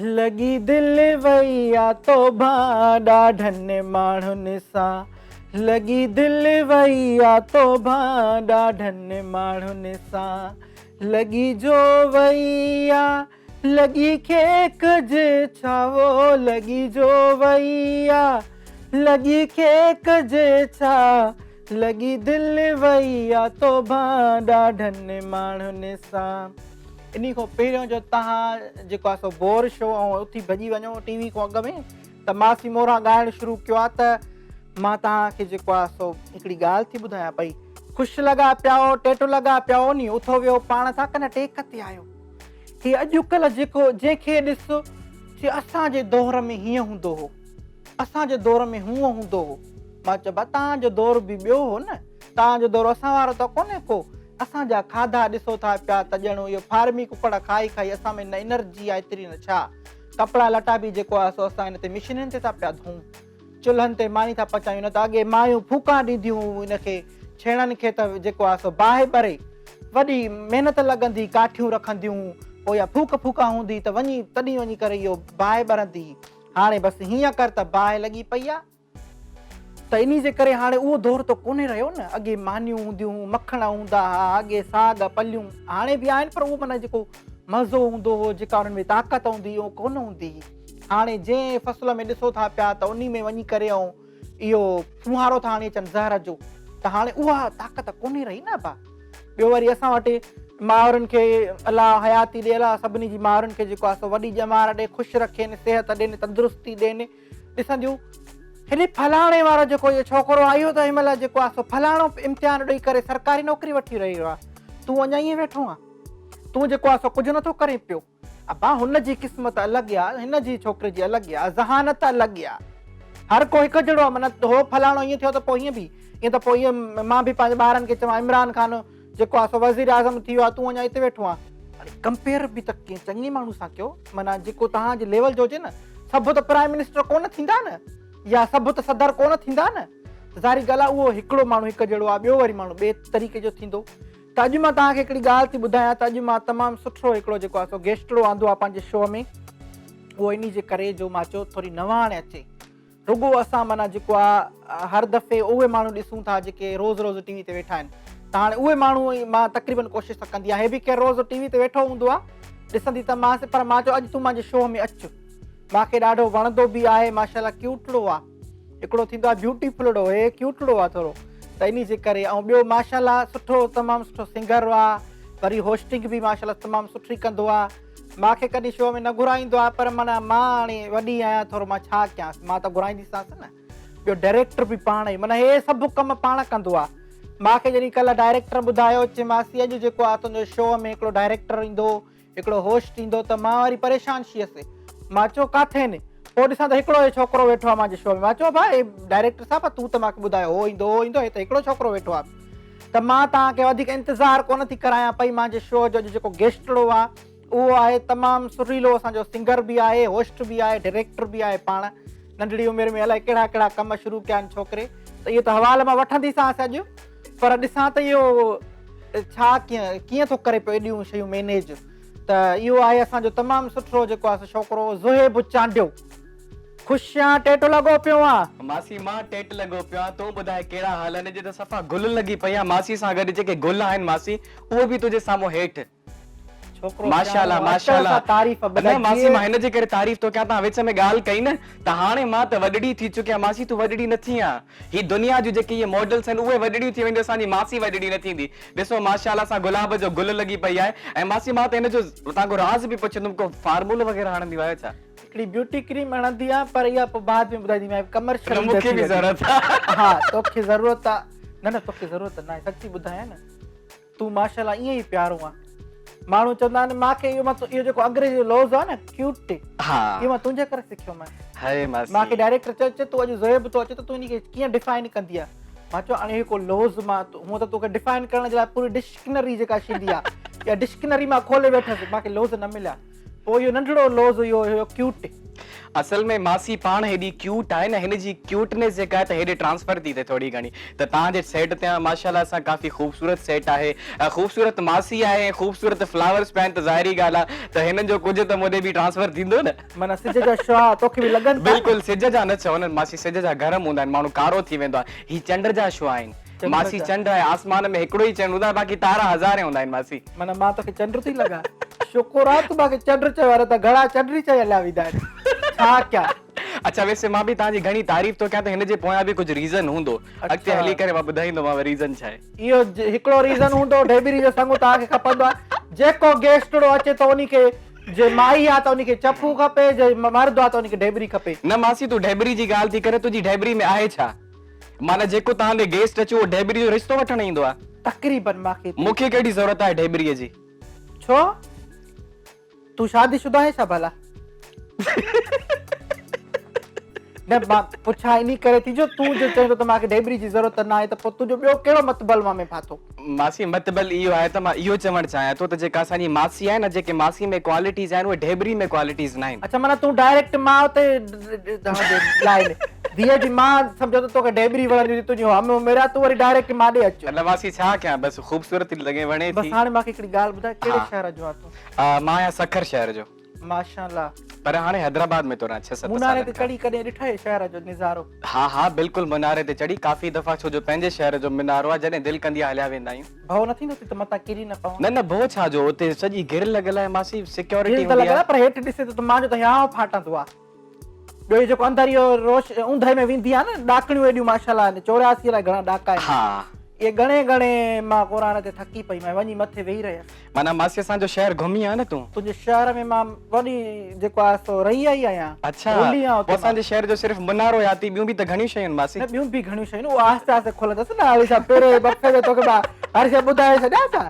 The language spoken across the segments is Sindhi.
لڳي دل وئي آ توبه ڏاڍن ماڻهن سان لڳي دل وئي آ توبه ڏاڍن ماڻهن سان لڳي جو وئي آ لڳي کي ڪجي ڇا وو لڳي جو وئي آ لڳي کي ڪجي ڇا لڳي دل وئي آ توبه ڏاڍن ماڻهن سان. انهي کان پهريون جو توهان جيڪو آ سو بور شو ۽ اٿي ڀڄي وڃو ٽي وي کان اڳ ۾ ته ماسي موران ڳائڻ شروع ڪيو آ ته مان توهان کي جيڪو آ سو هڪڙي ڳالهه ٿي ٻڌايان پئي خوش لڳا پيا آهو ٽيٽو لڳا پيا آهو ني اٿو ويهو پاڻ سان ڪنهن ٽيڪ تي آهيو هي اڄڪلهه جيڪو جنهن کي ڏس چي اسان جي دور ۾ هيئن هوندو هو اسان جي دور ۾ هونء هوندو هو مان چيو ڀا توهان جو دور به ٻيو هو نه توهان جو دور اسان وارو ته ڪونهي ڪو اسان جا کاڌا ڏسو ٿا پيا ته ڄڻ اهو فارمي ڪڪڙ کائي کائي اسان ۾ نه انرجي آهي ايتري نه ڇا ڪپڙا لٽا به جيڪو آهي سو اسان هن تي مشينن تي ٿا پيا ڌوئون چلهن تي ماني ٿا پچايون نه ته اڳي مايون ڦوڪان ڏينديون هيون ان کي ڇيڻن کي ته جيڪو آهي سو باهه ٻري وڏي محنت لڳندي ڪاٺيون رکنديون پوء اها ڦوڪ ڦوڪان هوندي ته وڃي تڏهن وڃي ڪري اهو باهه ٻرندي هئي هاڻي بس هيئن ڪر ته باهه لڳي پئي آهي ته انهي جي ڪري هاڻي اهو دور ته ڪونهي رهيو نه اڳي مانيون هونديون هيون مکڻ هوندا ها اڳي ساڳ پليون هاڻي به آهن پر اهو معنيٰ جيڪو مزو هوندو هو جيڪا انهن ۾ طاقت هوندي هئي اهو ڪونه هوندي هئي هاڻي جنهن فصل ۾ ڏسو ٿا پيا ته انهي ۾ وڃي ڪري ۽ اهو ڦوهارو ٿا هڻي اچن زهر جو ته هاڻي اها طاقت ڪونهي رهي نه ابا ٻيو وري اسان وٽ مائرن کي الله حياتي ڏي الله سڀني جي مائرن کي جيڪو آهي سو وڏي ڄمار ڏي خوش رکين صحت ڏين تندرستي ڏين ڏسنديون هيڏي فلاڻي وارو جيڪو اهو ڇوڪرو آهي اهو ته هن مهل جيڪو آهي سو فلاڻو امتحان ڏئي ڪري سرڪاري نوڪري وٺي رهيو آهي تون اڃا ائين ويٺو آهين تون جيڪو آهي سو ڪجهه نٿو ڪرين پيو ابا هن جي قسمت الڳ آ هن جي ڇوڪري جي الڳ آ ذهانت الڳ آ هر ڪو هڪ جهڙو آ معنيٰ هو فلاڻو ائين ٿيو ته پوء هيئن به ائين ته پوء ائين مان به پنهنجي ٻارن کي چوان عمران خان جيڪو آ سو وزير اعظم ٿي ويو آ تون اڃا هتي ويٺو آن اڙي ڪمپيئر به ته ڪنهن چڱي ماڻهو سان ڪيو معنيٰ جيڪو توهان جي ليول جو هجي نه سڀ ته پرائم منسٽر ڪونه ٿيندا نه يا سڀ ته صدر ڪونه ٿيندا نه ته ظاهري ڳالهه آ اهو هڪڙو ماڻهو هڪ جهڙو آ ٻيو وري ماڻهو ٻئي طريقي جو ٿيندو ته اڄ مان توهان کي هڪڙي ڳالهه ٿي ٻڌايان ته اڄ مان تمام سٺو هڪڙو جيڪو آهي سو گيسٽڙو آندو آهي پنهنجي شو ۾ اهو انهي جي ڪري جو مان چيو ٿوري نواڻ اچي رڳو اسان معنيٰ جيڪو آهي هر دفعي اهي ماڻهو ڏسون ٿا جيڪي روز روز ٽي وي تي ويٺا آهن ته هاڻي اهي ماڻهو مان تقريبن ڪوشش ته ڪندي آهيان هي به ڪنهن روز ٽي وي تي ويٺو هوندو آهي ڏسندي ته مان پر مان چيو اڄ تون مانجي شو ۾ اچ مانکي ڏاڍو وڻندو به آهي ماشاءالله ڪيوٽڙو آ هڪڙو ٿيندو آ بيوٽيفلڙو هي ڪيوٽڙو آ ٿورو ته انهي جي ڪري ۽ ٻيو ماشاءالله سٺو تمام سٺو سنگر آ وري هوسٽنگ به ماشاءالله تمام سٺي ڪندو آ مانکي ڪڏهن شو ۾ نه گهرائيندو آ پر معنيٰ مان هاڻي وڏي آهيان ٿورو مان ڇا ڪيانس مان ته گهرائينديسانس نه ٻيو ڊائريڪٽر به پاڻ ئي معنيٰ هي سڀ ڪم پاڻ ڪندو آ مانکي جڏهن ڪلهه ڊائريڪٽر ٻڌايو چي ماسي اڄ جيڪو آ تنهنجو شو ۾ هڪڙو ڊائريڪٽر ايندو هڪڙو هوش ٿيندو ته مان وري پريشان شيس. مان چيو ڪاٿي آهن؟ پوء ڏسان ته هڪڙو هي ڇوڪرو ويٺو آهي مانجي شو ۾. مان چيو ڀاء هي ڊائريڪٽر صاحب تون ته مانکي ٻڌايو هو ايندو هو ايندو هي ته هڪڙو ڇوڪرو ويٺو آهي. ته مان توهان کي وڌيڪ انتظار ڪونه ٿي ڪرايان پئي مانجي شو جو اڄ جيڪو گيسٽڙو آهي اهو آهي تمام سريلو اسان جو سنگر به آهي هوسٽ به آهي ڊائريڪٽر به آهي پاڻ ننڍڙي عمر ۾ الائي ڪهڙا ڪهڙا ڪم شروع ڪيا آهن ڇوڪري ته اهو ته حوال مان وٺنديسانس اڄ پر ڏسان ته اهو ڇا ڪيئن ڪيئن ٿو ڪري پيو ايڏيون شيون مينيج ته اهو آهي اسان جو تمام سٺو جيڪو آهي سو ڇوڪرو زوهيب چانڊيو خوش آن ٽيٽ لڳو پيو آن. ماسي مان ٽيٽ لڳو پيو آن تون ٻڌاء ڪهڙا حال آهن اڄ ته صفا گل لڳي پئي آن ماسي سان گڏ جيڪي گل آهن ماسي اهي به تنهنجي سامهون هيٺ ڇوڪرو ماشاءالله سياڻو اچڻ ماشاءالله سان تعريف نه ٻڌائي ماسي جيئي. مان هن جي ڪري تعريف ٿو ڪيان توهان وچ ۾ ڳالهه ڪئي نه ته هاڻي مان ته وڏڙي ٿي چڪي آهيان ماسي تون وڏڙي نه ٿي آن هي دنيا جون جيڪي اهي ماڊلس آهن اهي وڏڙيون ٿي وينديون اسان جي ماسي وڏڙي نه ٿيندي ڏسو ماشاءالله سان گلاب جو گل لڳي پئي آهي ۽ ماسي مان ته هن جو توهان کان راز به پڇندم ڪو فارمولو وغيره هڻنديون آهيو ڇا؟ هڪڙي بيوٽي ڪريم هڻندي آهيان پر اها پوء بعد ۾ ٻڌائينديمانء ڪمرشل نه مونکي به ضرورت آهي. ها توکي ضرورت آهي نه نه توکي ضرورت ناهي سچي ٻڌايان نه تون ماشاءالله ائين ئي پيارو آن. ماڻهو چوندا آهن مان کي اهو مان اهو جيڪو انگريزي جو لوظ آهي نه ڪيوٽ ها اهو مان تنهنجي ڪري سکيو مان. هاء ماسي. مان کي ڊائريڪٽر چيو چي تون اڄ زوهيب ٿو اچي ته تون ان کي ڪيئن ڊفائن ڪندينء؟ مان چيو هاڻي هي ڪو لوظ مان هونء ته توکي ڊفائن ڪرڻ جي لاء پوري ڊشڪنري جيڪا ٿيندي آهي اها ڊشڪنري مان کولي ويٺس مان کي لوظ نه مليا. پوء اهو ننڍڙو لوظ اهو هيو ڪيوٽ. اصل ۾ ماسي پاڻ هيڏي ڪيوٽ آهي نه هن جي ڪيوٽنيس جيڪا آهي ته هيڏي ٽرانسفر ٿي ٿئي ٿوري گهڻي ته توهان جي سيٽ تي ماشاء الله سان ڪافي خوبصورت سيٽ آهي خوبصورت ماسي آهي ۽ خوبصورت فلاورس پيا آهن ته ظاهري ڳالهه آهي ته هنن جو ڪجهه ته مون ڏي به ٽرانسفر ٿيندو نه. معنيٰ سج جا شعاع توکي به لڳن ٿا نه. بلڪل سج جا نه چئو نه ماسي سج جا گرم هوندا آهن ماڻهو ڪارو ٿي ويندو آهي هي چنڊ جا شعاع آهن ماسي چنڊ آهي آسمان ۾ هڪڙو ئي چنڊ هوندو آهي باقي تارا هزارين هوندا آهن ماسي. معنيٰ مان توکي چنڊ ٿي لڳان؟ شڪر آ تون مان کي چنڊ چيو آ نه ته گهڻا چنڊ ئي چئي هليا ويندا آهن. ڇا ڪيان. اڇا ويسي مان به توهان جي گهڻي تعريف ٿو ڪيان ته هن جي پويان به ڪجهه ريزن هوندو اڳتي هلي ڪري مان ٻڌائيندومانو ريزن ڇا آهي. اهو هڪڙو ريزن هوندو ڍيٻري جو سڱ توهان کي کپندو آهي جيڪو گيسٽڙو اچي ٿو انهي کي جي مائي آ ته انهي کي چپو کپي جي مرد آ ته انهي کي ڍيٻري کپي. نه ماسي تون ڍيٻري جي ڳالهه ٿي ڪرين تنهنجي ڍيٻري ۾ آهي ڇا؟ معنيٰ جيڪو توهان ڏي گيسٽ اچي اهو ڍيٻري جو رشتو وٺڻ ايندو آهي. تقريبن مان کي. مون کي ڪهڙي ضرورت آهي ڍيٻريء جي. ڇو؟ تون شادي شده آهين ڇا ڀلا؟ نه مان پڇان انهي ڪري ٿي جو تون جو چئين ٿو ته مان کي ڍيٻري جي ضرورت ناهي ته پوء تنهنجو ٻيو ڪهڙو متبل مان ۾ ڦاٿو؟ ماسي متبل اهو آهي ته مان اهو چوڻ چاهيان ٿو ته جيڪا اسان جي ماسي آهي نه جيڪي ماسي ۾ ڪوالٽيز آهن اهي ڍيٻري ۾ ڪوالٽيز ناهن. اڇا معنيٰ تون ڊائريڪٽ ماء تي لائين ڌيء جي ماء سمجهو ته توکي ڍيٻري وڻندي هجي تنهنجي هم عمر آهي تون وري ڊائريڪٽ مان ڏي اچ. نه ماسي ڇا ڪيان بس خوبصورت ٿي لڳي وڻي ٿي. بس هاڻي مان کي هڪڙي ڳالهه ٻڌاء ڪهڙي شهر جو آهين تون؟ مان آهيان سکر شهر جو. ماشاءالله. پر هاڻي حيدرآباد ۾ ٿو رهان ڇهه ست مناري سالن تي کان. چڙهي ڪڏهن ڏٺئي شهر جو نظارو؟ ها ها بلڪل مناري تي چڙهي ڪافي دفعا ڇو جو پنهنجي شهر جو منارو آهي جڏهن دل ڪندي آهي هليا ويندا آهيون. ڀؤ نه ٿيندو اٿئي ته متان ڪري نه پوان؟ نه نه ڀؤ ڇا جو اتي سڄي گرل لڳل آهي ماسي سيڪيورٽي گرل ته هوندي لڳل آهي. آهي پر هيٺ ڏسين ته مان جو ته هيانء ڦاٽندو آهي. ٻيو هي جيڪو اندر اهو روش اوندهه ۾ ويندي آهي نه ڏاڪڻيون ايڏيون ماشاءالله آهن 84 الائي گهڻا ڏاڪا آهن. ها. اهي ڳڻي ڳڻي مان قرآن تي ٿڪي پئي مان وڃي مٿي ويهي رهيس. معنيٰ ماسي اسان جو شهر گهمي آ نه تون. تنهنجي شهر ۾ مان وڏي جيڪو آهي سو رهي آئي آهيان. اڇا رلي آهيان اتي پوء اسان مان. جي شهر جو صرف منارو ياد ٿي ٻيون به ته گهڻيون شيون آهن ماسي. نه ٻيون به گهڻيون شيون آهن اهو آهستي آهستي کلندس نه هاڻي ڇا پهرين وقفي ۾ توکي مان هر شيء ٻڌائي ڇڏيان ڇا.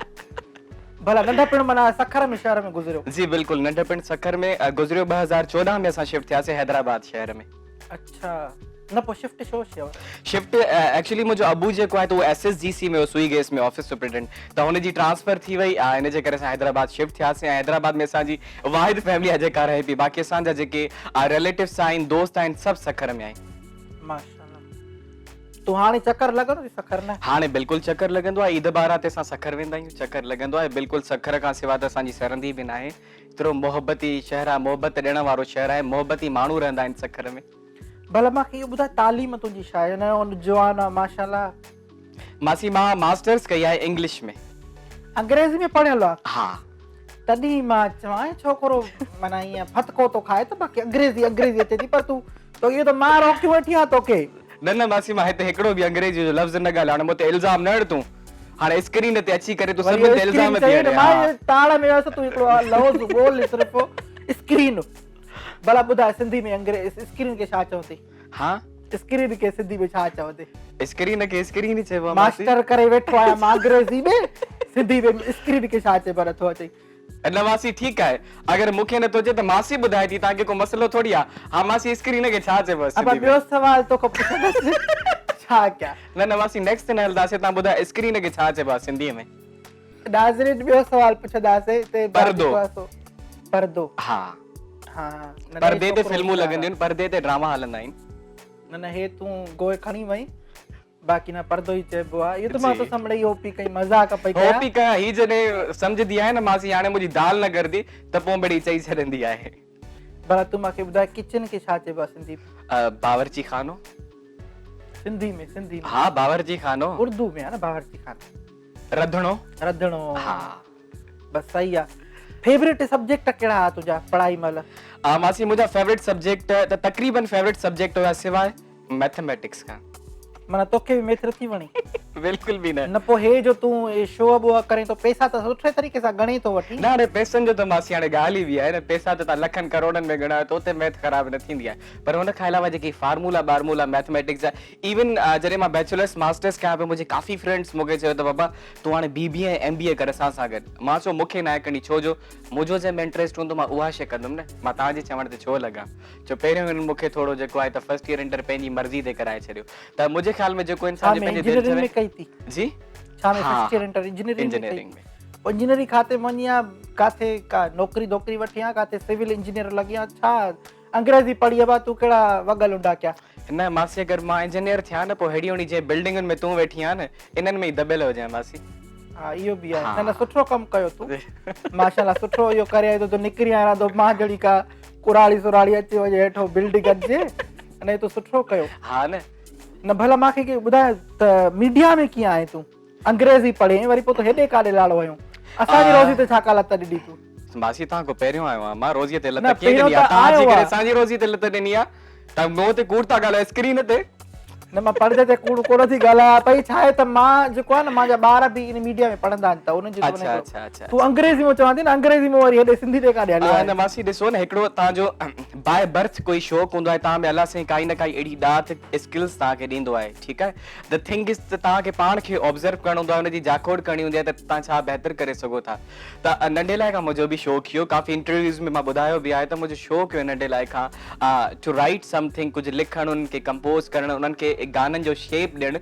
ڀلا ننڍپڻ معنيٰ سکر ۾ شهر ۾ گذريو. جي بلڪل ننڍپڻ سکر ۾ گذريو 2014 ۾ اسان شفٽ ٿياسين حيدرآباد شهر ۾. اڇا نه پوء شفٽ ڇو ٿيو؟ شفٽ ايڪچولي منهنجو ابو جيڪو آهي ته اهو ايس ايس جي سي ۾ هو سوئي گيس ۾ آفيس سپرنٽينڊنٽ ته هن جي ٽرانسفر ٿي وئي ۽ ان جي ڪري اسان حيدرآباد شفٽ ٿياسين ۽ حيدرآباد ۾ اسان جي واحد فيملي آهي جيڪا رهي پئي باقي اسان جا جيڪي رليٽوس آهن دوست آهن سڀ سکر ۾ آهن. ماشاءالله تون هاڻي چڪر لڳندو ٿي سکر نه؟ هاڻي بلڪل چڪر لڳندو آهي عيد ٻارهن تي اسان سکر ويندا آهيون چڪر لڳندو آهي بلڪل سکر کان سوا ته اسان جي سرندي به ناهي ايترو محبتي شهر آهي محبت ڏيڻ وارو شهر آهي محبتي ماڻهو رهندا آهن سکر ۾. ڀلا مان کي اهو ٻڌاء تعليم تنهنجي ڇا آهي نئون جوان آ ماشاءالله. ماسي مان ماسٽرس ڪئي آهي انگلش ۾. انگريزي ۾ پڙهيل آ؟ ها. تڏهن مان چوان هي ڇوڪرو معنيٰ ائين ڦٿڪو ٿو کائي ته باقي انگريزي انگريزي اچي ٿي پر تون تو اهو ته مان روڪيون ويٺي آهيان توکي. نه نه ماسي مان هتي هڪڙو به انگريزي جو لفظ نه ڳالهايو هاڻي مون تي الزام نه هڻ تون هاڻي اسڪرين تي اچي ڪري تون وري سڀني تي اسڪرين الزام ٿي چئي نه هڻين مان ها. تاڙ ۾ ويس تون هڪڙو لفظ ٻول صرف اسڪرين ڀلا ٻڌاء سنڌي ۾ انگريز اسڪرين کي ڇا چوندي؟ ها اسڪرين کي سنڌي ۾ ڇا چوندي؟ اسڪرين کي اسڪرين ئي چئبو آهي ماسي. ماسٽر ڪري ويٺو آهيان مان انگريزي ۾ سنڌي ۾ اسڪرين کي ڇا چئبو آهي نٿو اچئي. نه ماسي ٺيڪ آهي اگر مون کي نٿو اچي ته ماسي ٻڌائي ٿي توهان کي ڪو مسئلو ٿوري آهي ها ماسي اسڪرين کي ڇا چئبو آهي ابا سنڌي ۾. ٻيو سوال توکان پڇندس ڇا ڪيان. نه نه ماسي نيڪسٽ تي نه هلنداسين توهان ٻڌايو اسڪرين کي ڇا چئبو آهي سنڌي ۾. ناظرين ٻيو سوال پڇنداسين هتي پردو. پردو ها ها نه نه پردي تي ڇوڪرو فلمون هوشيار آ. لڳنديون آهن پردي تي ڊراما هلندا آهن. نه نه هي تون گوء کڻي وئين باقي نه پردو ئي چئبو آ اهو ته مان جي. توسان مڙئي هو پي ڪئي مذاق پئي هو ڪيان. پي ڪيان هي جڏهن سمجهندي آهي نه ماسي هاڻي منهنجي دال نه ڳرندي ته پوء مڙئي چئي ڇڏندي آهي. ڀلا تون مان کي ٻڌاء ڪچن کي ڇا چئبو آ سنڌي ۾؟ باورچي خانو. سنڌي ۾ سنڌي ۾. ها باورچي خانو. اردو ۾ آ نه باورچي خانو. رڌڻو. رڌڻو. ها. بس صحيح آ. فيورٽ سبجيڪٽ ڪهڙا ها تنهنجا پڙهائي مهل؟ ماسي منهنجا فيورٽ سبجيڪٽ ته تقريبن فيورٽ سبجيڪٽ هيا سواء ميٿميٽڪس کان. معنيٰ توکي به ميٿ نٿي وڻي؟ بلڪل به نه. نه پوء هي جو تون شو بو ڪرين ٿو پئسا ته سٺي طريقي سان ڳڻين ٿو وٺين. نه هاڻي پئسن جو ته ماسي هاڻي ڳالهه ئي ٻي آهي نه پئسا ته توهان لکن ڪروڙن ۾ ڳڻايو ته اتي ميٿ خراب نه ٿيندي آهي پر ان کان علاوه جيڪي فارمولا بارمولا ميٿميٽڪس جا ايون جڏهن مان بيچلرس ماسٽرس ڪيان پيو منهنجي ڪافي فرينڊس مون کي چيو ته بابا تون هاڻي بي بي اي ۽ ايم بي اي ڪر اسان سان گڏ. مان چيو مون کي ناهي ڪرڻي ڇو جو منهنجو جنهن ۾ انٽريسٽ هوندو مان اها شيء ڪندم نه مان توهان جي چوڻ تي ڇو لڳان. ڇو پهريون هنن مون کي ٿورو جيڪو آهي ته فرسٽ ايئر انٽر پنهنجي مرضي تي ڪرائي ڇڏيو ته منهنجي خيال ۾ جيڪو ڇا انسان جي ۾ پنهنجي دل انجنيئرنگ چوي ۾ ڪئي ٿي؟ جي ڇا ۾ ها فرسٽ ايئر انٽر انجنيئرنگ ۾ ڪئي؟ انجنيئرنگ ۾. پوء انجنيئري کاتي ۾ وڃي ها ڪاٿي ڪا نوڪري ڌوڪري وٺي ها ڪاٿي سول انجنيئر لڳي ها ڇا انگريزي پڙهي ابا تون ڪهڙا وڳ لنڊا ڪيا. نه ماسي اگر مان انجنيئر ٿيان نه پوء هيڏي هوڏي جنهن بلڊنگن ۾ تون ويٺي آهين نه انهن ۾ ئي دٻيل هجان ماسي. ها اهو به آهي نه نه سٺو ڪم ڪيو تون ماشاءالله سٺو اهو ڪري آيو تون نڪري آيا تو مان جهڙي ڪا ڪراڙي سراڙي اچي وڃي هيٺو بلڊنگ اچي نه تو سٺو ڪيو. ها نه. نه ڀلا مان کي ٻڌاء ته ميڊيا ۾ ڪيئن آئين تون؟ انگريزي پڙهين وري پوء تو هيڏي ڪاڏي لاڙو هنيو؟ اسان جي روزي تي ڇا ڪا لت ڏني تون؟ ماسي توهان کان پهريون آيو آهيان مان روزي تي لت ڪيئن ڏني آهي توهان جي ڪري اسان جي روزي تي لت ڏني آهي توهان منهن تي ڪوڙ ٿا ڳالهايو اسڪرين تي. نه مان پڙدي تي ڪوڙ ڪونه ٿي ڳالهايان پئي ڇا آهي ته مان جيڪو آهي نه مان جا ٻار به ان ميڊيا ۾ پڙهندا آهن ته انهن جو اڇا اڇا اڇا تون انگريزي ۾ چوان ٿي نه انگريزي ۾ وري هيڏي سنڌي تي ڪاڏي هليو آهين. نه ماسي ڏسو نه هڪڙو توهان جو باء برٿ ڪوئي شوق هوندو آهي توهان ۾ الله سائين ڪائي نه ڪائي اهڙي ڏات اسڪلز توهان کي ڏيندو آهي ٺيڪ آهي the thing از ته توهان کي پاڻ کي آبزرو ڪرڻو هوندو آهي ان جي جاکوڙ ڪرڻي هوندي آهي ته توهان ڇا بهتر ڪري سگهو ٿا ته ننڍي لاء کان منهنجو به شوق هيو ڪافي انٽرويوز ۾ مان ٻڌايو به آهي ته منهنجو شوق هيو ننڍي لاء کان ٽو رائيٽ سم ٿنگ ڪجهه لکڻ انهن کي ڪمپوز ڪرڻ انهن کي گانن جو شيپ ڏيڻ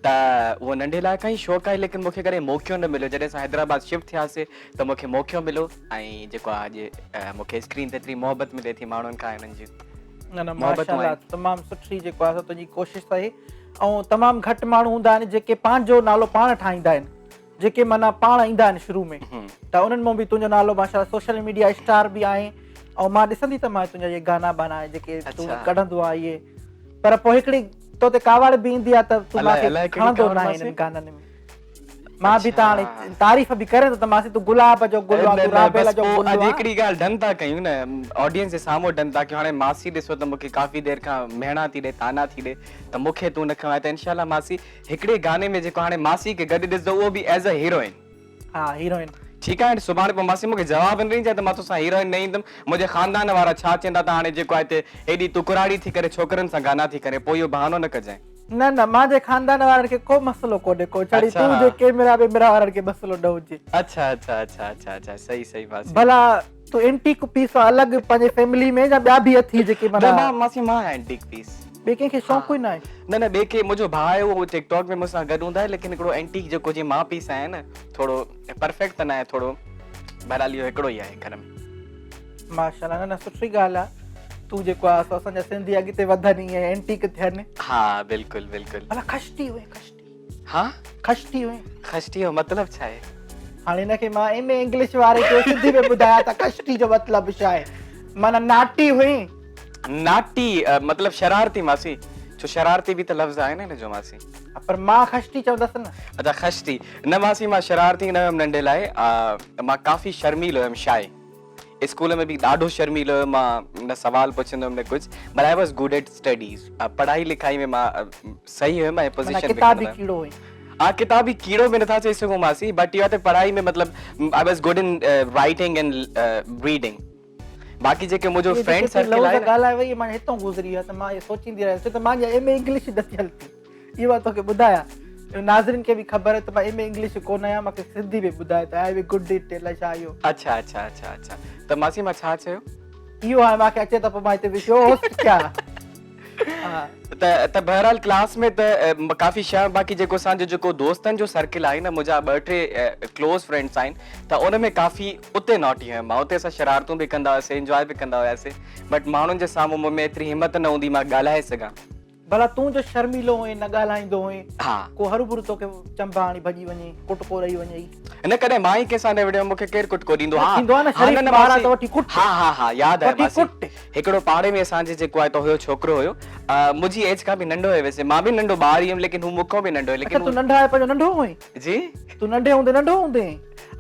ته اهو ننڍي لاء کان ئي شوق آهي ليڪن مون کي ڪڏهن موقعو نه مليو جڏهن اسان حيدرآباد شفٽ ٿياسي ته مون کي موقعو مليو ۽ جيڪو آهي اڄ مون کي اسڪرين تي ايتري محبت ملي ٿي ماڻهن کان انهن جي نه نه ماشاءالله تمام سٺي جيڪو آهي تنهنجي ڪوشش آهي ۽ تمام گهٽ ماڻهو هوندا آهن جيڪي پنهنجو نالو پاڻ ٺاهيندا آهن جيڪي معنيٰ پاڻ ايندا آهن شروع ۾ ته انهن مان به تنهنجو نالو ماشاءالله سوشل ميڊيا اسٽار به آهين ۽ مان ڏسندي ته مان تنهنجا اهي گانا بانا جيڪي تون ڪڍندو آهين اهي پر پوء هڪڙي تو تي ڪاوڙ به ايندي آهي ته تون مون کي کڻندو نه آهين انهن گانن ۾ مان به ته هاڻي تعريف به ڪرين ٿو ته ماسي تون گلاب جو گل آ تون رابيل جو گل آ. اڄ هڪڙي ڳالهه ڊن ٿا ڪيون نه آڊينس جي سامهون ڊن ٿا ڪيون هاڻي ماسي ڏسو ته مونکي ڪافي دير کان مهڻا ٿي ڏي طعنا ٿي ڏي ته مونکي تون نه کڻائي ته انشاء الله ماسي هڪڙي گاني ۾ جيڪو هاڻي ماسي کي گڏ ڏسندو اهو به ايز اي هيروئن. ها هيروئن. ٺيڪ آهي سڀاڻي پوء ماسي مونکي جواب نه ڏجانء ته مان توسان هيروئن نه ايندم منهنجي خاندان وارا ڇا چوندا ته هاڻي جيڪو آهي هتي هيڏي تون ڪراڙي ٿي ڪري ڇوڪرن سان گانا ٿي ڪرين پوء اهو بهانو نه ڪجانء. نه نه مانجي خاندان وارن کي ڪو مسئلو ڪونهي ڪو ڇڙي تون جي ڪيمرا بيمرا وارن کي مسئلو نه هجي. اڇا اڇا اڇا اڇا اڇا صحيح صحيح ماسي. ڀلا تون اينٽيڪ پيس الڳ پنهنجي فيملي ۾ يا ٻيا به اٿي جيڪي معنيٰ. نه مان ماسي مان آهيان اينٽيڪ پيس. ٻئي ڪنهن کي شوق ئي ناهي. نه نه ٻئي کي منهنجو ڀاء آهي اهو ٽڪ ٽاڪ ۾ مون سان گڏ هوندو آهي ليڪن هڪڙو اينٽيڪ جيڪو جيئن مان پيس آهيان نه ٿورو پرفيڪٽ ته ناهي ٿورو بهرحال اهو هڪڙو ئي آهي گهر ۾. ماشاءالله نه نه سٺي ڳالهه آ تون جيڪو آ سو اسان جا سنڌي اڳتي وڌن ائين اينٽيڪ ٿين. ها بلڪل بلڪل. ڀلا خشتي هئين خشتي. ها خشتي هئين. خشتي جو مطلب ڇا آهي؟ هاڻي هن کي مان ايم اي انگلش واري کي سنڌي ۾ ٻڌايان ته خشتي جو مطلب ڇا آهي معنيٰ ناٽي هئين. ناٽي مطلب شرارتي ماسي ڇو شرارتي به ته لفظ آهي نه هن جو ماسي. پر مان خشتي چوندس نه. اڇا خشتي نه ماسي مان شرارتي نه هيم ننڍي لاء مان ڪافي شرميل هيم شاء اسڪول ۾ به ڏاڍو شرميلو هيم مان نه سوال پڇندو هيم نه ڪجهه but I was good at studies پڙهائي لکائي ۾ مان صحيح هيم ۽ پوزيشن به ڪتابي ڪيڙو هئين ها ڪتابي ڪيڙو به نٿا چئي سگهون ماسي بٽ اهو ته پڙهائي ۾ مطلب I was good in writing and reading باقي جيڪي منهنجو فرينڊ سرڪل آهي ڳالهائي وئي مان هتون گذري ويا ته مان اهو سوچيندي رهيس ته مان ايم اي انگلش نه ٿيل ٿي اهو مان توکي ٻڌايان ناظرين کي به خبر ته مان ايم اي انگلش ڪونه آهيان مونکي سنڌي ۾ ٻڌاء ته آء بي گڊ it الائي ڇا اهو. اڇا اڇا اڇا اڇا ته ماسي مان ڇا چيو. اهو هاڻي مونکي اچي ته پوء مان هتي وشو هوسٽ ڪيان ها. ته ته بهرحال ڪلاس ۾ ته ڪافي شيء باقي جيڪو اسان جو جيڪو دوستن جو سرڪل آهي نه منهنجا ٻه ٽي ڪلوز فرينڊس آهن ته ان ۾ ڪافي اتي ناٽي هيم مان اتي اسان شرارتون به ڪندا هياسي انجواء به ڪندا هياسي بٽ ماڻهن جي سامهون مون ۾ ايتري همت نه هوندي مان ڳالهائي سگهان. ڀلا تون جو شرميلو هئين، نه ڳالهائيندو هئين، ڪو هروڀرو توکي چنبا هڻي ڀڄي وڃي، ڪٽڪو ڏئي وڃئي. نه ڪڏهن مان ئي ڪنهن سان نه وڙهيو هيم، مون کي ڪير ڪٽڪو ڏيندو؟ ها ٿيندو آهي نه شريف ٻار آ ته وٺي ڪٽ. ها ها ها ياد آيو ماسي، هڪڙو پاڙي ۾ اسان جي جيڪو آهي ته هيو ڇوڪرو هيو، منهنجي ايج کان به ننڍو هيو ويسي مان به ننڍو ٻار ئي هيم ليڪن هو مون کان به ننڍو هيو ليڪن اڇا تون ننڍا آهي پنهنجو ننڍو هئين؟ جي. تون ننڍي هوندي ننڍو هوندي هئين؟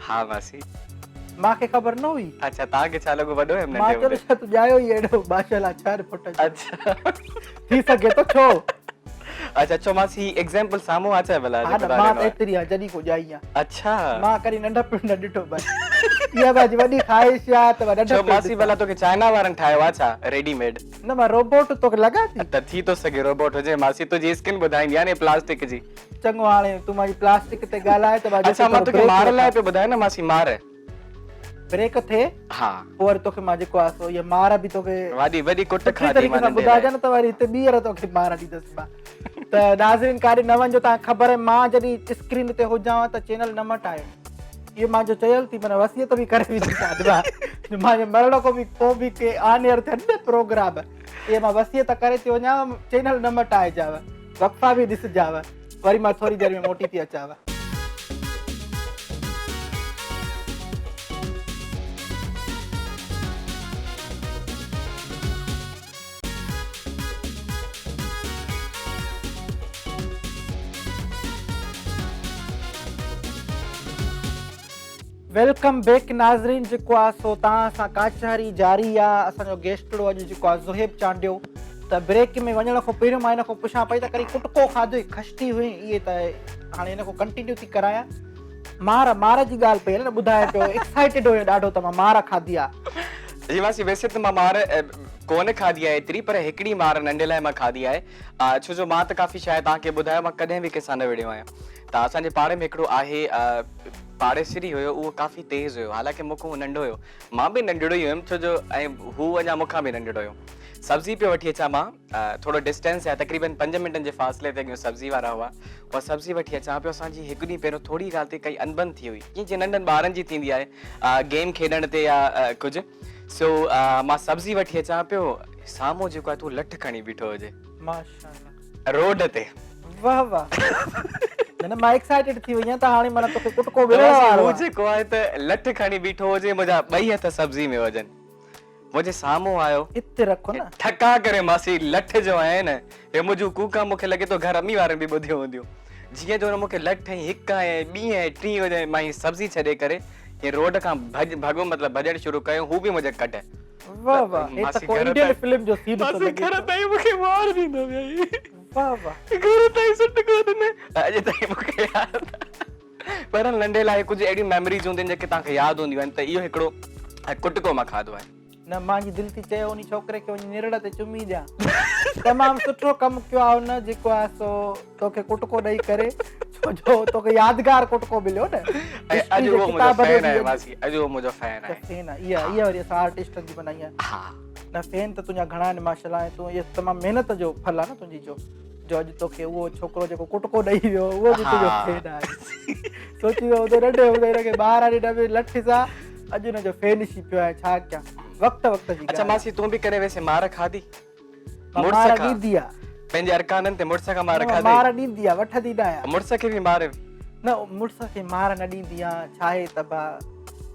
ها ماسي. مان کي خبر نه هئي. اڇا توهان کي ڇا لڳو وڏو هيم ننڍي هوندي؟ مان چيو ته تون ڄايو ئي اهڙو ماشاءالله 6 فوٽ جو. اڇا. ٿي سگهي ٿو ڇو؟ اڇا ڇو ماسي هي ايگزامپل سامهون آ ڇا ڀلا ها نه مان ته ايتري آ جڏهن ڪو ڄائي آ. اڇا. مان ڪڏهن ننڍپڻ نه ڏٺو بس اها منهنجي وڏي خواهش آ ته مان ننڍپڻ ڇو ماسي ڀلا توکي چائنا وارن ٺاهيو آ ڇا ريڊي ميڊ؟ نه مان روبوٽ توکي لڳان ٿي. ته ٿي ٿو سگهي روبوٽ هجي ماسي تنهنجي اسڪن ٻڌائيندي آ نه پلاسٽڪ جي. چڱو هاڻي تون مانجي پلاسٽڪ تي ڳالهاء ته مان اڇا مان توکي مار لاء پيو ٻڌايان نه ماسي مار. بريڪ ٿئي ها پوء وري توکي مان جيڪو آ سو اها مار به توکي وڏي وڏي ڪٽ سٺي کاڌي طريقي مان سان ننڍي ٻڌائجان لاء. نه ته وري هتي ٻيهر توکي مار ڏيندس مان ته ناظرين ڪاڏي نه وڃجو توهان کي خبر آهي مان جڏهن اسڪرين تي هجان ته چينل نه مٽايو. اهو مان جو چيل ٿي معنيٰ وصيت به ڪري وڌي جو مان جي مرڻ کان به پوء به ڪي آن ايئر ٿين نه پروگرام اهي مان وصيت ڪري ٿي وڃان چينل نه مٽائجانء وقفا به ڏسجانء وري مان ٿوري دير ۾ موٽي ٿي اچانء. Welcome back ناظرين جيڪو آ سو توهان سان ڪاچهري جاري آ اسان جو گيسٽڙو اڄ جيڪو آ زوهيب چانڊيو ته بريڪ ۾ وڃڻ کان پهريون مان هن کان پڇان پئي ته ڪڏهن ڪٽڪو کاڌو کشٽي هئي اهي ته هاڻي هن کان ڪنٽينيو ٿي ڪرايان مار مار جي ڳالهه پئي هلي نه ٻڌائي پيو ايڪسائيٽيڊ هيو ڏاڍو ته مان مار کاڌي آ جي ماسي ويسي ته مان مار ڪونه کاڌي آهي ايتري پر هڪڙي مار ننڍي لاء مان کاڌي آهي ڇو جو مان ته ڪافي شايد توهان کي ٻڌايو مان ڪڏهن به ڪنهن سان نه وڙهيو آهيان ته اسان جي پاڙي ۾ هڪڙو آهي پاڙيسري هيو اهو ڪافي تيز هيو حالانڪه مون کان هو ننڍو هيو مان به ننڍڙو ئي هيم ڇو جو ۽ هو اڃا مون کان به ننڍڙو هيو سبزي پيو وٺي اچان مان ٿورو ڊسٽنس آهي تقريبن پنج منٽن جي فاصلي تي اڳيون سبزي وارا هئا اها سبزي وٺي اچان پيو اسان جي هڪ ڏينهن پهريون ٿوري ڳالهه تي ڪائي انبن ٿي هئي جيئن جيئن ننڍن ٻارن جي ٿيندي آهي گيم کيڏڻ تي يا ڪجهه سو مان سبزي وٺي اچان پيو سامهون جيڪو آهي تو لٺ کڻي بيٺو هجي ماشاءالله روڊ تي واه واه نه نه مان ايڪسائيٽيڊ ٿي وئي آهيان ته هاڻي معنيٰ توکي ڪٽڪو ملڻ وارو هو جيڪو آهي ته لٺ کڻي بيٺو هجي منهنجا ٻئي هٿ سبزي ۾ هجن منهنجي سامهون آيو اتي رکو نه ٺڪا ڪري ماسي لٺ جو آهي نه هي منهنجون ڪوڪا مونکي لڳي ٿو گهر امي وارن به ٻڌيون هونديون جيئن جو هن مونکي لٺ ۽ هڪ ۽ ٻي ۽ ٽين هجي مان هي سبزي ڇڏي ڪري هي روڊ کان ڀڄ ڀڳو مطلب ڀڄڻ شروع ڪيو هو به منهنجي ڪڍ. واه واه هي ته ڪو انڊين فلم جو سين ٿو لڳي. گهر تائين مونکي مار ڏيندو ويا. واه واه. گهر تائين سٽ ڪو ڏني اڄ تائين مونکي ياد پر ننڍي لاء ڪجهه اهڙيون ميموريز هونديون آهن جيڪي توهان کي ياد هونديون آهن ته اهو هڪڙو ڪٽڪو مان کاڌو آهي. نه مانجي دل ٿي چئي انهي ڇوڪري کي وڃي نرڙ تي چمي ڏيان. تمام سٺو ڪم ڪيو آ هن جيڪو آ سو توکي ڪٽڪو ڏئي ڪري ڇو جو توکي يادگار ڪٽڪو مليو نه. ۽ اڄ اهو منهنجو فين آهي ماسي اڄ اهو منهنجو فين آهي. فين آهي اها اها وري اسان آرٽسٽن جي بنائي آهي. ها. نه فين ته تنهنجا گهڻا آهن ماشاءالله ۽ تون اها تمام محنت جو ڦل آ نه تنهنجي جو جو اڄ توکي اهو ڇوڪرو جيڪو ڪٽڪو ڏئي ويو اهو به تنهنجو فين آهي. سوچيندو هوندو ننڍي هوندي هن کي ٻاهر آڻي ڏبي لٺ سان اڄ هن جو فين شي پيو آهي ڇا ڪيان وقت وقت جي اڇا ماسي تون به ڪڏهن ويسي مار کاڌي مڙس مار ڏيندي آ پنهنجي ارڪانن تي مڙس کان مار کاڌي مار ڏيندي آ وٺندي نه آهيان مڙس کي به مار نه مڙس کي مار نه ڏيندي آ ڇا آهي ته با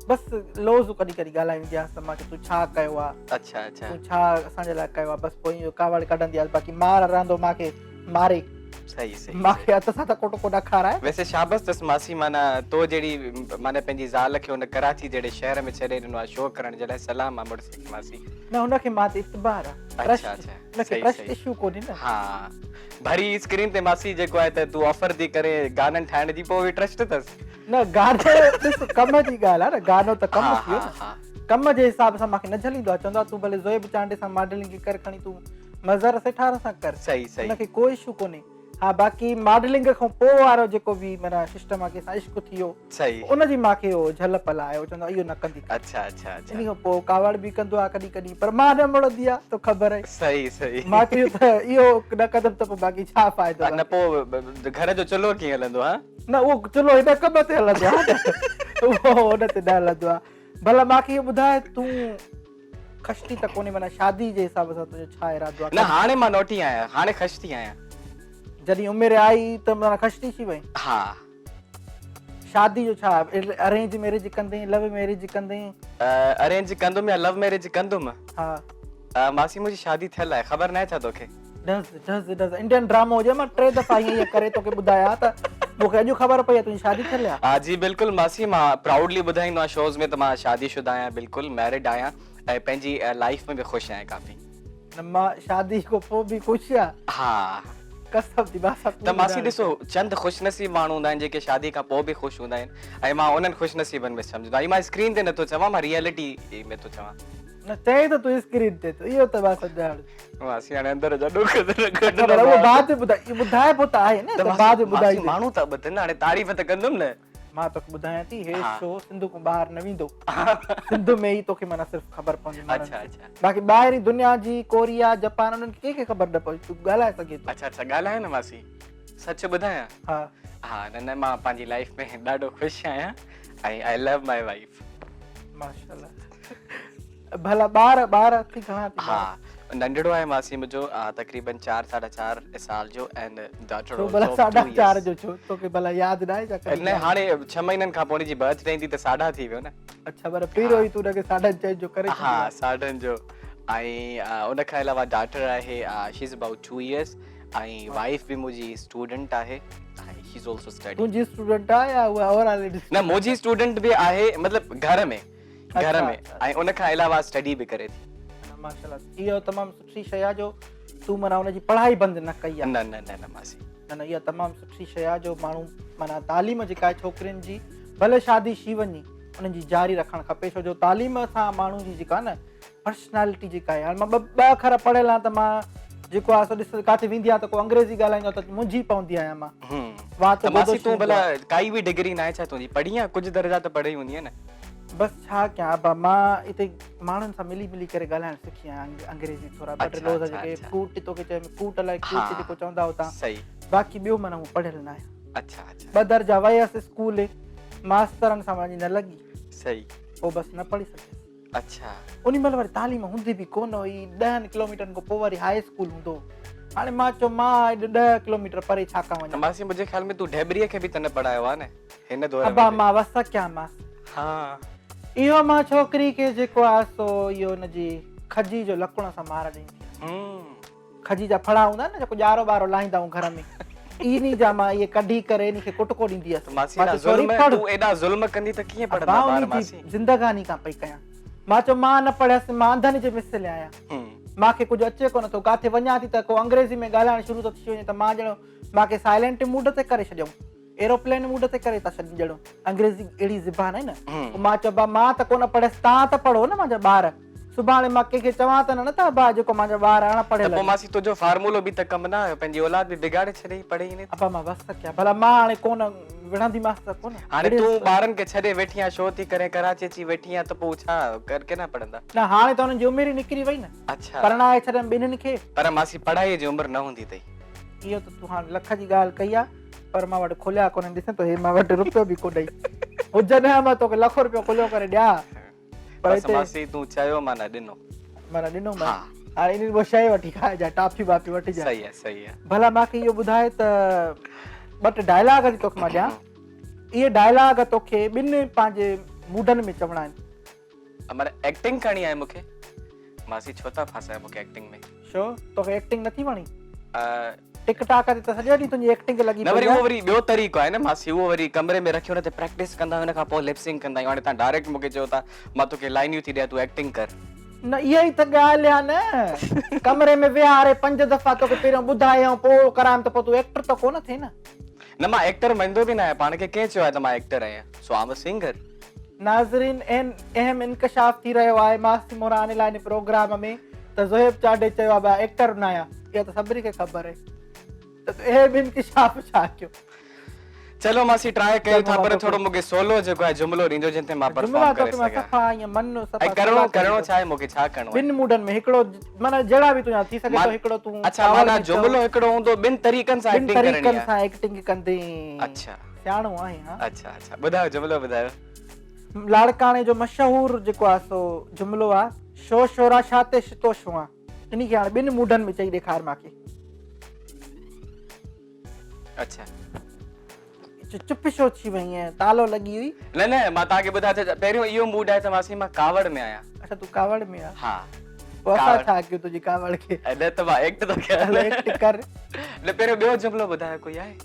بس لوز ڪڏهن ڪڏهن ڳالهائي ويندي آهيان ته مان تون ڇا ڪيو آ اڇا اڇا تون ڇا اسان جي لاء ڪيو آ بس پوء اهو ڪاوڙ ڪڍندي آ باقي مار رهندو مان کي ماري صحيح صحيح مان کي هٿ سان ته ڪٽڪو نه کارائي. ويسي شابس تس ماسي معنيٰ تو جهڙي معنيٰ پنهنجي زال کي ان ڪراچي جهڙي شهر ۾ ڇڏي ڏنو آ شو ڪرڻ جي لاء سلام آ مڙس کي ماسي. نه هن کي مان تي اعتبار آ ٽرسٽ هن کي ٽرسٽ اشو ڪونهي نه. ها ڀري اسڪرين تي ماسي جيڪو آهي ته تون آفر ٿي ڪري گانن ٺاهڻ جي پوء به ٽرسٽ اٿس. نه گانو ڏس ڪم جي ڳالهه آ نه گانو ته ڪم ٿي ويو نه ڪم جي حساب سان مان کي نه جهليندو آ چوندو آ تون ڀلي زويب چانڊيي سان ماڊلنگ ڪر کڻي تون مظهر سيٺار سان ڪر صحيح صحيح ان کي ڪو اشو ڪونهي ها باقي ماڊلنگ کان پوء وارو جيڪو به معنيٰ سسٽم آ ڪنهن سان عشق ٿي ويو صحيح ان جي مان کي اهو جهل پل آهي اهو چوندو اهو نه ڪندي ڪر اڇا اڇا اڇا ان کان پوء ڪاوڙ به ڪندو آ ڪڏهن ڪڏهن پر مان نه مڙندي آ تو خبر آهي صحيح صحيح مان چيو ته اهو نه ڪندم ته پوء باقي ڇا فائدو نه پوء گهر جو چلهو ڪيئن هلندو ها نه اهو چلهو هن ڪم تي هلندو آ اهو ان تي نه هلندو آ ڀلا مان کي اهو ٻڌاء تون خشتي ته ڪونهي معنيٰ شادي جي حساب سان تنهنجو ڇا ارادو آهي؟ نه هاڻي مان نوٽي آهيان هاڻي خشتي آهيان. جڏهن عمر آئي ته معنيٰ خشتي ٿي وئين؟ ها. شادي جو ڇا ارينج ميريج ڪندين لو ميريج ڪندين؟ ارينج ڪندم يا لو ميريج ڪندم؟ ها. ماسي منهنجي شادي ٿيل آهي خبر ناهي ڇا توکي؟ ڊز ڊز ڊز انڊين ڊرامو هجي مان ٽي دفعا ائين ائين ڪري توکي ٻڌايا ته مونکي اڄ خبر پئي آهي تنهنجي شادي ٿيل آهي. ها جي بلڪل ماسي مان پرائوڊلي ٻڌائيندو آهيان شوز ۾ ته مان شادي شده آهيان بلڪل ميرڊ آهيان ۽ پنهنجي لائيف ۾ به خوش آهيان ڪافي. نه مان شادي کان پوء به خوش آهيان. ها. قسم ٿي مان سڀ ته ماسي ڏسو چند خوش نصيب ماڻهو هوندا آهن جيڪي شادي کان پوء به خوش هوندا آهن ۽ مان انهن خوش نصيبن ۾ سمجهندو آهيان هي مان اسڪرين تي نٿو چوان مان ريئلٽي ۾ ٿو چوان. نه چئين ته تون اسڪرين تي ٿو اهو ته مان سمجهان ماسي هاڻي اندر جا ڏک ته نه ڪڍ پر اهو بعد ۾ ٻڌائي اهو ٻڌائبو ته آهي نه ته بعد ۾ ٻڌائيندين ماڻهو ٿا ٻڌن هاڻي تعريف ته ڪندم نه مان توکي ٻڌايان ٿي هي شو سنڌ کان ٻاهر نه ويندو سنڌ ۾ ئي توکي معنيٰ صرف خبر پوندي اڇا اڇا باقي ٻاهرين دنيا جي ڪوريا جپان انهن کي ڪنهن کي خبر نه پوندي تون ڳالهائي سگهين ٿو اڇا اڇا ڳالهايان نه ماسي سچ ٻڌايان ها ها نه نه مان پنهنجي لائيف ۾ ڏاڍو خوش آهيان ۽ I love my wife. ماشاءالله ڀلا ٻار ٻار اٿي گهڻا اٿي ها ننڍڙو آهي ماسي منهنجو تقريبن چار ساڍا چار سال جو ۽ ڊاٽر ڇو ڀلا ساڍا چار جو ڇو توکي ڀلا ياد ناهي ڇا ڪڏهن نه هاڻي 6 مهينن کان پوء ان جي برٿ ڊي ايندي ته ساڍا ٿي ويو نه اڇا پر پهريون ئي تون ان کي ساڍن چئن جو ڪري ها ساڍن جو ۽ ان کان علاوه ڊاٽر آهي she is about 2 years ۽ wife به منهنجي اسٽوڊنٽ آهي ۽ شي is also study تنهنجي اسٽوڊنٽ آهي يا اها اور آلريڊي نه منهنجي اسٽوڊنٽ به آهي مطلب گهر ۾ گهر ۾ ۽ ان کان علاوه اسٽڊي به ڪري ٿي. ماشاءالله اهو تمام سٺي شيء آهي جو تون معنيٰ ان جي پڙهائي بند نه ڪئي آهي. نه نه نه نه ماسي. نه نه اها تمام سٺي شيء آهي جو ماڻهو معنيٰ تعليم جيڪا آهي ڇوڪرين جي ڀلي شادي شي وڃي انهن جي جاري رکڻ کپي ڇو جو تعليم سان ماڻهو جي جيڪا نه پرسنالٽي جيڪا آهي هاڻي مان ٻه اکر پڙهيل آهيان ته مان جيڪو آهي سو ڏس ڪاٿي ويندي آهيان ته ڪو انگريزي ڳالهائيندو آهي ته منجهي پوندي آهيان مان وات ته ماسي تون ڀلا ڪائي به ڊگري ناهي ڇا تنهنجي پڙهي آهي ڪجهه درجا ته پڙهي هوندي نه بس ڇا ڪيان ابا مان اتي ماڻهن سان ملي ملي ڪري ڳالهائڻ سکي آهيان انگريزي ٿورا ٻه ٽي لوز جيڪي فروٽ توکي چيم فروٽ الائي ڪوٽ جيڪو چوندا هو تان صحيح باقي ٻيو معنيٰ هو پڙهيل نه آهيان اڇا اڇا ٻه درجا ويس اسڪول ماسترن سان منهنجي نه لڳي صحيح پوء بس نه پڙهي سگهيس اڇا. انهي مهل وري تعليم هوندي به ڪونه هئي، ڏهن ڪلوميٽرن کان پوء وري هاء اسڪول هوندو هو. هاڻي مان چيو مان ايڏو ڏهه ڪلوميٽر پري ڇا ڪان وڃان. ماسي منهنجي خيال ۾ تون ڍيٻريء کي به ته نه پڙهايو آهي نه هن دور ۾ ابا مان وس ڪيان ماس. ها. اهو مان ڇوڪري کي جيڪو آهي سو اهو ان جي کجي جو لڪڻ سان مار ڏيندي آهيان. کجي جا ڦڙا هوندا آهن نه جيڪو ڄارو ٻارو لاهيندا آهيون گهر ۾ انهي جا مان اهي ڪڍي ڪري انهي کي ڪٽڪو ڏيندي هيس. ماسي ايڏا ظلم تون ايڏا ظلم ڪندي ته ڪيئن پڙهندا ٻار ماسي. زندگاني ڪان پئي ڪيان مان چيو مان نه پڙهيس مان انڌن جي مثل آهيان مان کي ڪجهه اچي ڪونه ٿو ڪاٿي وڃان ٿي ته ڪو انگريزي ۾ ڳالهائڻ شروع ٿو ٿي وڃي ته مان ڄڻ مان کي سائلينٽ موڊ تي ڪري ڇڏيائون ايروپلين موڊ تي ڪري ٿا ڇڏن ڄڻ انگريزي اهڙي زبان آهي نه پوء مان چيو ابا مان ته ڪونه پڙهيس توهان ته پڙهو نه منهنجا ٻار سڀاڻي مان ڪنهن کي چوان ته نه نه ته ابا جيڪو منهنجا ٻار اڻ پڙهيل ته پوء ماسي تنهنجو فارمولو به ته ڪم نه آيو پنهنجي اولاد به بگاڙي ڇڏيئي پڙهي ئي نه ابا مان وس ڪيان ڀلا مان هاڻي ڪونه وڙهنديمانس ته ڪونه هاڻي تون ٻارن کي ڇڏي ويٺي آهين شو ٿي ڪرين ڪراچي اچي ويٺي آهين ته پوء ڇا ڪر ڪيڏانهن پڙهندا. نه هاڻي ته انهن جي عمر ئي نڪري وئي نه اڇا پرڻائي ڇڏيم ٻنهين کي. پر ماسي پڙهائي جي عمر نه هوندي اٿئي. اهو ته تون هاڻي لک جي ڳالهه ڪئي آهي. پر مان وٽ کليا ڪونهن ڏسين ٿو هي مان وٽ روپيو به ڪونهي هجن ها مان توکي لک روپيو کليو ڪري ڏيان پر بس ماسي تون چيو معنيٰ ڏنو معنيٰ ڏنو مان هاڻي انهي پوء شيء وٺي کائجان ٽافي بافي وٺي جان صحيح آهي صحيح آهي ڀلا مان کي اهو ٻڌاء ته ٻه ٽي ڊائلاگ جي توکي مان ڏيان اهي ڊائلاگ توکي ٻن پنهنجي موڊن ۾ چوڻا آهن امر ايڪٽنگ ڪرڻي آهي مونکي ماسي ڇو ٿا ڦاسايو مونکي ايڪٽنگ ۾. ڇو توکي ايڪٽنگ نٿي وڻي. ٽڪ ٽاڪ تي ته سڄو ڏينهن تنهنجي ايڪٽنگ لڳي پئي آهي. نه وري اهو وري ٻيو طريقو آهي نه ماسي اهو وري ڪمري ۾ رکي ان تي پريڪٽس ڪندا آهيون ان کان پوء لپ سنڪ ڪندا آهيون هاڻي توهان ڊائريڪٽ مونکي چئو ٿا مان توکي لائنيون ٿي ڏيان تون ايڪٽنگ ڪر. نه اها ئي ته ڳالهه آهي نه ڪمري ۾ ويهاري پنج دفعا توکي پهريون ٻڌايان ۽ پوء ڪرايم ته پوء تون ايڪٽر ته ڪونه ٿئين نه. نه مان ايڪٽر مڃندو به نه آهيان پاڻ کي ڪنهن چيو آهي ته مان ايڪٽر آهيان سو آئم ا سنگر. ناظرين اهم انڪشاف ٿي رهيو آهي ماسي موران لاء ان پروگرام ۾ ته زوهيب چانڊيي چيو آهي مان ايڪٽر نه آهيان اها ته سڀني کي خبر آهي ته اهم انڪشاف ڇا ڪيو. چلو ماسي ٽرائي ڪيون ٿا پر ٿورو مونکي سولو جيڪو آهي جملو ڏينجو جنهن تي مان پرفارم ڪري سگهان. صفا ائين من صفا ۽ ڪرڻو ڪرڻو ڇا آهي مونکي ڇا ڪرڻو آهي ٻن موڊن ۾ هڪڙو معنيٰ جهڙا به تنهنجا ٿي سگهي ٿو هڪڙو تون اڇا معنيٰ جملو هڪڙو هوندو ٻن طريقن سان ايڪٽنگ ڪرڻي آهي ٻن طريقن سان ايڪٽنگ ڪندين اڇا سياڻو آهين ها. اڇا اڇا ٻڌايو جملو ٻڌايو. لاڙڪاڻي جو مشهور جيڪو آ سو جملو آ شو شورا شاتي شتو شوان انهي کي هاڻي ٻن موڊن ۾ چئي ڏيکار ماکي. اڇا. چپ شو ٿي وئين تالو لڳي هئي. نه نه مان توهان کي ٻڌايان ٿو پهريون اهو موڊ آهي ته ماسي مان ڪاوڙ ۾ آهيان. اڇا تون ڪاوڙ ۾ آهين. ها. پوء اسان ڇا ڪيون تنهنجي ڪاوڙ کي. نه ته مان ايڪٽ ٿو ڪيان. ايڪٽ ڪر. نه پهريون ٻيو جملو ٻڌايو ڪوئي آهي.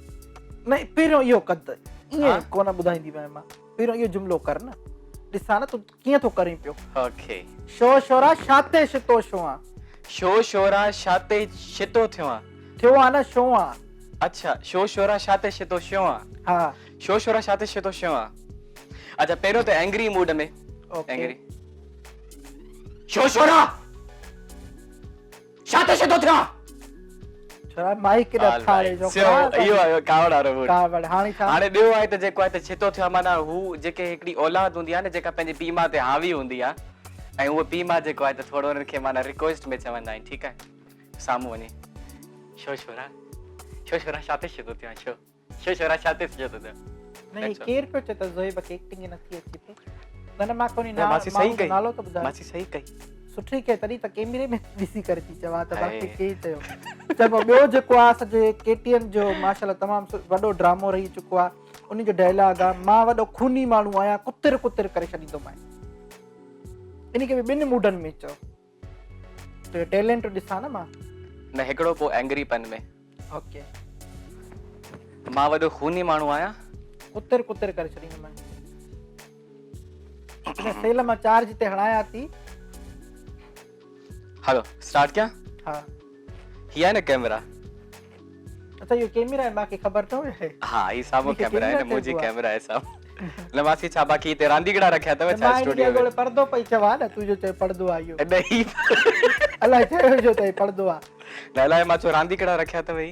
نه پهريون اهو ڪر ته ائين ڪونه ٻڌائينديمانء مان پهريون اهو جملو ڪر نه ڏسان نه تون ڪيئن ٿو ڪرين پيو. اوڪي. شو شورا شاتي شتو شو آن. شو شورا شاتي شتو ٿيو آن. ٿيو آن نه شو آن. اڇا شو شورا شاتي شتو شو آن. ها. شو شورا شاتي شتو شو آن. اڇا پهريون ته اينگري موڊ ۾. اوڪي. اينگري. شو شورا. ڇا ته شدو ٿيا. ڇورا مائيڪ ڪيڏا ڦاڙي ڇوڪرا. اهو آيو ڪاوڙ وارو موڊ. ڪاوڙ هاڻي ڇا. هاڻي ٻيو آهي ته جيڪو آهي ته ڇتو ٿيو معنيٰ هو جيڪي هڪڙي اولاد هوندي آهي نه جيڪا پنهنجي پيء ماء تي حاوي هوندي آهي ۽ اهو پيء ماء جيڪو آهي ته ٿورو انهن کي معنيٰ رڪويسٽ ۾ چوندا آهن ٺيڪ آهي سامهون وڃي شو شورا شو شورا ڇا تي شدو ٿيو آهين شو شو شورا ڇا تي شدو ٿيو. نه هي ڪير پيو چئي ته زوهيب کي ايڪٽنگ ئي نٿي اچي پئي. نه نه مان ڪونهي نه ماسي صحيح ڪئي نالو ته ٻڌايو. ماسي صحيح ڪئي. سٺي ڪئي تڏهن ته ڪيمري ۾ ڏسي ڪري ٿي چوان ته باقي ڪي چيو. چڱو ٻيو جيڪو آ اسان جي ڪي ٽي اين جو ماشاءالله تمام وڏو ڊرامو رهي چڪو آ ان جو ڊائلاگ آ مان وڏو خوني ماڻهو آهيان ڪتر ڪتر ڪري ڇڏيندومانء. ان کي به ٻن موڊن ۾ چئو. تنهنجو ٽيلنٽ ڏسان نه مان. نه هڪڙو پو اينگري پن ۾. اوڪي. مان وڏو خوني ماڻهو آهيان. ڪتر ڪتر ڪري ڇڏيندومانء. ان سيل مان چارج تي هڻايان ٿي. هلو اسٽارٽ ڪيان؟ ها. هي آهي نه ڪيمرا. اڇا اهو ڪيمرا آهي مانکي خبر نه هئي. ها هي سامهون ڪيمرا آهي نه منهنجي ڪيمرا آهي سامهون. نه ماسي ڇا باقي هتي رانديگڙا رکيا اٿو ڇا اسٽوڊيو ۾؟ پردو پئي چوان نه تون جو چئي پردو آهي اهو. نه هي الائي چيو جو ته پردو آهي. نه الائي مان چيو رانديگڙا رکيا اٿو هي.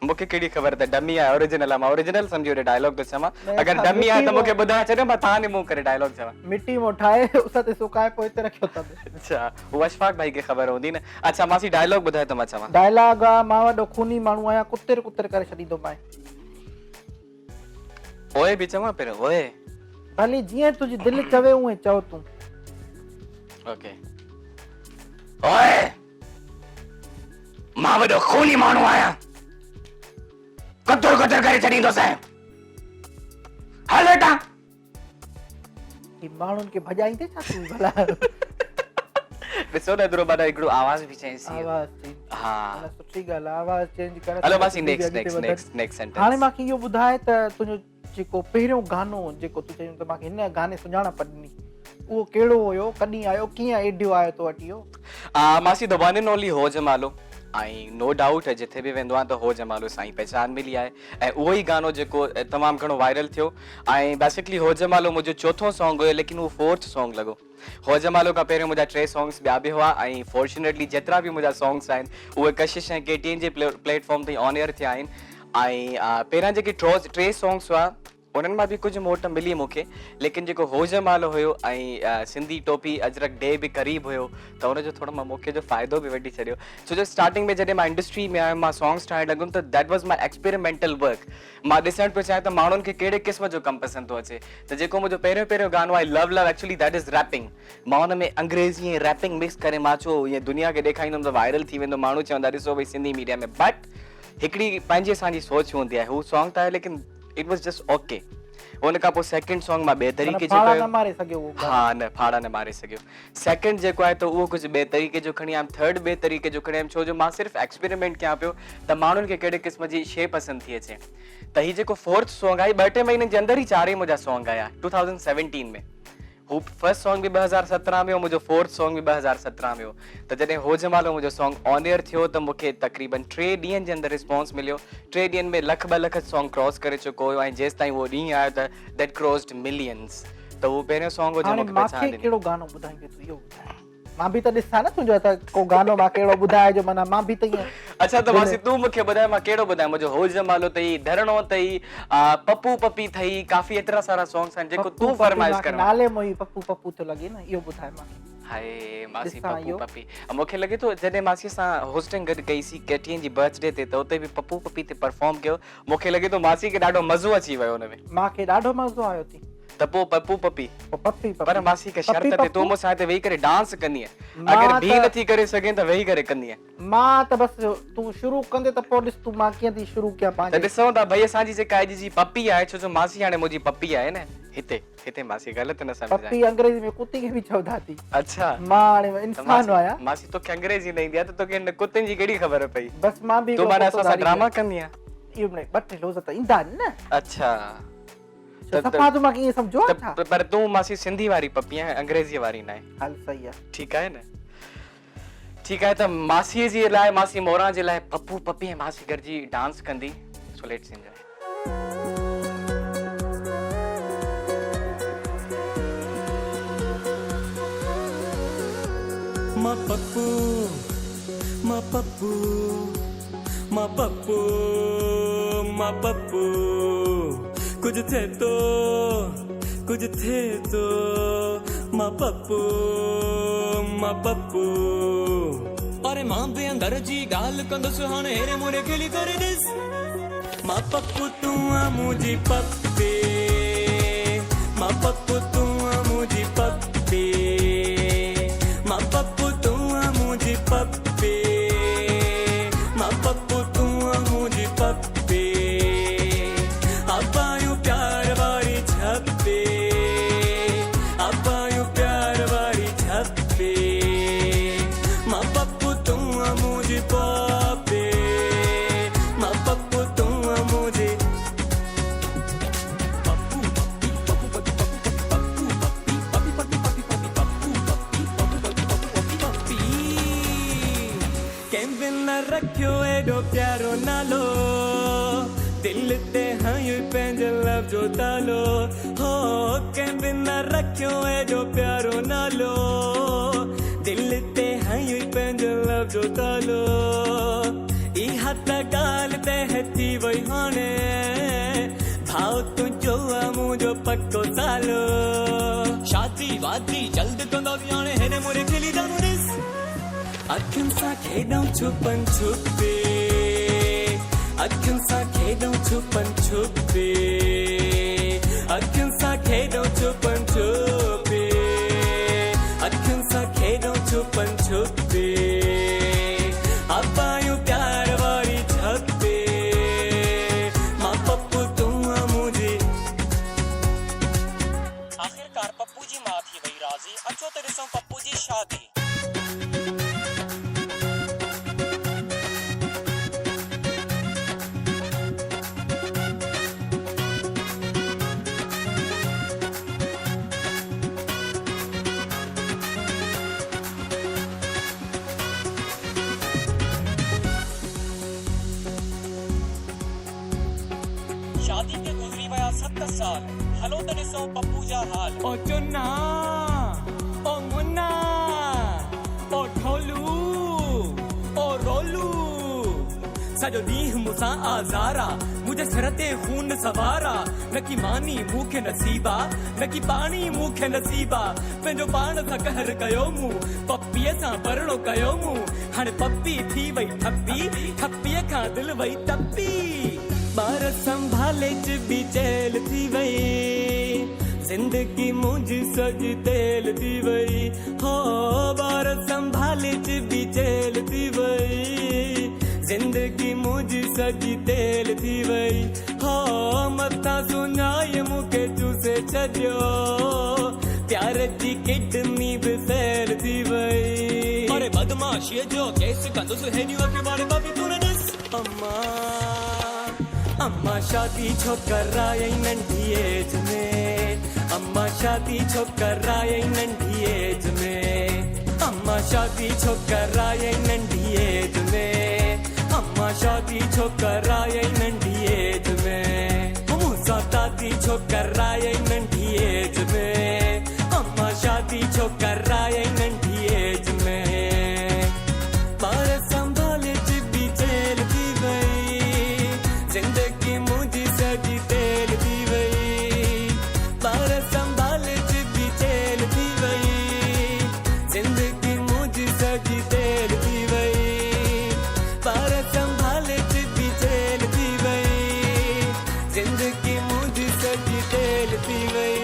مون کي ڪهڙي خبر ته ڊمي آهي اوريجنل آهي مان اوريجنل سمجهي هوڏي ڊائلاگ ٿو چوان اگر ڊمي آهي ته مون کي ٻڌائي ڇڏيو مان تان ئي منهن ڪري ڊائلاگ چوان. مٽي مون ٺاهي اس تي سڪائي پوء هتي رکيو اٿم. اڇا اهو اشفاق ڀائي کي خبر هوندي نه. اڇا ماسي ڊائلاگ ٻڌاء ته مان چوان. ڊائلاگ آ مان وڏو خوني ماڻهو آهيان ڪتر ڪتر ڪري ڇڏيندومانء. اوئي به چوان پهريون اوئي. ڀلي جيئن تنهنجي دل چوي اونئين چئو تون. اوڪي اوئي مان وڏو خوني ماڻهو آهيان ڪتر ڪتر ڪري ڇڏيندوسانء هل هتان. هي ماڻهن کي ڀڄائيندي ڇا تون ڀلا. ڏسو نه ايترو معنيٰ هڪڙو آواز به چينج ٿي ويو. آواز چينج ها معنيٰ سٺي ڳالهه آهي آواز چينج ڪري هلو ماسي next next next next sentence. هاڻي مانکي اهو ٻڌاء ته تنهنجو جيڪو پهريون گانو جيڪو تون چيو ته مانکي هن گاني سڃاڻپ ڏني اهو ڪهڙو هيو ڪڏهن آيو ڪيئن ايڊيو آيو تو وٽ اهو. ماسي the one and only هو جمالو ۽ نو ڊائوٽ جٿي به ويندو آهيان ته هو جمالو سان ئي پهچان ملي آهي ۽ اهو ئي گانو جيڪو تمام گهڻو وائرل ٿيو ۽ بيسڪلي هو جمالو منهنجو چوٿون سانگ هيو ليڪن هو فورٿ سانگ لڳو هو جمالو کان پهريون منهنجا ٽي سانگس ٻيا به هئا ۽ فورچونيٽلي جيترا به منهنجا سانگس آهن اهي ڪشش ۽ ڪي ٽي اين جي پليٽ فارم تي آن ايئر ٿيا آهن ۽ پهريان جيڪي ٽي سانگس هئا انهن مان به ڪجهه موٽ ملي مون کي ليڪن جيڪو هو جمالو هيو ۽ سنڌي ٽوپي اجرڪ ڊي به قريب هيو ته ان جو ٿورو مان موقعي جو فائدو به وٺي ڇڏيو ڇو جو اسٽارٽنگ ۾ جڏهن مان انڊسٽري ۾ آيم مان سانگس ٺاهڻ لڳم ته that was my experimental work مان ڏسڻ پيو چاهيان ته ماڻهن کي ڪهڙي قسم جو ڪم پسند ٿو اچي ته جيڪو منهنجو پهريون پهريون گانو آهي لو لو ايڪچولي that is wrapping مان ان ۾ انگريزي ۽ ريپنگ مڪس ڪري مان چيو ائين دنيا کي ڏيکاريندم ته وائرل ٿي ويندو ماڻهو چوندا ڏسو ڀئي سنڌي ميڊيا ۾ بٽ هڪڙي پنهنجي اسان جي سوچ هوندي آهي هو سانگ ته آهي ليڪن it was just okay ان کان پوء سيڪنڊ سانگ مان ٻئي طريقي جو ڦاڙا نه ماري سگهيو اهو ها نه ڦاڙا نه ماري سگهيو سيڪنڊ جيڪو آهي ته اهو ڪجهه ٻئي طريقي جو کڻي آيم ٿرڊ ٻئي طريقي جو کڻي آيم ڇو جو مان صرف ايڪسپيريمينٽ ڪيان پيو ته ماڻهن کي ڪهڙي قسم جي شي پسند ٿي اچي ته هي جيڪو فورٿ سانگ آهي ٻه ٽي مهينن جي اندر ئي چار ئي منهنجا سانگ آيا 2017 ۾ هو فرسٽ سانگ به 2017 ۾ هو منهنجو فورٿ سانگ به 2017 ۾ هو ته جڏهن هو جمالو منهنجو سانگ آن ايئر ٿيو ته مون کي تقريبن ٽي ڏينهن جي اندر رسپانس مليو ٽي ڏينهن ۾ لک ٻه لک سانگ ڪراس ڪري چڪو هيو ۽ جيستائين اهو ڏينهن آيو ته that crossed millions ته اهو پهريون سانگ هو جنهن مون کي پهچان ڏني. هاڻي ماکي ڪهڙو گانو ٻڌائيندين تون اهو ٻڌاء. مان به ته ڏسان نه تنهنجو ته ڪو گانو مان ڪهڙو ٻڌاء جو معنيٰ مان به ته ائين. اڇا ته ماسي تون مون کي ٻڌاء مان ڪهڙو ٻڌايان منهنجو هو جمالو اٿئي ڌرڻو اٿئي پپو پپي اٿئي ڪافي ايترا سارا سانگس آهن جيڪو تون فرمائش ڪر. نالي مان ئي پپو پپو ٿو لڳي نه اهو ٻڌاء مان کي. هائي ماسي پپو پپي مون کي لڳي ٿو جڏهن ماسي سان هوسٽنگ گڏ ڪئي سي ڪي ٽي اين جي برٿ ڊي تي ته اتي به پپو پپي تي پرفارم ڪيو مون کي لڳي ٿو ماسي کي ڏاڍو مزو اچي ويو ان ۾. مان کي ڏاڍو مزو آيو ٿي. ته پوء پپو پپي. پوء پپي پپي. پر ماسي هڪ شرط تي تون مون سان هتي ويهي ڪري ڊانس ڪندينء. اگر بيهي نه ٿي ڪري سگهين ته ويهي ڪري ڪندينء. مان ته بس تون شروع ڪندي ته پوء ڏس تون مان ڪيئن ٿي شروع ڪيان پنهنجي. ته ڏسون ٿا ڀئي اسان جي جيڪا اڄ جي پپي آهي ڇو جو ماسي هاڻي منهنجي پپي آهي نه هتي هتي ماسي غلط نه سمجهجانء. پپي انگريزي ۾ ڪتي کي به چوندا ٿي. اڇا. مان هاڻي انسان آهيان. ماسي توکي انگريزي نه ايندي آهي ته توکي هن ڪتن جي ڪهڙي خبر پئي. بس مان به تون معنيٰ اسان سان ڊراما ڪندينء. اهو مڙئي ٻه ٽي لفظ ته ايندا آهن نه. اڇا. صفا تون مانکي ائين سمجهيو آهي ڇا؟ پر تون ماسي سنڌي واري پپي آهين انگريزي واري ناهي. هل صحيح آهي. ٺيڪ آهي نه. ٺيڪ آهي ته ماسي جي لاء ماسي موران جي لاء پپو پپي ۽ ماسي گڏجي ڊانس ڪندي سو let's enjoy. مان پپو مان پپو مان پپو مان پپو ڪجهه ٿئي ٿو ڪجهه ٿئي ٿو مان پپو مان پپو. پر مان به اندر جي ڳالهه ڪندس هاڻي هيري موري کلي ڪري ڏس مان پپو تون آ منهنجي پپي. رکيو ايڏو پيارو نالو دل تي هنيو پنهنجي لو جو تالو هو ڪنهن به نه رکيو ايڏو پيارو نالو دل تي هنيو پنهنجي لو جو تالو اها ته ڳالهه طئه ٿي وئي هاڻي ڀاء تنهنجو آ منهنجو پڪو سالو. شادي وادي جلد ڪنداسين هاڻي هيڏي موري کلي جانو ڏس. اکين سان کيڏون ڇپن ڇپي اکين سان کيڏون ڇپن ڇپي اکين سان کيڏون ڇپن ڇپي اکين سان کيڏون ڇپن ڇپي ها پايون پيار واري ڇپي مان پپو تون آن منهنجي. آخرڪار پپو جي ماء ٿي وئي راضي، اچو ته ڏسون پپو جي شادي. شادي کي گذري ويا ست سال، هلو ته ڏسون پپو جا حال. او چنا، او منا، او ڍولو، او رولو، سڄو ڏينهن مون سان آزار آ، منهنجي سر تي خون سوار آ، نه ڪي ماني مون کي نصيب آ، نه ڪي پاڻي مون کي نصيب آ، پنهنجو پاڻ سان قهر ڪيو مون، پپيء سان پرڻو ڪيو مون، هاڻي پپي ٿي وئي ٺپي، ٺپيء کان دل وئي ٽپي. ٻار سنڀالي چٻي چيلهه ٿي وئي، زندگي منهنجي سڄي تيل ٿي وئي، هو ٻار سنڀالي چٻي چيلهه ٿي وئي، زندگي منهنجي سڄي تيل ٿي وئي، هو مٿان سڃائي مون کي چوسي ڇڏيو، پيار جي ڪڊني به فيل ٿي وئي. اڙي بدمعاشيء جو ڪيس ڪندس، هيڏيون اکيون ڦاڙي بابي تون نه ڏس. اما اما شادي ڇو ڪرايئي ننڍي ايج ۾، اما شادي ڇو ڪرايئي ننڍي ايج ۾، اما شادي ڇو ڪرايئي ننڍي ايج ۾، اما شادي ڇو ڪرايئي ننڍي ايج ۾، مون سان دادي ڇو ڪرايئي ننڍي ايج ۾، اما شادي ڇو ڪرايئي ننڍي ايج ۾. ٻار سنڀالي چٻي چيلهه ٿي وئي، زندگي منهنجي سڄي تيل ٿي وئي. ٻار سنڀالي چٻي چيلهه ٿي وئي، زندگي منهنجي سڄي تيل ٿي وئي. ٻار سنڀالي چٻي چيلهه ٿي وئي، زندگي منهنجي سڄي تيل ٿي وئي.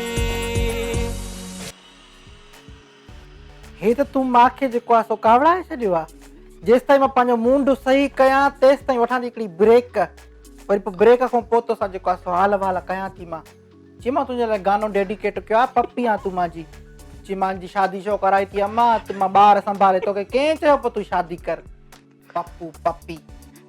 هي ته تون مان کي جيڪو آهي سو ڪاوڙائي ڇڏيو آهي. جيستائين مان پنهنجو مونڊ صحيح ڪيان تيستائين وٺان ٿي هڪڙي بريڪ. وري پوء بريڪ کان پوء توسان جيڪو آهي سو حال احوال ڪيان ٿي مان. چي مان تنهنجي لاء گانو ڊيڊيڪيٽ ڪيو آهي پپي آن تون مانجي. چي مانجي شادي ڇو ڪرائي ٿي امان ته مان ٻار سنڀالي توکي ڪنهن چيو پوء تون شادي ڪر. پپو پپي.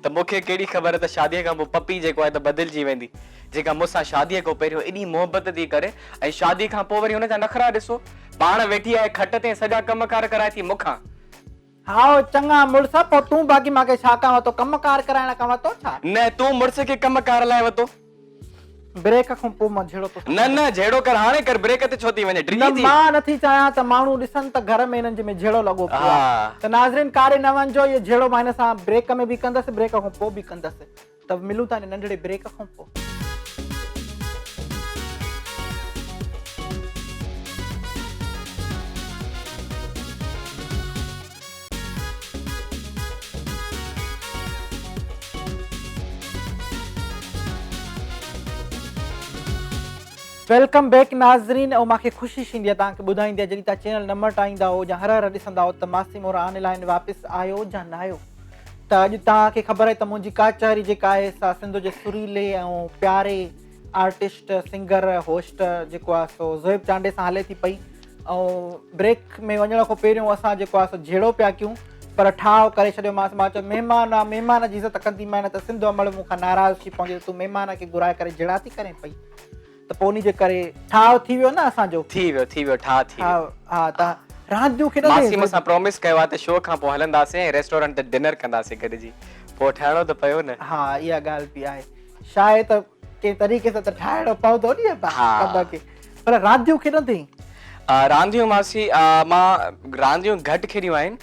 ته مون کي ڪهڙي خبر ته شاديء کان پوء پپي جيڪو آهي ته بدلجي ويندي. جيڪا مون سان شاديء کان پهريون ايڏي محبت ٿي ڪري ۽ شادي کان پوء وري هن جا نخرا ڏسو. پاڻ ويٺي آهي کٽ تي ۽ سڄا ڪم ڪار ڪرائي ٿي مون کان. هائو چڱا مڙس، پوء تون باقي مان کي ڇا ڪان وتو ڪم ڪار ڪرائڻ کان وتو ڇا؟ نه تون مڙس کي ڪم ڪار لاء وتو. بريڪ کان پوء مان جهيڙو توسان نه نه جهيڙو ڪر هاڻي ڪر بريڪ تي ڇو ٿي وڃين ڊڄي نه ٿي. مان نٿي چاهيان ته ماڻهو ڏسن ته گهر ۾ هنن جي ۾ جهيڙو لڳو پيو آهي ته ناظرين ڪاڏي نه وڃجو اهو جهيڙو مان هن سان بريڪ ۾ به ڪندس بريڪ کان پوء به ڪندس ته ملون ٿا هن ننڍڙي بريڪ کان پوء. Welcome back ناظرين ۽ مونکي خوشي ٿيندي آهي توهان کي ٻڌائيندي آهي جڏهن توهان چينل نه مٽائيندا هو يا هر هر ڏسندا هو ته ماسي مورا آن لائن واپس آيو يا نه آيو ته اڄ توهان کي خبر آهي ته منهنجي ڪچهري جيڪا آهي سا سنڌ جي سريلي ۽ پياري آرٽسٽ سنگر هوسٽ جيڪو آهي سو زويب چانڊي سان هلي ٿي پئي ۽ بريڪ ۾ وڃڻ کان پهريون اسان جيڪو آهي سو جهيڙو پيا ڪيون پر ٺاهه ڪري ڇڏيومانس مان چيو مهمان آ مهمان جي عزت ڪنديمانء نه ته سنڌ امڙ مون کان ناراض ٿي پوندي ته تون مهمان کي گهرائي ڪري جهيڙا ٿي ڪرين پئي ته پوء انهي جي ڪري ٺاهه ٿي ويو نه اسان جو. ٿي ويو ٿي ويو ٺاهه ٿي ويو. ها ته رانديون کيڏندي ماسي مون سان پرومس ڪيو آهي ته شو کان پوء هلنداسين ۽ ريسٽورنٽ تي ڊنر ڪنداسين گڏجي. پوء ٺاهڻو ته پيو نه. ها اها ڳالهه به آهي. شاهي ته ڪنهن طريقي سان ته ٺاهڻو پوندو ني ابا ڪم کي. پر رانديون کيڏندين؟ رانديون ماسي مان رانديون گهٽ کيڏيون آهن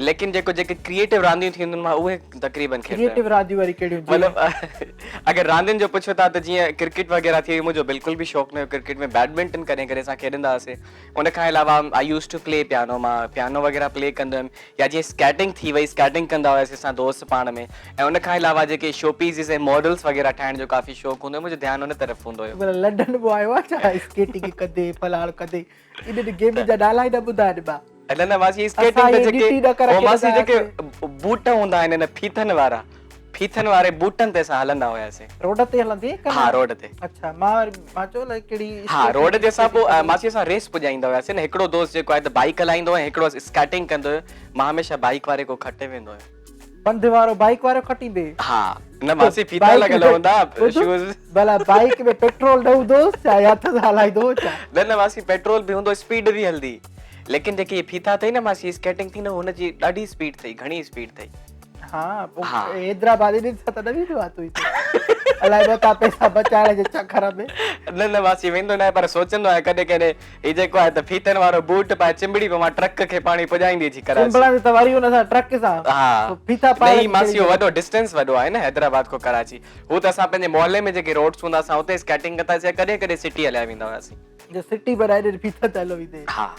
ليڪن جيڪو جيڪي ڪريئيٽو رانديون ٿينديون آهن مان اهي تقريبن کيڏندو آهيان. ڪريئيٽو رانديون وري ڪهڙيون جيئن؟ مطلب اگر راندين جو پڇو ٿا ته جيئن ڪرڪيٽ وغيره ٿي وئي منهنجو بلڪل به شوق نه هيو ڪرڪيٽ ۾ بيڊمنٽن ڪڏهن ڪڏهن اسان کيڏندا هئاسين ان کان علاوه I use to play piano مان پيانو وغيره پلي ڪندو هيم يا جيئن اسڪيٽنگ ٿي وئي اسڪيٽنگ ڪندا هياسين اسان دوست پاڻ ۾ ۽ ان کان علاوه جيڪي شو پيسز ۽ ماڊلز وغيره ٺاهڻ جو ڪافي شوق هوندو هيو منهنجو ڌيان ان طرف هوندو هيو. مطلب لنڊن به آيو آ ڇا اسڪيٽنگ ڪندي فلاڻو ڪندي انهن گيمن جا نالا ئي نه ٻڌا آهن مان. نه نه ماسي اسڪيٽنگ ته جيڪي هو ماسي جيڪي بوٽ هوندا آهن ان ڦيٿن وارا ڦيٿن واري بوٽن تي اسان هلندا هياسين. روڊ تي هلندي ڪا ها روڊ تي. اڇا مان وري مان چيو الائي ڪهڙي ها روڊ تي اسان پوء ماسي اسان ريس پڄائيندا هياسين نه هڪڙو دوست جيڪو آهي ته بائيڪ هلائيندو هو ۽ هڪڙو اسڪيٽنگ ڪندو هيو مان هميشه بائيڪ واري کان کٽي ويندو هيم. پنڌ وارو بائيڪ وارو کٽيندي. ها نه ماسي ڦيٿا لڳل هوندا شوز. ڀلا بائيڪ ۾ پيٽرول نه هوندو هوس ڇا يا هٿ سان هلائيندو هو ڇا. نه نه ماسي پيٽرول به هوندو اسپيڊ به هلندي ليڪن جيڪي هي ڦيٿا اٿئي نه ماسي اسڪيٽنگ ٿي نه هن جي ڏاڍي اسپيڊ اٿئي گهڻي اسپيڊ اٿئي. ها پوء حيدرآباد انهن سان ته نه ويندو آ تون هتي الائي ٻه پئسا بچائڻ جي چڪر ۾. نه نه ماسي ويندو ناهي پر سوچندو آهيان ڪڏهن ڪڏهن هي جيڪو آهي ته ڦيٿن وارو بوٽ پائي چنبڙي پوان ٽرڪ کي پاڻي پڄائيندي اچي ڪراچي. چنبڙندي ته وري ان سان ٽرڪ سان ها ڦيٿا پائي نه هي ماسي اهو وڏو ڊسٽنس وڏو آهي نه حيدرآباد کان ڪراچي هو ته اسان پنهنجي محلي ۾ جيڪي روڊس هوندا اسان اتي اسڪيٽنگ ڪندا هئاسين يا ڪڏهن ڪڏهن سٽي هليا ويندا هئاسين. جو سٽي بنائي ڏين ڦيٿن تي هليو ويندي. ها.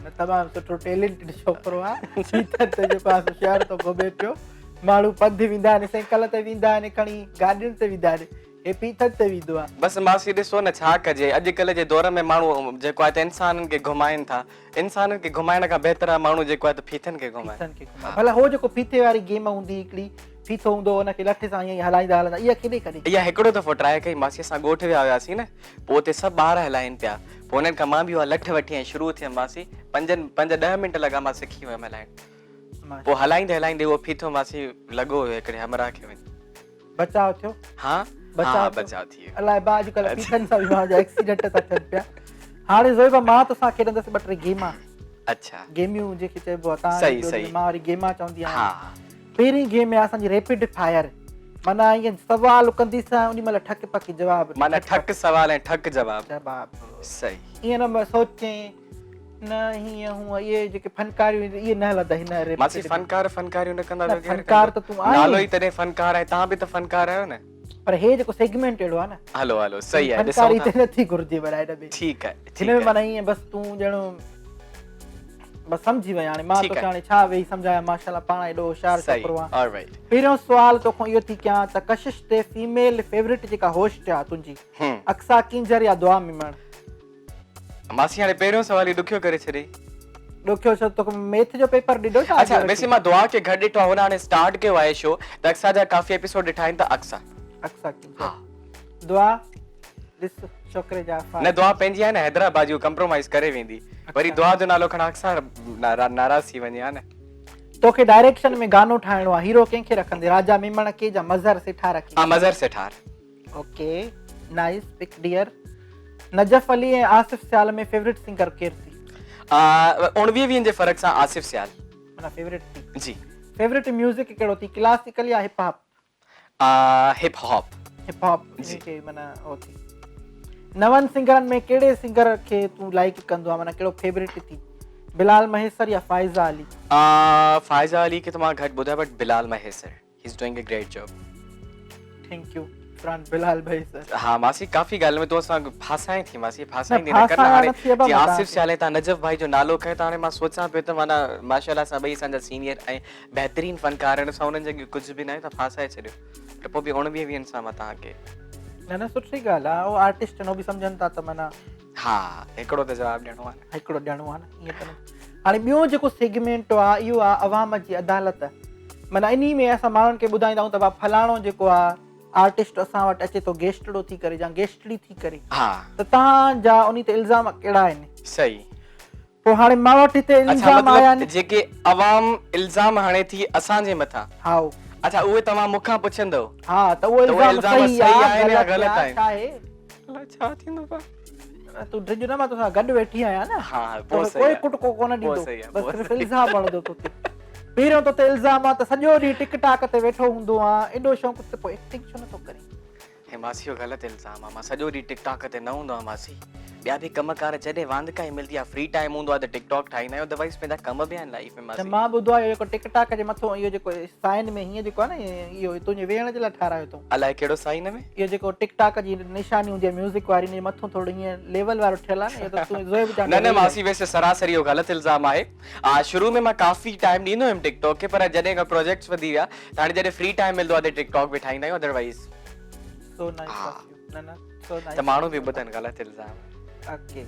نه تمام سٺو ٽيلنٽيڊ ڇوڪرو آ ڦيٿن تي جيڪو آ سو شهر ٿو گهمي پيو ماڻهو پنڌ ويندا آهن سائيڪل تي ويندا آهن کڻي گاڏين تي ويندا آهن هي ڦيٿن تي ويندو آ. بس ماسي ڏسو نه ڇا ڪجي اڄڪلهه جي دور ۾ ماڻهو جيڪو آهي ته انسانن کي گهمائن ٿا انسانن کي گهمائڻ کان بهتر آهي ماڻهو جيڪو آهي ته ڦيٿن کي گهمائي. ڦيٿن کي گهمائي ڀلا هو جيڪو ڦيٿي واري گيم هوندي هڪڙي ڦيٿو هوندو هو ان کي لٺ سان ائين هلائيندا هلندا اها کيڏي ڪڏهن؟ اها هڪڙو دفعو ٽرائي ڪئي ماسي اسان ڳوٺ ويا هياسين نه پوء اتي سڀ ٻار هلائين پيا پوء انهن کان مان به اها لٺ وٺي ۽ شروع ٿيم ماسي پنجن پنج ڏهه منٽ لڳا مان سکي ويم هلائڻ پوء هلائيندي هلائيندي اهو ڦيٿو ماسي لڳو هيو هڪڙي همراهه کي وڃي. بچاء ٿيو؟ ها بچاء بچاء ٿي ويو. الائي با اڄڪلهه ڦيٿن سان به ماڻهن جا ايڪسيڊنٽ ٿا ٿين پيا. هاڻي زوئي با مان توسان کيڏندس ٻه ٽي گيما. اڇا. گيميون جنهن کي چئبو آهي تان صحيح صحيح مان وري گيما چوندي آهيان. ها. پهرين گيم آهي اسان جي ريپڊ فائر معنيٰ ائين سوال ڪنديسان انهي مهل ٺڪ پڪ جواب. معنيٰ ٺڪ سوال ۽ ٺڪ جواب. جواب. صحيح. ائين نه سوچين نه هيئن هونئن اهي جيڪي فنڪاريون اهي نه هلندا هن ريپڊ. ماسي فنڪار فنڪاريون نه ڪندا ٻيو ڪير ڪندو. فنڪار ته تون آهين. نالو ئي تڏهن فنڪار آهي توهان به ته فنڪار آهيو نه. پر هي جيڪو سيگمينٽ اهڙو آهي نه. هلو هلو صحيح آهي ڏسون ٿا. فنڪاري ته نٿي گهرجي ورائي ڊٻي. ٺيڪ آهي ٺيڪ آهي. هن ۾ معنيٰ ائين بس تون ڄڻ بس سمجهي وئين هاڻي مان توکي هاڻي ڇا ويهي سمجهايان ماشاءالله پاڻ ايڏو هوشيار ڇوڪرو آهين. آلرائيٽ. پهريون سوال توکان اهو ٿي ڪيان ته ڪشش تي فيميل فيورٽ جيڪا هوسٽ آهي تنهنجي اقصيٰ ڪينجهر يا دعا ميمڻ؟ ماسي هاڻي پهريون سوال ئي ڏکيو ڪري ڇڏيئي. ڏکيو ڇو توکي ميٿ جو پيپر ڏٺو ڇا؟ اڇا ويسي مان دعا کي گهٽ ڏٺو آهي هن هاڻي اسٽارٽ ڪيو آهي شو ته اقصيٰ جا ڪافي ايپيسوڊ ڏٺا آهن ته اقصيٰ. اقصيٰ ڪينجهر. دعا ڏس ڇوڪري جا افعال. نه دعا پنهنجي آهي نه حيدرآباد جي هو ڪمپرومائيز ڪري ويندي وري دعا جو نالو کڻان اقصيٰ ناراض ٿي وڃي ها نه. توکي ڊائريڪشن ۾ گانو ٺاهڻو آهي هيرو ڪنهن کي رکندي راجا ميمڻ کي يا مظهر سيٺار کي؟ ها Mazhar Sethar. Okay nice pick dear. Najaf Ali ۽ Asif Sial ۾ favourite singer ڪير ٿي؟ 19 ويهن جي فرق سان آصف سيال. معنيٰ فيورٽ ٿي. جي. فيورٽ ميوزڪ ڪهڙو ٿي ڪلاسيڪل يا hip hop? Hip hop. Hip hop جي کي معنيٰ هو ٿي. نون سنگرن ۾ ڪهڙي سنگر کي تون لائيڪ ڪندو آهين معنيٰ ڪهڙو فيورٽ ٿي بلال مهيسر يا فائزه علي؟ فائزه علي کي ته مان گهٽ ٻڌو آهي but Bilal Mahesar he is doing a great job. Thank you فران Bilal Mahesar. ها ماسي ڪافي ڳالهين ۾ تون اسان کي ڦاسائين ٿي ماسي ڦاسائيندي نه ڪر نه هاڻي جي آصف سيال ۽ تان نجف ڀائي جو نالو کنيو ته هاڻي مان سوچان پيو ته معنيٰ ماشاءالله اسان ٻئي اسان جا سينيئر ۽ بهترين فنڪار آهن اسان انهن جي اڳيان ڪجهه به ناهي توهان ڦاسائي ڇڏيو پر پوء به 19 ويهن سان مان توهان کي. نه نه سٺي ڳالهه آهي اهو آرٽسٽ آهن اهو به سمجهن ٿا ته معنيٰ. ها هڪڙو ته جواب ڏيڻو آهي نه. هڪڙو ڏيڻو آهي نه ائين ته نه. هاڻي ٻيو جيڪو سيگمينٽ آهي اهو آهي عوام جي عدالت معنيٰ انهي ۾ اسان ماڻهن کي ٻڌائيندا آهيون ته ڀا فلاڻو جيڪو آهي آرٽسٽ اسان وٽ اچي ٿو گيسٽڙو ٿي ڪري يا گيسٽڙي ٿي ڪري ها ته توهان جا انهي تي الزام ڪهڙا آهن. صحيح. پوء هاڻي مان وٽ هتي اڇا الزام آيا مطلب آهن. جيڪي عوام الزام هڻي ٿي اسان جي مٿان. هائو. اڇا اهي توهان مون کان پڇندؤ. ها ته اهي ته اهي الزام الزام صحيح صحيح آ آهن يا غلط غلط آ آهن. ڇا آهي. الائي ڇا ٿيندو پا. تون ڊڄ نه مان توسان گڏ ويٺي آهيان نه. ها پوء توکي صحيح ڪوئي آ. ڪٽڪو ڪونه پوء ڏيندو صحيح آ بس پوء صرف صحيح الزام هڻندو توتي. پهريون تو تي الزام آ ته سڄو ڏينهن ٽڪ ٽاڪ تي ويٺو هوندو آن، ايڏو شوق ته پوء ايڪٽنگ ڇو نٿو ڪرين؟ هي ماسي اهو غلط الزام آ، مان سڄو ڏينهن ٽڪ ٽاڪ تي نه هوندو آهيان ماسي، ٻيا به ڪم ڪار جڏهن واندڪائي ملدي آ فري ٽائيم هوندو آ ته ٽڪ ٽاڪ ٺاهيندا آهيون ادروائيز پنهنجا ڪم به آهن لائيف ۾ نه ماسي. مان ٻڌو آ اهو جيڪو ٽڪ ٽاڪ جي مٿو اهو جيڪو سائن ۾ هيئن جيڪو آ نه اهو تنهنجي ويهڻ جي لاء ٺارايو اٿئون. الائي ڪهڙو سائن ۾؟ اهو جيڪو ٽڪ ٽاڪ جي نشاني هوندي آ ميوزڪ واري ان جي مٿو ٿورو هيئن ليول وارو ٺهيل آ نه اهو ته تون زويب نه چانڊيو نه ويهي ماسي ويسي سراسري اهو غلط الزام آهي. شروع ۾ مان ڪافي ٽائيم ڏيندو هيم ٽڪ ٽاڪ کي پر جڏهن کان پروجيڪٽس وڌي ويا ته هاڻي جڏهن فري ٽائيم ملندو آهي ته ٽڪ ٽاڪ به ٺاهيندا آهيون otherwise. So nice of you نه نه سو نائيس ته ماڻهو به ٻڌن غلط الزام. اوڪي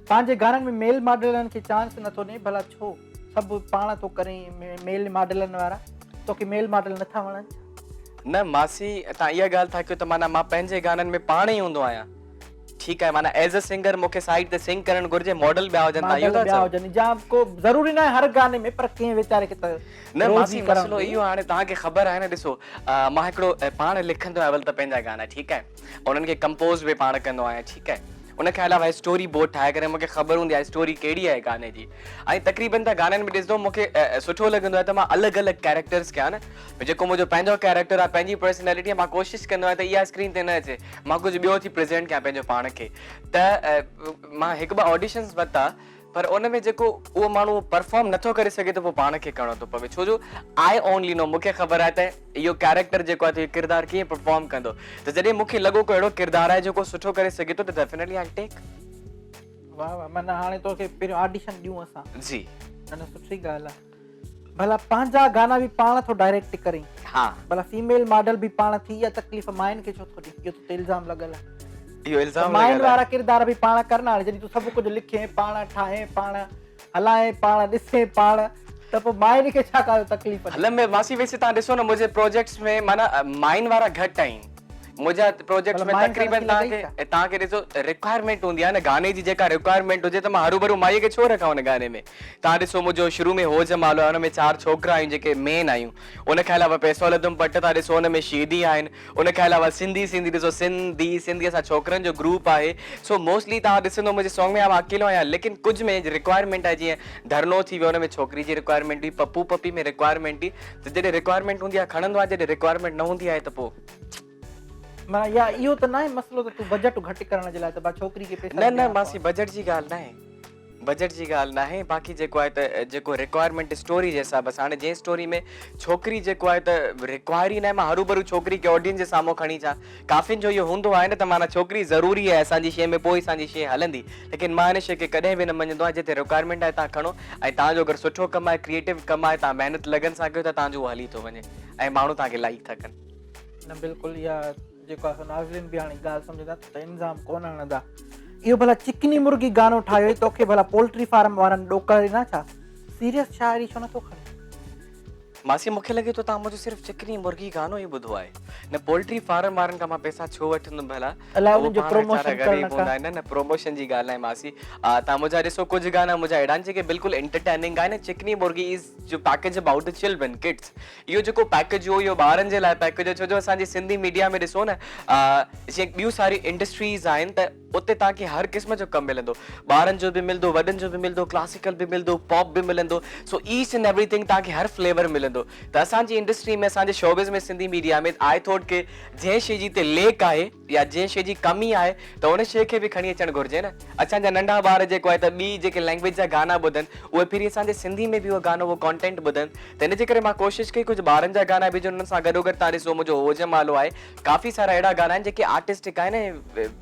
پنهنجي گانن ۾ ميل ماڊلن کي چانس نٿو ڏين ڀلا ڇو سڀ پاڻ ٿو ڪرين ميل ماڊلن وارا توکي ميل ماڊل نٿا وڻن ڇا؟ نه ماسي تان اها ڳالهه ٿا ڪيو ته معنيٰ مان پنهنجي گانن ۾ پاڻ ئي هوندو آهيان. ٺيڪ آهي معنيٰ ايز ا سنگر مون کي سائيڊ تي سنگ ڪرڻ گهرجي ماڊل ٻيا هجن ته اهو ماڊل ٿا ٻيا چئو. هجن جا ڪو ضروري ناهي هر گاني ۾ پر ڪنهن ويچاري کي ته نه روزي ماسي ڪرڻ مسئلو ڏي. اهو هاڻي توهان کي خبر آهي نه ڏسو مان هڪڙو پاڻ لکندو آهيان اول ته پنهنجا گانا ٺيڪ آهي انهن کي ڪمپوز به پاڻ ڪندو آهيان ٺيڪ آهي ان کان علاوه اسٽوري بورڊ ٺاهي ڪري مون کي خبر هوندي آهي اسٽوري ڪهڙي آهي گاني جي ۽ تقريبن توهان گانن ۾ ڏسندو مون کي سٺو لڳندو آهي ته مان الڳ الڳ ڪيريڪٽرز ڪيان نه جيڪو منهنجو پنهنجو ڪيريڪٽر آهي پنهنجي پرسنالٽي آهي مان ڪوشش ڪندو آهيان ته اها اسڪرين تي نه اچي مان ڪجهه ٻيو ٿي پريزنٽ ڪيان پنهنجو پاڻ کي ته مان هڪ ٻه آڊيشنز ورتا پر ان ۾ جيڪو اهو ماڻهو پرفارم نٿو ڪري سگهي ته پوء پاڻ کي ڪرڻو ٿو پوي ڇو جو آء اونلي نو مونکي خبر آهي ته اهو ڪيريڪٽر جيڪو آهي ته اهو ڪردار ڪيئن پرفارم ڪندو ته جڏهن مونکي لڳو ڪو اهڙو ڪردار آهي جيڪو سٺو ڪري سگهي ٿو ته ڊيفينيٽلي آء ٽيڪ. واهه واهه معنيٰ هاڻي توکي پهريون آڊيشن ڏيون اسان. جي. نه نه سٺي ڳالهه آهي. ڀلا پنهنجا گانا به پاڻ ٿو ڊائريڪٽ ڪرين. ها. ڀلا فيميل ماڊل به پاڻ ٿي اها تڪليف ماين کي ڇو ٿو ڏين اهو تو تي الزام لڳل آهي. اهو الزام ماين لڳل آهي. وارا ڪردار به پاڻ ڪر نه هاڻي جڏهن تون سڀ ڪجهه لکين پاڻ ٺاهين پاڻ هلائين پاڻ ڏسين پاڻ ته پوء ماين کي ڇا ڪا تڪليف ڏين. هل ۾ ماسي ويسي تان ڏسو نه منهنجي پروجيڪٽس ۾ معنيٰ ماين وارا گهٽ آهن. منهنجا پروجيڪٽس ۾ تقريبن توهان کي توهان کي ڏسو رڪوائرمينٽ هوندي آهي نه گاني جي جيڪا رڪوائرمينٽ هجي ته مان هروڀرو مائي کي ڇو رکان ان گاني ۾ توهان ڏسو منهنجو شروع ۾ هو جمالو آهي ان ۾ چار ڇوڪرا آهيون جيڪي مين آهيون ان کان علاوه پئسو لڌم پٽ توهان ڏسو ان ۾ شيدي آهن ان کان علاوه سنڌي سنڌي ڏسو سنڌي سنڌي اسان ڇوڪرن جو گروپ آهي سو موسٽلي توهان ڏسندو منهنجي سانگ ۾ آئون اڪيلو آهيان ليڪن ڪجهه ۾ رڪوائرمينٽ آهي جيئن ڌرڻو ٿي ويو ان ۾ ڇوڪري جي رڪوائرمينٽ هئي پپو پپي ۾ رڪوائرمينٽ هئي ته جڏهن رڪوائرمينٽ هوندي آهي کڻندو آهيان جڏهن رڪوائرمينٽ نه هوندي آهي ته پوء معنيٰ يا اهو ته ناهي مسئلو ته تون بجيٽ گهٽ ڪرڻ جي لاء ته با ڇوڪري کي پئسا نه نه ماسي بجيٽ جي ڳالهه ناهي بجيٽ جي ڳالهه ناهي باقي جيڪو آهي ته جيڪو رڪوائرمينٽ اسٽوري جي حساب سان هاڻي جنهن اسٽوري ۾ ڇوڪري جيڪو آهي ته رڪوائر ئي ناهي مان هروڀرو ڇوڪري کي آڊينس جي سامهون کڻي اچان ڪافين جو اهو هوندو آهي نه ته معنيٰ ڇوڪري ضروري آهي اسان جي شيء ۾ پوء اسان جي شيء هلندي ليڪن مان ان شيء کي ڪڏهن به نه مڃندو آهيان جتي رڪوائرمينٽ آهي تان کڻو ۽ تان جو اگر سٺو ڪم آهي ڪريئيٽو ڪم آهي تان محنت لگن سان ڪيو ته تان جو اهو هلي ٿو وڃي ۽ ماڻهو توهان کي لائيڪ ٿا ڪن. نه بلڪل اها جيڪو آهي سو ناظرين به هاڻي ڳالهه سمجهندا ته انظام ڪونه هڻندا. اهو ڀلا چڪني مرغي گانو ٺاهيو ئي توکي ڀلا پولٽري فارم وارن ڏوڪڙ ڏنا ڇا؟ سيريس شاعري ڇو نٿو کڻين؟ ماسي مونکي لڳي ٿو توهان منهنجو صرف چڪني مرغي گانو ئي ٻڌو آهي نه پولٽري فارم وارن کان مان پئسا ڇو وٺندم ڀلا الائي اهو انهن جو پاڻ ويچارا پروموشن ڪرڻ غريب کا. هوندا آهن نه نه پروموشن جي ڳالهه ناهي ماسي توهان منهنجا ڏسو ڪجهه گانا منهنجا اهڙا آهن جيڪي بلڪل انٽرٽيننگ آهن چڪني مرغي از جو package about the children kids اهو جيڪو پيڪيج هو اهو ٻارن جي لاء پيڪيج هو ڇو جو اسان جي سنڌي ميڊيا ۾ ڏسو نه جيئن ٻيون ساريون انڊسٽريز آهن ته اتي توهان کي هر قسم جو ڪم ملندو ٻارن جو به ملندو وڏن جو به ملندو ڪلاسيڪل به ملندو پاپ به ملندو سو ايچ اينڊ ايوري ٿنگ توهان کي هر فليور ملندو ته اسان جي انڊسٽري ۾ اسان جي showbiz ۾ Sindhi media ۾ I thought ڪي جنهن شي جي هتي ليڪ آهي يا جنهن شيء جي ڪمي آهي ته ان شيء کي به کڻي اچڻ گهرجي نه. اسان جا ننڍا ٻار جيڪو آهي ته ٻي جيڪي لينگويج جا گانا ٻڌن اهي ڦري اسان جي سنڌي ۾ به اهو گانو اهو ڪانٽينٽ ٻڌن ته ان جي ڪري مان ڪوشش ڪئي ڪجهه ٻارن جا گانا به هجن انهن سان گڏوگڏ تان ڏسو منهنجو هو جمالو آهي ڪافي سارا اهڙا گانا آهن جيڪي آرٽسٽڪ آهن ۽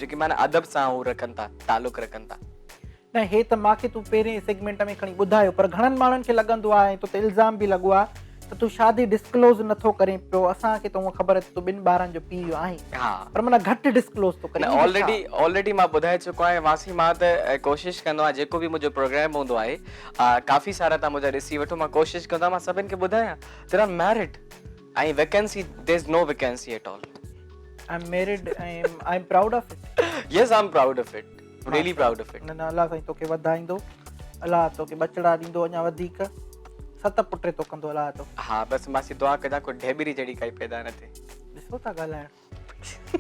جيڪي معنيٰ ادب سان هو رکن ٿا تعلق رکن ٿا. نه هي ته ماکي تون پهرين سيگمينٽ ۾ کڻي ٻڌايو پر گهڻن ماڻهن کي لڳندو آهي ۽ تو تي الزام به لڳو آهي ته تون شادي ڊسڪلوز نٿو ڪرين پيو اسان کي ته هونء خبر آهي ته تون ٻن ٻارن جو پيء آهين ها پر معنيٰ گهٽ ڊسڪلوز ٿو ڪرين نه آلريڊي آلريڊي مان ٻڌائي چڪو آهيان واسي مان ته ڪوشش ڪندو آهيان جيڪو به منهنجو پروگرام هوندو آهي ڪافي سارا تان منهنجا ڏسي وٺو مان ڪوشش ڪندو آهيان مان سڀن کي ٻڌايان ته I am married ۽ vacancy there is no vacancy at all. I am married ۽ I am proud of it. Yes I am proud of it. Really proud of it. نه نه الله سائين توکي وڌائيندو الله توکي ٻچڙا ڏيندو اڃا وڌيڪ ست پٽ تو ڪندو الله توکي. ها بس ماسي دعا ڪجان ڪو ڍيٻري جهڙي ڪائي پيدا نه ٿئي. ڏسو ٿا ڳالهائڻ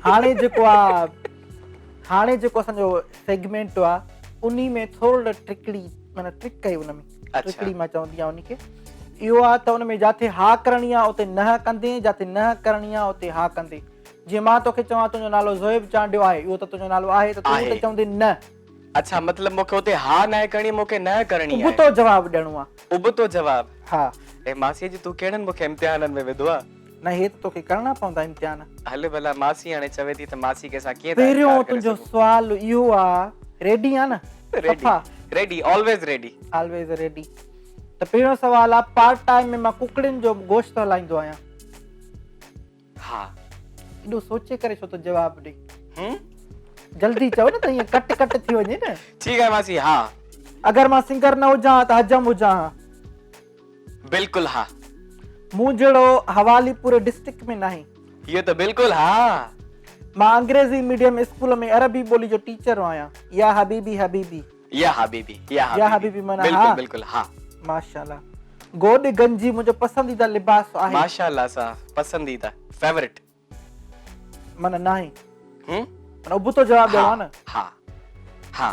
هاڻي جيڪو آ هاڻي جيڪو اسان جو سيگمينٽ آ انهي ۾ ٿورڙ ٽرڪڙي معنيٰ ٽرڪ آهي ان ۾ ٽرڪڙي مان چوندي آهيان ان کي اهو آ ته ان ۾ جاٿي ها ڪرڻي آ اتي نه ڪندين جاٿي نه ڪرڻي آ اتي ها ڪندين. جيئن مان توکي چوان تنهنجو نالو زوهيب چانڊيو آهي اهو ته تنهنجو نالو آهي ته تون اتي چوندين نه. اڇا مطلب مونکي اتي ها ناهي ڪرڻي مونکي نه ڪرڻي آهي. ابتو جواب ڏيڻو آ. ابتو جواب. ها. اي ماسي جي تون ڪهڙن مونکي امتحانن ۾ وڌو آ. نه هي ته توکي ڪرڻا پوندا امتحان. هل ڀلا ماسي هاڻي چوي ٿي ته ماسي کي اسان ڪيئن ٿا پهريون انڪار ڪري تنهنجو سگهون. سوال اهو آ ريڊي آ نه ريڊي صفا. Ready always ready. Always ready ته پهريون سوال آ پارٽ ٽائيم ۾ مان ڪڪڙين جو گوشت هلائيندو آهيان. ها. ايڏو سوچي ڪري ڇو ٿو جواب ڏي. هم. جلدي چئو نه ته ائين ڪٽ ڪٽ ٿي وڃي نه. ٺيڪ آهي ماسي ها. اگر مان سنگر نه هجان ها ته حجم هجان ها. بلڪل ها. مون جهڙو حوالي پوري ڊسٽرڪٽ ۾ ناهي. اهو ته بلڪل ها. مان انگريزي ميڊيم اسڪول ۾ عربي ٻولي جو ٽيچر آهيان. يا حبيبي حبيبي. يا حبيبي يا يا حبيبي معنيٰ بلڪل ها. بلڪل ها. ماشاءالله گوڏ گنجي منهنجو پسنديده لباس آهي. ماشاءالله سان پسنديده فيورٽ. معنيٰ ناهي. هم؟ معنيٰ ابتو جواب ڏيڻو آهي نه. ها ها.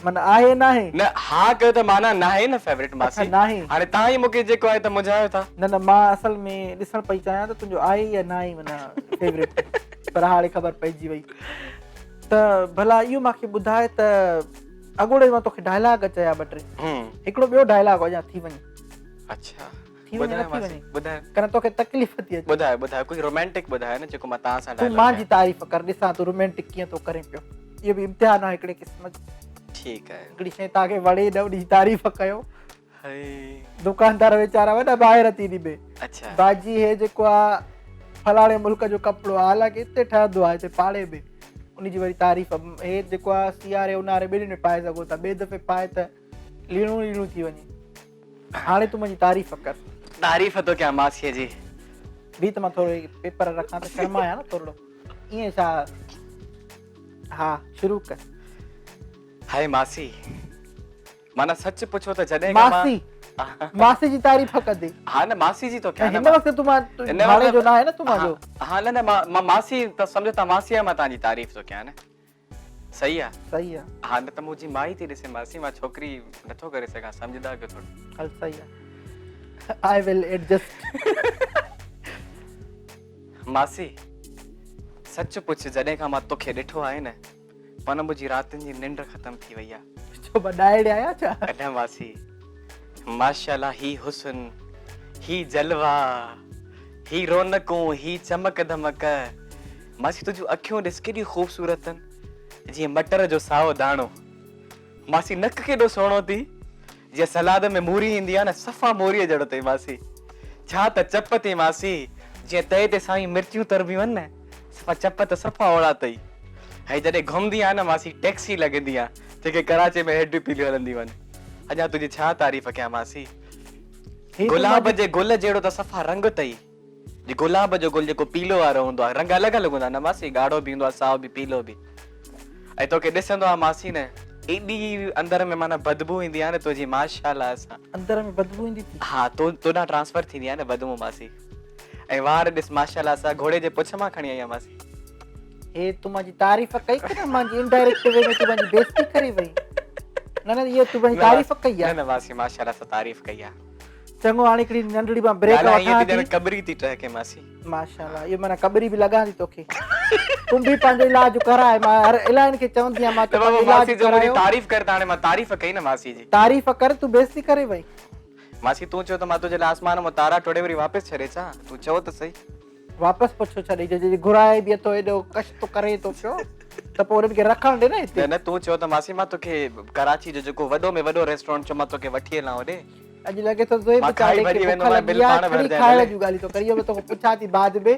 معنيٰ آهي ناهي. نه ها ڪيو ته معنيٰ ناهي نه فيورٽ ماسي. اڇا ناهي. هاڻي توهان ئي مونکي جيڪو آهي ته منجهايو ٿا. نه نه مان اصل ۾ ڏسڻ پئي چاهيان ته تنهنجو آهي يا ناهي معنيٰ فيورٽ پر هاڻي خبر پئجي وئي. ته ڀلا اهو مان کي ٻڌاء ته اڳوڻي مان توکي ڊائلاگ چيا ٻه ٽي هڪڙو ٻيو ڊائلاگ اڃا ٿي وڃي. اڇا ٿي وڃي نه ٿي وڃي ٻڌاء ڪن توکي تڪليف ٿي اچي. ٻڌاء ٻڌاء ڪجهه رومانٽڪ ٻڌاء نه جيڪو مان توهان سان تون مان جي تعريف ڪر ڏسان تون رومانٽڪ ڪيئن ٿو ڪرين پيو. اهو به امتحان آهي هڪڙي قسم جو. ٺيڪ آهي. هڪڙي شيء توهان کي وڻي نه ان جي تعريف ڪيو. دڪاندار ويچارا وڏا ٻاهر ٿي ڏبي. اڇا. باجي هي جيڪو آ فلاڻي ملڪ جو ڪپڙو آ حالانڪه اتي ٺهندو آ هتي پاڙي ۾. ان جي وري تعريف هي جيڪو آ سياري اونهاري ٻنهي ۾ پائي سگهو ٿا ٻئي دفعي پائي ته ليڻو ليڻو ٿي وڃي. هاڻي تون منهنجي تعريف ڪر. تعريف ٿو ڪيان ماسيء جي. بيهه ته مان ٿورو هي پيپر رکان ته شرمايان نه ٿورڙو. ائين ڇا ها شروع ڪر. هاء ماسي. معنيٰ سچ پڇو ته جڏهن کان مان ماسي ماسي جي تعريف ڪندي. ها نه ماسي جي ٿو ڪيان نه هن وقت تون مان ڀاڻي جو ناهي نه تون مان جو. ها نه نه مان ماسي ته سمجهو ته ماسي مان توهان جي تعريف ٿو ڪيان نه صحيح آ. صحيح آ. ها نه ته منهنجي مائي ٿي ڏسي ماسي مان ڇوڪري نٿو ڪري سگهان سمجهندا ڪيو ٿورو. هل صحيح آ I will adjust. ماسي سچ پڇ جڏهن کان مان توکي ڏٺو آهي نه معنيٰ منهنجي راتين جي ننڊ ختم ٿي وئي آ. ڇو مان ڏائڻ آهيان ڇا؟ نه ماسي ماشاءالله هي حسن هي جلوا هي رونقون هي چمڪ دمڪ ماسي تنهنجون اکيون ڏس ڪيڏيون خوبصورت آهن جيئن مٽر جو سائو داڻو ماسي نڪ ڪيڏو سهڻو اٿئي جيئن سلاد ۾ موري ايندي آ نه صفا موريء جهڙو اٿئي ماسي ڇا ته چپ اٿئي ماسي جيئن تئي تي سايون مرچيون تربيون آهن نه صفا چپ ته صفا اوڙا اٿئي ۽ جڏهن گهمندي آهين نه ماسي ٽيڪسي لڳندي آ جيڪي ڪراچي ۾ هيڊ پيليون هلنديون آهن اڃا تنهنجي ڇا تعريف ڪيان ماسي گلاب جي گل جهڙو ته صفا رنگ اٿئي جي گلاب جو گل جيڪو پيلو وارو هوندو آهي رنگ الڳ الڳ هوندا آهن نه ماسي ڳاڙهو به هوندو آهي سائو به پيلو به ۽ توکي ڏسندو آهيان ماسي نه ايڏي اندر ۾ معنيٰ بدبو ايندي آهي نه تنهنجي ماشاءالله سان اندر ۾ بدبو ايندي ٿي ها تو تو ڏانهن ٽرانسفر ٿيندي آهي نه بدبو ماسي ۽ وار ڏس ماشاءالله سان گهوڙي جي پڇ مان کڻي آئي آهيان ماسي. هي تون منهنجي تعريف ڪئي ڪي نه منهنجي انڊائريڪٽ وي ۾ تون منهنجي بيعزتي ڪري وئي نه نه اهو تون منهنجي تعريف ڪئي آهي نه نه ماسي ماشاءالله سان تعريف ڪئي آهي. چڱو هاڻي هڪڙي ننڍڙي مان بريڪ وٺان ٿي. ڄڻ ڪٻري ٿي ٽهڪي ماسي. ماشاءالله اهو معنيٰ ڪٻري به لڳان ٿي توکي. تون به پنهنجو علاج ڪراء مان هر الائن کي چوندي آهيان مان ته پنهنجو علاج ڪرايو. تعريف ڪر ته هاڻي مان تعريف ڪئي نه ماسي جي. تعريف ڪر تون بيعزتي ڪري وئي. ماسي تون چئو ته مان تنهنجي لاء آسمان مان تارا ٽوڙي وري واپس ڇڏي اچان تون چئو ته سهي. واپس پوء ڇو ڇڏي اچان جي گهرائي به اٿو ايڏو ڪشت ڪري ٿو پيو ته پوء انهن کي رکڻ ڏي نه هتي. نه نه تون چئو ته ماسي مان توکي ڪراچي جو جيڪو وڏو ۾ وڏو ريسٽورنٽ چئو مان توکي وٺي هلان هوڏي. اڄ لڳي ٿو زوئي مان کائي ويچاري کي ڀڄي بک ويندومانء لڳي بل آهي پاڻ ڇڙي ڀرجانء کائڻ ڀلي. جون ڳالهيون ٿو ڪري اهو به توکان پڇان ٿي بعد ۾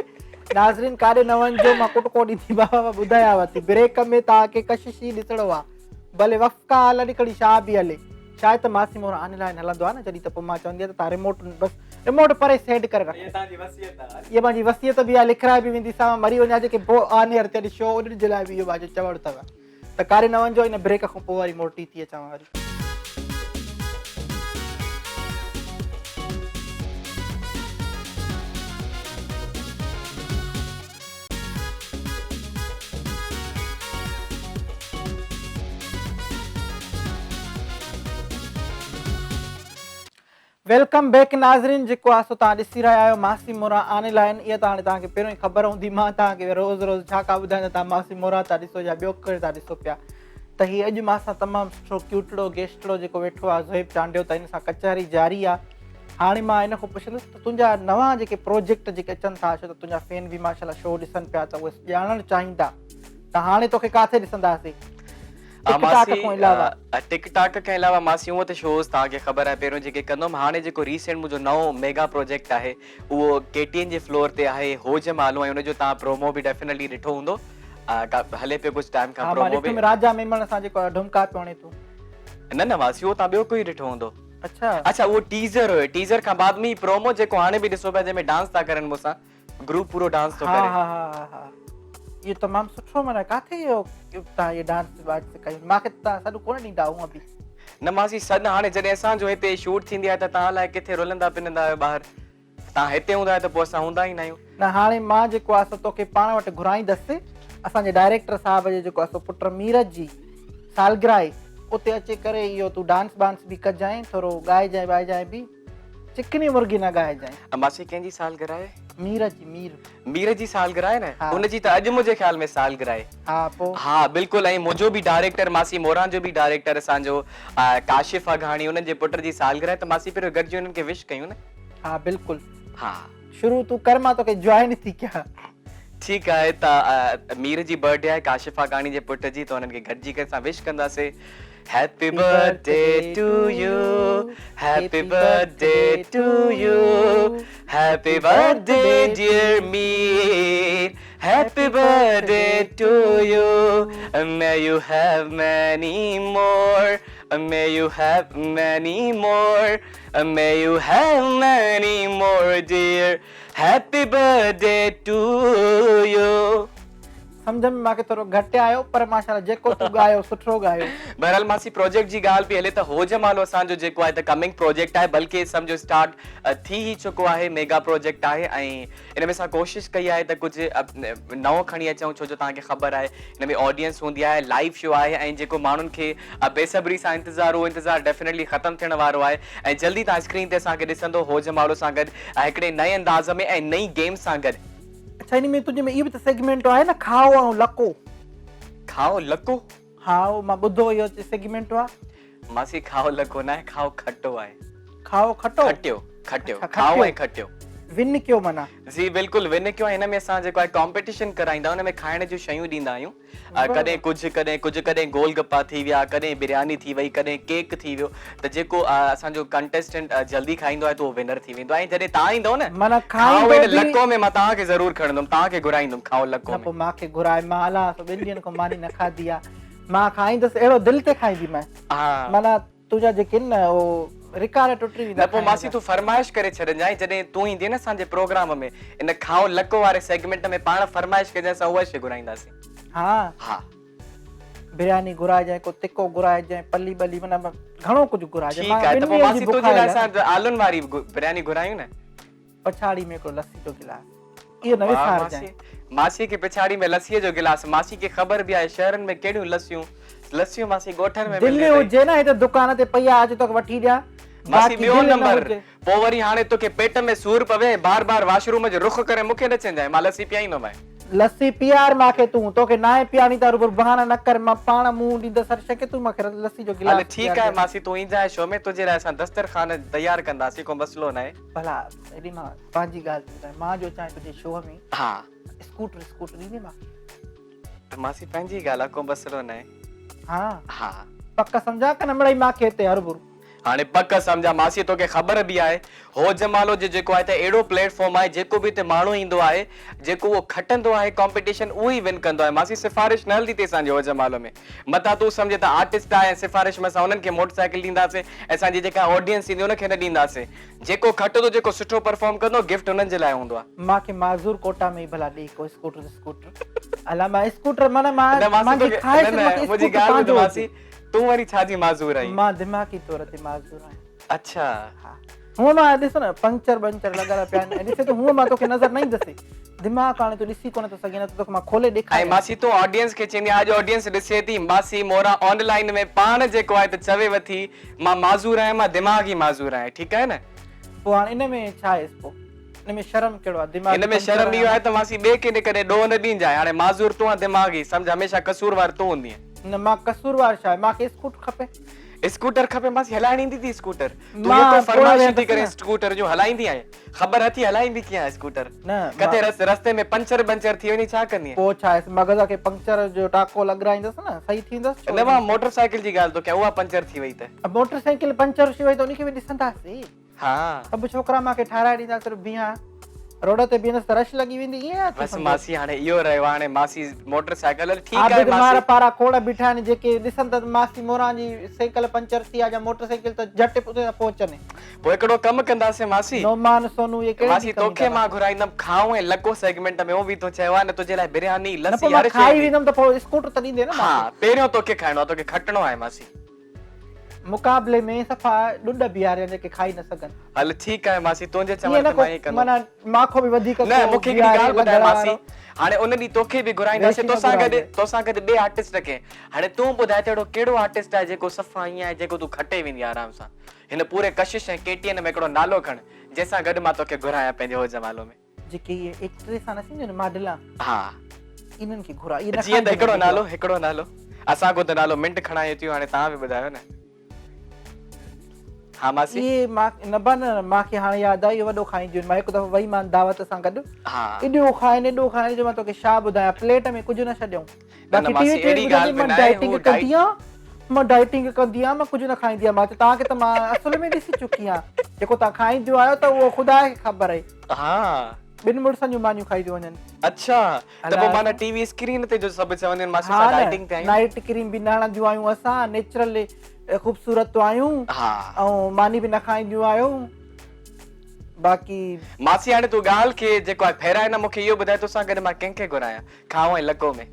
ناظرين ڪاڏي نه وڃجو مان ڪٽڪو ڏيندي بابا ٻڌايانو ٿي بريڪ ۾ توهان کي ڪشش ئي ڏسڻو آهي ڀلي وفقا هلن کڻي شاهه به هلي شايد ته ماسي مون آن لائن هلندو آهي نه جڏهن ته پوء مان چوندي آهيان ته توهان ريموٽ بس ريموٽ پري سينڊ ڪري رکو. اها توهان جي وصيت آهي. اها منهنجي وصيت به آهي لکرائي به ويندي سان مري وڃان جيڪي پوء آن ايئر تي شو انهن جي لاء به اهو منهنجو چوڻ اٿو ته ڪاڏي نه وڃجو ان بريڪ کان پوء وري موٽي ٿي اچان وري. Welcome back ناظرين جيڪو آ سو توهان ڏسي رهيا آهيو ماسي موران آن لائن اها ته هاڻي توهان کي پهريون ئي خبر هوندي مان توهان کي روز روز ڇا ڪا ٻڌائيندو توهان ماسي موران ٿا ڏسو يا ٻيو ڪهڙو ٿا ڏسو پيا ته هي اڄ مان سان تمام سٺو ڪيوٽڙو گيسٽڙو جيڪو ويٺو آ زوهيب چانڊيو ته هن سان ڪچهري جاري آ هاڻي مان هن کان پڇندس ته تنهنجا نوان جيڪي پروجيڪٽ جيڪي اچن ٿا ڇو ته تنهنجا فين به ماشاءالله شو ڏسن پيا ته اهي ڄاڻڻ چاهيندا ته هاڻي توکي ڪاٿي ڏسنداسين ٽڪ ٽاڪ کان علاوه. ٽڪ ٽاڪ کان علاوه ماسي هونء ته شوز توهان کي خبر آهي پهريون جيڪي ڪندو هوم هاڻي جيڪو ريسينٽ منهنجو نئون ميگا پروجيڪٽ آهي اهو ڪي ٽي اين جي فلور تي آهي هو جمالو ۽ ان جو توهان پرومو به ڊيفينيٽلي ڏٺو هوندو هلي پيو ڪجهه ٽائيم کان ها مان پرومو ڏٺم به. راجا ميمڻ سان جيڪو ڍمڪا پيو هڻي تون. نه نه ماسي اهو توهان ٻيو ڪوئي ڏٺو هوندو. اڇا. اڇا اهو ٽيزر هيو ٽيزر کان بعد ۾ هي پرومو جيڪو هاڻي به ڏسو پيا جنهن ۾ ڊانس ٿا ڪرن مون سان گروپ پورو ڊانس ٿو ڪري. ها ها ها ها اهو تمام سٺو معنيٰ ڪاٿي اهو تان اهي ڊانس وانس ڪيو مان کي تان سڏ ڪونه ڏيندا هونء به. نه ماسي سڏ هاڻي جڏهن اسان جو هتي شوٽ ٿيندي آهي ته تان الائي ڪٿي رلندا پنندا آهيو ٻاهر تان هتي هوندا آهيو ته پوء اسان هوندا ئي نه آهيون. نه هاڻي مان جيڪو آهي سو توکي پاڻ وٽ گهرائيندس اسان جي ڊائريڪٽر صاحب جي جيڪو آهي سو پٽ ميرج جي سالگرهه آهي اتي اچي ڪري اهو تون ڊانس بانس به ڪجانء ٿورو ڳائجانء ٻائجانء به. چڪني مرغي نه ڳائجانء. ماسي ڪنهن جي سالگرهه آهي؟ مير جي مير. مير جي سالگرهه آهي نه؟ ها. ان جي ته اڄ منهنجي خيال ۾ سالگرهه آهي. ها پو. ها بلڪل ۽ منهنجو به ڊائريڪٽر ماسي موران جو به ڊائريڪٽر اسان جو ڪاشف اگهاڻي انهن جي پٽ جي سالگرهه آهي ته ماسي پهريون گڏجي انهن کي وش ڪيون نه. ها بلڪل. ها. شروع تون ڪر مان توکي جوائن ٿي ڪيان. ٺيڪ آهي ته مير جي برٿ ڊي آهي ڪاشف اگهاڻي جي پٽ جي ته انهن کي گڏجي ڪري اسان وش ڪنداسي. Happy birthday to you happy birthday to you happy birthday dear Mir happy birthday to you may you have many more may you have many more may you have many more dear happy birthday to you. سمجهه ۾ مانکي ٿورو گهٽ آيو پر ماشاءالله جيڪو تون ڳايو سٺو ڳايو. بهرحال ماسي پروجيڪٽ جي ڳالهه پئي هلي ته هو جمالو اسان جو جيڪو آهي ته ڪمنگ پروجيڪٽ آهي بلڪه سمجهو اسٽارٽ ٿي ئي چڪو آهي ميگا پروجيڪٽ آهي ۽ ان ۾ اسان ڪوشش ڪئي آهي ته ڪجهه نئون کڻي اچون ڇو جو توهان کي خبر آهي ان ۾ آڊينس هوندي آهي لائيو شو آهي ۽ جيڪو ماڻهن کي بيصبري سان انتظار اهو انتظار ڊيفينيٽلي ختم ٿيڻ وارو آهي ۽ جلدي توهان اسڪرين تي اسان کي ڏسندو هو جمالو سان گڏ هڪڙي نئين انداز ۾ ۽ نئين گيم سان گڏ. اڇا ان ۾ تنهنجي ۾ اهو به ته سيگمينٽ آهي نه کائو ۽ لڪو. کائو لڪو؟ ها اهو مان ٻڌو اهو سيگمينٽ آ. ماسي کائو لڪو ناهي کائو کٽو آهي. کائو کٽو؟ کٽيو کٽيو کائو ۽ کٽيو. ون ڪيو معنيٰ. جي بلڪل ون ڪيو ۽ هن ۾ اسان جيڪو آهي ڪامپيٽيشن ڪرائيندا آهيون ان ۾ کائڻ جون شيون ڏيندا آهيون. ڪڏهن ڪجهه ڪڏهن ڪجهه ڪڏهن گول گپا ٿي ويا ڪڏهن برياني ٿي وئي ڪڏهن ڪيڪ ٿي ويو ته جيڪو اسان جو ڪنٽيسٽنٽ جلدي کائيندو آهي ته اهو ونر ٿي ويندو آهي ۽ جڏهن توهان ايندؤ نه معنيٰ کائو کائيندو هن به لڪو ۾ مان توهان کي ضرور کڻندم توهان کي گهرائيندم کائو لڪو نه ۾. پوء مان کي گهرائي مان الا سو ٻن ڏينهن کان ماني نه کاڌي آ مان کائيندس اهڙو دل تي کائينديمانء ها. معنيٰ تنهنجا جيڪي آهن نه اهو رڪارڊ ٽٽي ويندا نه پوء کائڻ ماسي جا. تون فرمائش ڪري ڇڏجانء جڏهن تون ايندين نه اسان جي پروگرام ۾ ان کائو لڪو واري سيگمينٽ ۾ پاڻ فرمائش ڪجانء اسان اها شي گهرائينداسين. ها. ها. برياني گهرائجانء ڪو تکو گهرائجانء پلي ٻلي معنيٰ گهڻو ڪجهه گهرائجانء ٺيڪ مان آهي ٻن ته پوء ڏينهن جي ماسي تنهنجي لاء بکايل آهيان. اسان آلن واري برياني گهرايون نه. پڇاڙي ۾ هڪڙو لسي جو گلاس اهو نه واهه وسارجانء. ماسي ماسي کي پڇاڙي ۾ لسيء جو گلاس ماسي کي خبر به آهي شهرن ۾ ڪهڙيون لسيون لسيون ماسي ڳوٺن ۾ دل ملنديون اٿئي. هجي نه هتي دڪان تي پئي آهي اچ توکي وٺي ڏيان ماسي باقي ٻيو دل نه نمبر هجي. پوء وري هاڻي توکي پيٽ ۾ سور پوي ۽ بار بار واش روم جو رخ ڪري مونکي نه چئجانء مان لسي پيائيندومانء. لسي پيار مان کي تون توکي ناهي پيارڻي ته هروڀرو بهانا نه ڪر مان پاڻ منهن ڏيندس هر شيء کي تون مان کي لسي جو هل گلاس ٺيڪ آهي پيارجانء. ماسي تون اينجانء شو ۾ تنهنجي لاء اسان دسترخوان تيار ڪنداسين ڪو مسئلو ناهي. ڀلا هيڏي مان پنهنجي ڳالهه ٿي ٻڌايان مان جو اچان تنهنجي شو ۾. ها. اسڪوٽر اسڪوٽر ڏيندين مان کي. ته ماسي پنهنجي ڳالهه آ ڪو مسئلو ناهي. ها. ها. پڪ سمجهان ڪه نه مڙئي مان کي هتي هرڀرو. هاڻي پڪ سمجهان ماسي توکي خبر به آهي هو جمالو جو جيڪو آهي ته اهڙو پليٽ فارم آهي جيڪو به هتي ماڻهو ايندو آهي جيڪو اهو کٽندو آهي ڪامپيٽيشن اهو ئي ون ڪندو آهي ماسي سفارش نه هلندي ٿي اسان جي هو جمالو ۾ متان تون سمجهين ته آرٽسٽ آهي ۽ سفارش ۾ اسان انهن کي موٽر سائيڪل ڏينداسين ۽ اسان جي جيڪا آڊينس ايندي ان کي نه ڏينداسين جيڪو کٽندو جيڪو سٺو پرفارم ڪندو گفٽ انهن جي لاء هوندو آهي. مان کي معذور ڪوٽا ۾ ئي ڀلا ڏي ڪو اسڪوٽر وسڪوٽر الا مان اسڪوٽر معنيٰ مان نه ماسي مانجي توکي خواهش نه نه مان کي منهنجي اسڪوٽر ڳالهه ٻڌ پنهنجو ماسي هجي. تون وري ڇا جي معذور آهين. مان دماغي طور تي معذور آهيان. اڇا. ها هونء مان ڏس نه پنڪچر بنچر لڳل پيا آهن ۽ ڏسي ته هونء مان توکي نظر نه ايندس دماغ هاڻي تون ڏسي ڪونه ٿو سگهين نه ته توکي مان کولي ۽ ڏيکاريان. ماسي تون آڊينس کي چوندين اڄ آڊينس ڏسي ٿي ماسي موران آن لائين ۾ پاڻ جيڪو آهي ته چوي وٿي مان معذور آهيان مان دماغي معذور آهيان ٺيڪ آهي نه. پوء هاڻ ان ۾ ڇا آهيس پوء ان ۾ شرم ڪهڙو آهي دماغي ان ۾ پنچر شرم اهو آهيان. آهي ته ماسي ٻئي ڪنهن ڪڏهن ڏوهه نه ڏينجانء هاڻي معذور تون آن دماغي سمجهه هميشه قصوروار تون هوندينء. نه مان قصوروار ڇا آهي مان کي اسڪوٽ کپي. اسڪوٽر کپي ماسي هلائڻ ايندي ٿي اسڪوٽر تون مان يڪو پوء فرمائشون ٿي ويندس ڪرين نه. اسڪوٽر جون هلائيندي آهين خبر اٿي هلائيندي ڪيئن آهي اسڪوٽر نه مان ڪٿي رس رستي ۾ پنچر بنچر ٿي وڃي ڇا ڪندينء. پوء ڇا آهي مغز کي پنڪچر جو ٽاڪو لڳرائيندس نه صحيح ٿي ويندس ڇو نه مان موٽر سائيڪل جي ڳالهه ٿو ڪيان اها پنچر ٿي وئي ته. موٽر سائيڪل پنچر ٿي وئي ته ان کي به ڏسنداسين. ها. سڀ ڇوڪرا مان کي ٺاهرائي ڏيندا صرف بيهان روڊ تي بيهندس ته رش لڳي ويندي ائين آ بس ماسي هاڻي اهو رهيو آ هاڻي ماسي موٽر سائيڪل هل ٺيڪ آهي عابد ماسي. مار پارا کوڙ بيٺا آهن جيڪي ڏسن ته ماسي موران جي سائيڪل پنچر ٿي آ يا موٽر سائيڪل ته جهٽ اتي ٿا پهچن. پوء هڪڙو ڪم ڪنداسين ماسي. نعمان سونو اهي ڪهڙي ماسي ڏينهن ڪم توکي ايندا مان گهرائيندم کائون ۽ لڪو سيگمينٽ ۾ اهو به تو چيو آ نه تنهنجي لاء برياني نه لسي پوء مان هر شيء کائي ايندي. ويندم ته پوء اسڪوٽر ته ڏيندين نه ها ماسي. پهريون توکي کائڻو آ توکي کٽڻو آهي ماسي. مقابلي ۾ صفا ڏڏ بيهاريان جيڪي کائي نه سگهن. هل ٺيڪ آهي ماسي تنهنجي چوڻ ائين نه تي ڪو مان ائين ڪندم. معنيٰ ماکو به وڌيڪ نه ڪو مون کي هڪڙي بيهاري ڳالهه ٻڌاء لڳڻ ماسي وارو. هاڻي ان ڏينهن توکي به گهرائينداسين ويشي نه توسان گڏ گهرائجي. توسان گڏ ٻئي آرٽسٽ کي هاڻي تون ٻڌاء ته اهڙو ڪهڙو آرٽسٽ آهي جيڪو صفا ائين آهي جيڪو تون کٽي ويندين آرام سان هن پوري ڪشش ۽ ڪي ٽي اين ۾ هڪڙو نالو کڻ جنهن سان گڏ مان توکي گهرايان پنهنجي هو جمالو ۾. جيڪي اهي ايڪٽريسان نه ٿينديون آهن ماڊلان ها. انهن کي گهراء اهي نه جيئن ته کائينديون هڪڙو آهن نالو هڪڙو نالو اسان کان ته نالو منٽ کڻائي ٿيون هاڻي توهان به ٻڌايو نه. ها ماسي. اهي مان نه با نه مان کي هاڻي ياد آيو اهي وڏو کائينديون آهن مان هڪ دفعو وئي مان دعوت سان گڏ ها. ايڏو کائن ايڏو کائن جو مان توکي ڇا ٻڌايان پليٽ ۾ ڪجهه نه ڇڏيائون نه نه باقي ٽي ماسي وي تي اهڙي ٻڌندي ڳالهه به مان ناهي ڊائٽنگ هو ڊائٽ ڪندي آهيان مان ڊائٽنگ ڪندي آهيان مان ڪجهه نه کائيندي آهيان مان چيو توهان کي ته مان اصل ۾ ڏسي چڪي آهيان جيڪو توهان کائينديون آهيو ته اهو خدا کي خبر آهي. ها. ٻن مڙسن جون مانيون کائي ٿيون وڃن. اڇا ته پوء معنيٰ ٽي وي اسڪرين تي جو سڀ چونديون آهن ماسي اسان ڊائٽنگ تي آهيون. نائٽ ڪريم به نه هڻنديون آهيون اسان نيچرل خوبصورت آهيون ها. ۽ ماني به نه کائينديون آهيون باقي. ماسي هاڻي تون ڳالهه کي جيڪو آهي ڦيرائي نه مون کي اهو ٻڌاء توسان گڏ مان ڪنهن کي گهرايان کائون ۽ لڪو ۾.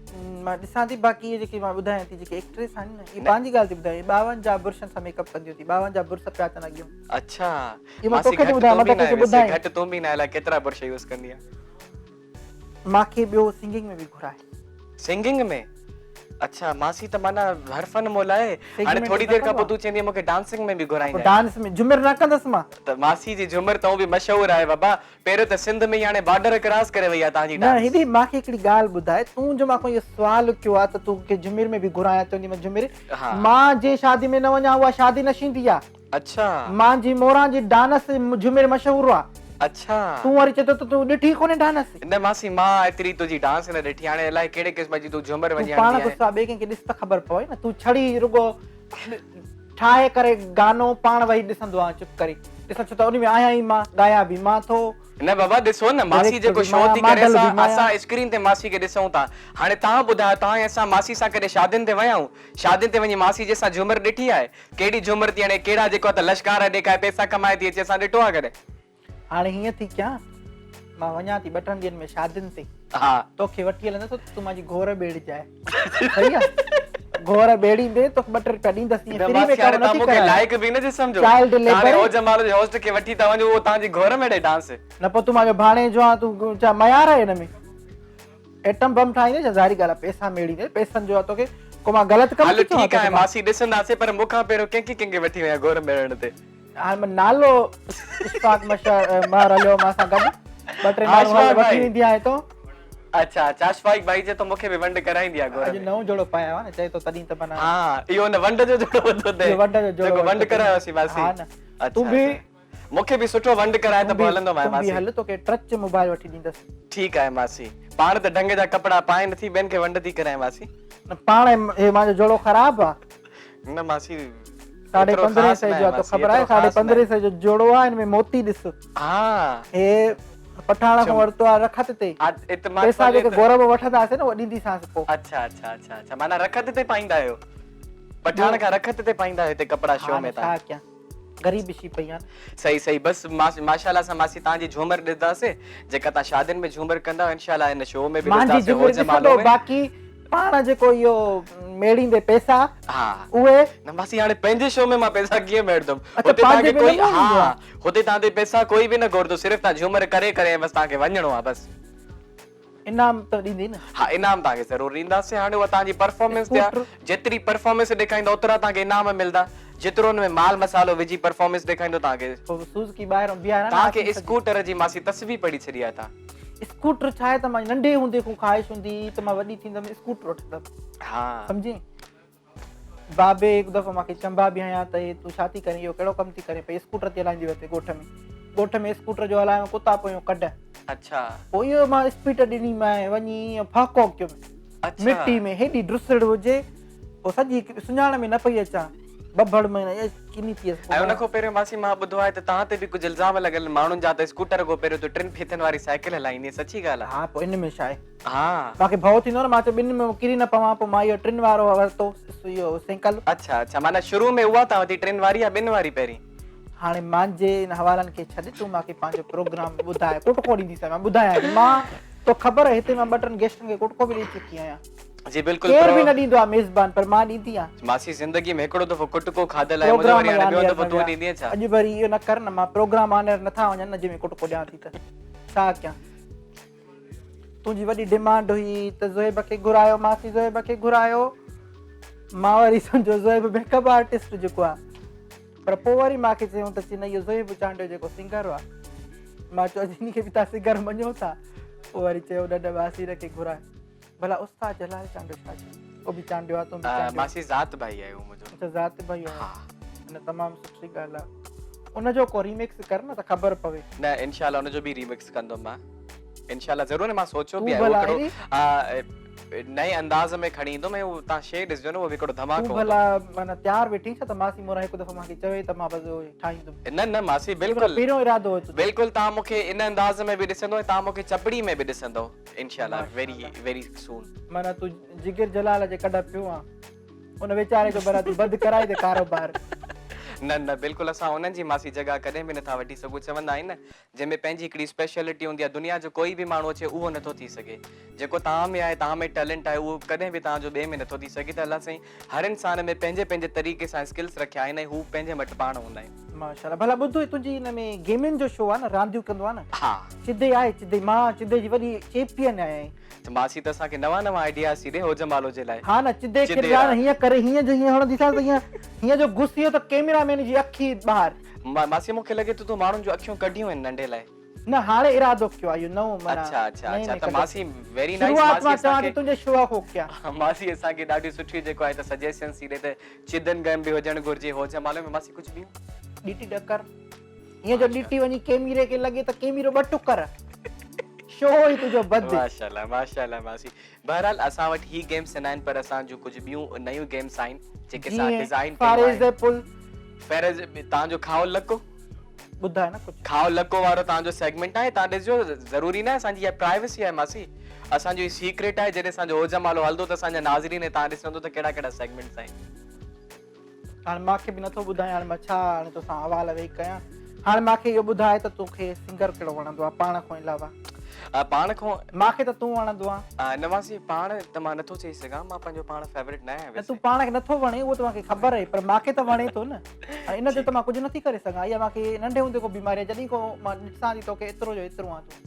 مان ڏسان ٿي باقي اهي جيڪي مان ٻڌايان ٿي جيڪي ايڪٽريس آهن نه اهي پنهنجي ڳالهه ٿي ٻڌايان اهي 52 برشن سان ميڪ اپ ڪنديون ٿي 52 برش پيا اچن اڳيون. اڇا اهي مان ماسي توکي ٿي گهٽ ٻڌايان تون مان به ته ڪنهن ناهي کي ويسي ٻڌايان. گهٽ تون به ناهي الائي ڪيترا برش يوز ڪندي آهين. مان کي ٻيو سنگنگ ۾ به گهرائي. سنگنگ ۾ اڇا ماسي ته معنيٰ هر فن مول آهي هاڻي سيگمينٽ ٿوري نه دير کان ڪندو پوء تون چوندينء مون کي ڊانسنگ ۾ به پوء گهرائيندا ڊانس ۾ جهمر نه ڪندس مان. ته ماسي جي جهمر ته هونء به مشهور آهي بابا پهريون ته سنڌ ۾ ئي هاڻي بارڊر ڪراس ڪري وئي آهي توهان جي نه ڊانس. هيڏي مان کي هڪڙي ڳالهه ٻڌاء تون جو مان کان اهو سوال ڪيو آهي ته تو کي جهمر ۾ به گهرايان چوندي مان جهمر ها. مان جنهن شادي ۾ نه وڃان اها شادي نه شيندي آهي. اڇا. مان جي موران جي ڊانس جهمر مشهور آ. اڇا. تون وري چئين ٿو ته تون ڏٺي ڪونهي ڊانس. نه ماسي مان ايتري تنهنجي ڊانس نه ڏٺي هاڻي الائي ڪهڙي قسم جي تون جهمر تون وڃي پاڻ هڻندي آهين. غصا ٻئي ڪنهن کي ڏس ته خبر پوي نه تون ڇڙي رڳو ٺاهي ڪري گانو پاڻ ويهي ڏسندو آهين چپ ڪري ڏسان ڇو ته ان ۾ آهيان ئي مان ڳايان به مان ٿو. نه بابا ڏسو نه ماسي ڊائريڪٽر جيڪو به شو مان ٿي ڪري ماڊل به اسان مان اسان اسڪرين تي ماسي کي ڏسون ٿا هاڻي توهان ٻڌايو توهان ۽ اسان ماسي سان ڪڏهن شادين تي ويا آهيون شادين تي وڃي ماسي جي اسان جهمر ڏٺي آهي ڪهڙي جهمر ٿي هڻي، ڪهڙا جيڪو آ ته لشڪار ڏيکائي پئسا ڪمائي ٿي اچي، اسان ڏٺو آ ڪڏهن؟ هاڻي هيئن ٿي ڪيان، مان وڃان ٿي ٻه ٽن ڏينهن ۾ شادين تي، ها. توکي وٺي هلندس ته تون مانجي گهور ٻيڙجانء، صحيح آ؟ گهور ٻيڙيندي توکي ٻه ٽي رپيا ڏيندس، ائين نه فري ۾ ماسي ڪم هاڻي نه توهان ٿي مون کي ڪرايان. لائق به نه ٿي سمجهو، چائلڊ ته هاڻي ليبر. او جمال جي هوسٽ کي وٺي ٿا وڃو اهو توهان جي گهور ۾ ڏئي ڊانس. نه پوء تون مانجو ڀاڻيجو آن، تون ڇا ميار آهي هن ۾؟ ايٽم بم ٺاهيندين ڇا ظاهري ڳالهه آهي پئسا ميڙيندين پئسن جو آهي توکي ڪو مان غلط ڪم هل ٿي چوان ٺيڪ آهي توکي مان. ماسي ڏسنداسين پر مون کان پهريون ڪنهن کي ڪنهن کي وٺي ويا گهور ميڙڻ تي. هاڻي مان نالو اشفاق مشهر مهر هليو مان سان گڏ ٻه ٽي ها ماڻهو هل اشفاق وٺي ڀائي. ويندي آهي تو. اڇا اڇا اشفاق ڀائي چئي ٿو مون کي به ونڊ ڪرائيندي آ گهور اڄ ۾. نئون جوڙو پايو آهي نه چئي ٿو تڏهن ته معنيٰ. ها اهو نه ونڊ جو جوڙو ورتو اٿئي. اهو ونڊ جو جوڙو جيڪو ورتو ونڊ اٿئي. ڪرايوسين ماسي. ها نه اڇا تون به اڇا. مون کي به سٺو ونڊ ڪرائي ته پوء هلندومانء تون به ماسي. هل توکي ٽچ موبائل وٺي ڏيندس. ٺيڪ آهي ماسي. پاڻ ته ڍنگ جا ڪپڙا پائين نٿي ٻين کي ونڊ ٿي ڪرائين ماسي. نه پاڻ هي مانجو جوڙو خراب آ. نه ماسي ساڍي ايترو پندرهين خاص سئي ناهي جو آ توکي ماسي خبر آهي ايترو ساڍي خاص ناهي. پندرهين سئي جو جوڙو آ هن ۾ موتي ڏس. ها. هي پٺاڻ کان ورتو آ رکت تي. ها ات مان پئسا جيڪي گورب وٺنداسين نه اهي ڏينديسانس پوء. اڇا اڇا اڇا اڇا معنيٰ رکت تي پائيندا آهيو. پٺاڻ کان رکت تي پائيندا آهيو هتي ڪپڙا شو ها ۾ نه تان. ڇا ڪيان. غريب شي پئي آن. صحيح صحيح بس ماشاء الله سان ماسي توهان جي جهومر ڏسنداسي جيڪا توهان شادين ۾ جهومر ڪندا آهيو انشاء الله ان شو ۾ به مانجي ڏسنداسي جهومر هو جمالو ڏسندو ۾ باقي پاڻ جيڪو اهو ميڙيندي پئسا ها اهي نه ماسي هاڻي پنهنجي شو ۾ مان پئسا ڪيئن ميڙندم اڇا هتي توهان کي پنهنجي ۾ ڪوئي نه ميڙيندو ها آ هتي توهان تي پئسا ڪوئي به نه گهرندو صرف توهان جهومر ڪري ڪري ۽ بس توهان کي وڃڻو آ بس. انعام ته ڏيندين نه؟ ها انعام توهان کي ضرور ڏينداسين. هاڻي اها توهان جي پرفارمنس تي آهي. جيتري پرفارمنس ڏيکاريندو اوترا توهان کي انعام ملندا. جيترو ان ۾ مال مصالحو وجهي پرفارمنس ڏيکاريندو توهان کي. پوء سوزڪي ٻاهران بيهاريان نه توهان کي اسڪوٽر جي ماسي تسبيح پڙهي ڇڏي آهي توهان. اسڪوٽر ڇا آهي ته مان ننڍي هوندي کان خواهش هوندي هئي ته مان وڏي ٿيندم اسڪوٽر وٺندم. ها. سمجهين؟ بابي هڪ دفعو مان کي چنبا به هنيا ته هي تون ڇا ٿي ڪرين اهو ڪهڙو ڪم ٿي ڪرين پئي اسڪوٽر ٿي هلائيندي وتي ڳوٺ ۾ ڳوٺ ۾ اسڪوٽر جو هلايم ڪتا پويون ڪڍ. اڇا. پوء اهو مان اسپيڊ ڏني مان وڃي ائين ڦهڪو ڪيم. اڇا. مٽي ۾ هيڏي ڊسڙ هجي پوء سڄي سڃاڻ ۾ نه پئي اچان ٻڀڙ ۾ ائين ڪني ٿي ويس. ۽ ان کان پهريون ماسي مان ٻڌو آهي ته توهان تي به ڪجهه الزام لڳل آهن ماڻهن جا ته اسڪوٽر کان پهريون تون ٽن ڦيٿن واري سائيڪل هلائيندي هئين سچي ڳالهه آهي؟ ها پوء ان ۾ ڇا آهي. ها. مان کي ڀؤ ٿيندو نه مان چيو ٻن ۾ ڪري نه پوان پوء مان اهو ٽن وارو ورتو اهو سينڪل. اڇا اڇا معنيٰ شروع ۾ اها تان ورتي ٽن واري يا ٻن واري پهرين. هاڻي مانجي ان حوالن کي ڇڏ تون مان کي پنهنجو پروگرام ٻڌاء ڪٽڪو ڏينديسانء مان ٻڌايان ٿي مان تو خبر هتي مان ٻه ٽن گيسٽن کي ڪٽڪو به ڏئي چڪي آهيان. جي بلڪل ڪير به نه ڏيندو آهي ميزبان پر مان ڏيندي آهيان. ماسي زندگي ۾ هڪڙو دفعو ڪٽڪو کاڌل آهي منهنجو وري هاڻي ٻيو دفعو تون ڏيندينء ڇا. اڄ وري اهو نه ڪر نه مان پروگرام آنر نٿا وڃن نه جنهن ۾ ڪٽڪو ڏيان ٿي ته ڇا ڪيان. تنهنجي وڏي ڊمانڊ هئي ته زوهيب کي گهرايو ماسي زوهيب کي گهرايو مان وري سمجهيو زوهيب ميڪ اپ آرٽسٽ جيڪو آهي پر پوء وري مان کي چيائون ته چي نه اهو زوهيب چانڊيو جيڪو سنگر آهي مان چيو اڄ ان کي به تان سنگر مڃو ٿا پوء وري چيو نه نه ماسي ان کي گهرايو ڀلا استاد جلال چانڊيو ڇا چيو او به چانڊيو آهي تون به چانڊيو ماسي ذات ڀائي آهي اهو منهنجو اچها ذات ڀائي آهي ها نه تمام سٺي ڳالهه آهي ان جو ڪو ريمڪس ڪر نه ته خبر پوي. نه انشاء الله ان جو به ريمڪس ڪندم مان انشاء الله ضرور مان سوچيو به آهي هڪڙو نئين انداز ۾ کڻي ايندم ۽ اهو تان شي ڏسجو نه اهو به هڪڙو ڌماڪو تون ڀلا معنيٰ تيار ويٺي ڇا ته ماسي موران هڪ دفعو مان کي چوي ته مان بس اهو ٺاهيندم. نه نه ماسي بلڪل پهريون ارادو هو تنهنجو. بلڪل تان مون کي ان انداز ۾ به ڏسندو ۽ تان مون کي چپڙي ۾ به ڏسندو انشاء الله ويري ويري سون. معنيٰ تون جگر جلال جي ڪڍ پيو آن. ان ويچاري جو برا تون بند ڪرائي the ڪاروبار. نه نه بلڪل اسان انهن جي ماسي جڳهه ڪڏهن به نٿا وٺي سگهون چوندا آهن نه جنهن ۾ پنهنجي هڪڙي اسپيشلٽي هوندي آهي دنيا جو ڪوئي به ماڻهو اچي اهو نٿو ٿي سگهي جيڪو توهان ۾ آهي توهان ۾ ٽيلنٽ آهي اهو ڪڏهن به توهان جو ٻئي ۾ نٿو ٿي سگهي ته الله سائين هر انسان ۾ پنهنجي پنهنجي طريقي سان اسڪلس رکيا آهن ۽ هو پنهنجي مٽ پاڻ هوندا آهن. ماشاءالله ڀلا ٻڌ تنهنجي ان ۾ گيمن جو شو آهي نه رانديون ڪندو آهي نه ها چدي آهي چدي مان چدي جي وڏي چيمپيئن آهيان. ته ماسي ته اسان کي نوان نوان آئيڊياز ٿي ڏي هو جمالو جي لاء. ها نه چدي کي ڏيان هيئن ڪري هيئن جو هيئن هڻنديسانس ته هيئن هيئن جو گس ٿيو ته ڪيميرا مين جي اک ئي ٻاهر. ماسي مون کي لڳي ٿو تون ماڻهن جون اکيون ڪڍيون آهن ننڍي لاء. نه هاڻي ارادو ڪيو آهي اهو نئون معنيٰ اڇا اڇا اڇا ته ماسي ويري نائيس شروعات مان چوان ٿي تنهنجي شو کان ڪيان. ماسي اسان کي ڏاڍيون سٺيون جيڪو آهي ته سجيشنس ٿي ڏي ته چدن گيم به هجڻ گهرجي هو جمالو ۾ ماسي ڪجهه ٻيون. ڏيٽي ڏڪر. ائين جو ڏيٽي وڃي ڪيميري کي لڳي ته ڪيميرو ٻه ٽڪر. شو ئي تنهنجو بد. ماشاءالله ماشاءالله ماسي بهرحال اسان وٽ هي گيمس نه آهن پر اسان جون ڪجهه ٻيون نيون گيمس آهن جيڪي اسان ڊزائين ڪيون آهن. For example. فار تان جو کائو لڪو. ٻڌاء نه ڪجهه. کائو لڪو وارو تان جو سيگمينٽ آهي تان ڏسجو ضروري نه اسان جي اها پرائيويسي آهي ماسي اسان جو هي سيڪريٽ آهي جڏهن اسان جو هو جمالو هلندو ته اسان جا ناظرين ۽ تان ڏسندو ته ڪهڙا ڪهڙا سيگمينٽس آهن. هاڻي مان کي به نٿو ٻڌائين هاڻي مان ڇا هاڻي توسان حوال ويهي ڪيان هاڻي مان کي اهو ٻڌاء ته توکي سنگر ڪهڙو وڻندو آهي پاڻ کان علاوه. پاڻ کان. مان کي ته تون وڻندو آهين. نه ماسي پاڻ ته مان نٿو چئي سگهان مان پنهنجو پاڻ فيورٽ نه آهيان نه تون پاڻ کي نٿو وڻين اهو ته مان کي خبر آهي پر مان کي ته وڻين ٿو نه هاڻي ان جو ته مان ڪجهه نٿي ڪري سگهان اها مان کي ننڍي هوندي کان بيماري آهي جڏهن کان مان ڏسان ٿي توکي ايترو جو ايترو آهين تون.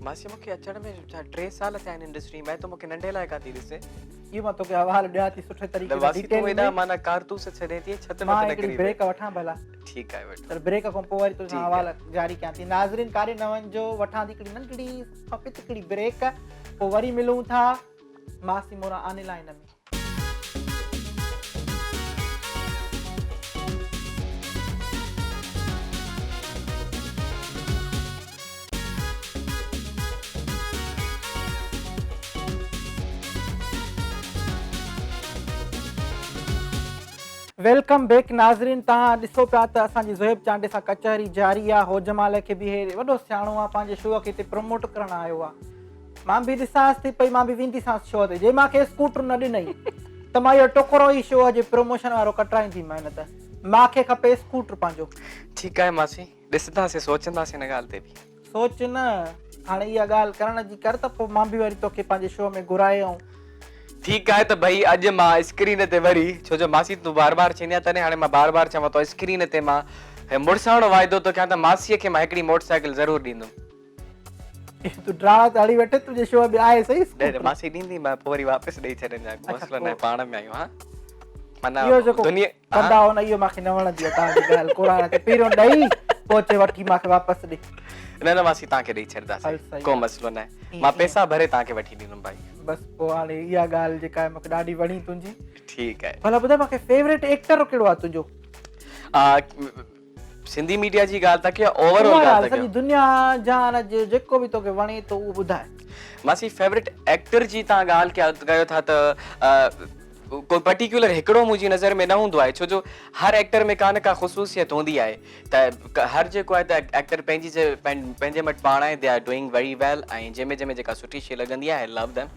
ماسي مون کي اچڻ ۾ ڇا 3 سال ٿيا آهن انڊسٽري ۾ تون مون کي ننڍي لاء ڪا ٿي ڏسين. اهو مان توکي حوالو ڏيان ٿي سٺي طريقي سان ماسي تون ايڏا معنيٰ ڪارتوس ڇڏين ٿي ڇت مان هڪڙي بريڪ وٺان ڀلا. ٺيڪ آهي وٺ. چل بريڪ کان پوء وري توسان حوال جاري ڪيان ٿي. ناظرين ڪاڏي نه وڃجو وٺان ٿي هڪڙي ننڍڙي پتڪڙي بريڪ پوء وري ملون ٿا ماسي موران آن لائين ۾. Welcome back ناظرين توهان ڏسو پيا ته اسان جي زوهيب چانڊيي سان ڪچهري جاري آ هو جمال کي به هي وڏو سياڻو آ پنهنجي شو کي هتي پروموٽ ڪرڻ آيو آ مان به ڏسانس ٿي پئي مان به وينديسانس شو تي جي مان کي اسڪوٽر نه ڏنئي ته مان اهو ٽڪرو ئي شو جي پروموشن وارو ڪٽرائينديمانء نه ته مان کي کپي اسڪوٽر پنهنجو. ٺيڪ آهي ماسي ڏسنداسين سوچنداسين ان ڳالهه تي به. سوچ نه هاڻي اها ڳالهه ڪرڻ جي ڪر ته پوء مان به وري توکي پنهنجي شو ۾ گهرائي ۽. ٺيڪ آهي ته ڀئي اڄ مان اسڪرين تي وري ڇو جو ماسي تون بار بار چوندي آهين تڏهن هاڻي مان بار بار چوان ٿو اسڪرين تي مان مڙساڻو واعدو ٿو ڪيان ته ماسيء کي مان هڪڙي موٽر سائيڪل ضرور ڏيندم. تون ڊرا ته هڻي وٺ تنهنجي شو ۾ آهي صحيح نه ماسي ڏيندي مان پوء وري واپس ڏئي ڇڏيندان ڪو مسئلو نه پاڻ ۾ آهيون ها معنيٰ اهو جيڪو دنيا ڪندا هو نه اهو ماکي نه وڻندي آهي توهان جي ڳالهه قرآن تي پهريون ڏئي پوء چئي وٺي ماکي واپس ڏي نه نه ماسي توهان کي ڏئي ڇڏنداسين ڪو مسئلو نه آهي مان پئسا ڀري توهان کي وٺي ڏيندم ڀائي بس پوء هاڻي اها ڳالهه جيڪا آهي مونکي ڏاڍي وڻي تنهنجي ٺيڪ آهي ڀلا ٻڌاء مونکي فيوريٽ ايڪٽر ڪهڙو آهي تنهنجو سنڌي ميڊيا جي ڳالهه ٿا ڪيو يا اوور آل ڳالهه ٿا ڪيو؟ سڄي دنيا جهان جي جيڪو به توکي وڻي ٿو اهو ٻڌاء. ماسي فيورٽ ايڪٽر جي تان ڳالهه ڪيو ٿا ته ڪو پرٽيڪيولر هڪڙو منهنجي نظر ۾ نه هوندو آهي ڇو جو هر ايڪٽر ۾ ڪا نه ڪا خصوصيت هوندي آهي ته هر جيڪو آهي ته ايڪٽر پنهنجي پنهنجي مٽ پاڻ آهي they are doing very well ۽ جنهن ۾ جنهن ۾ جيڪا سٺي شي لڳندي آهي آئي لو ديم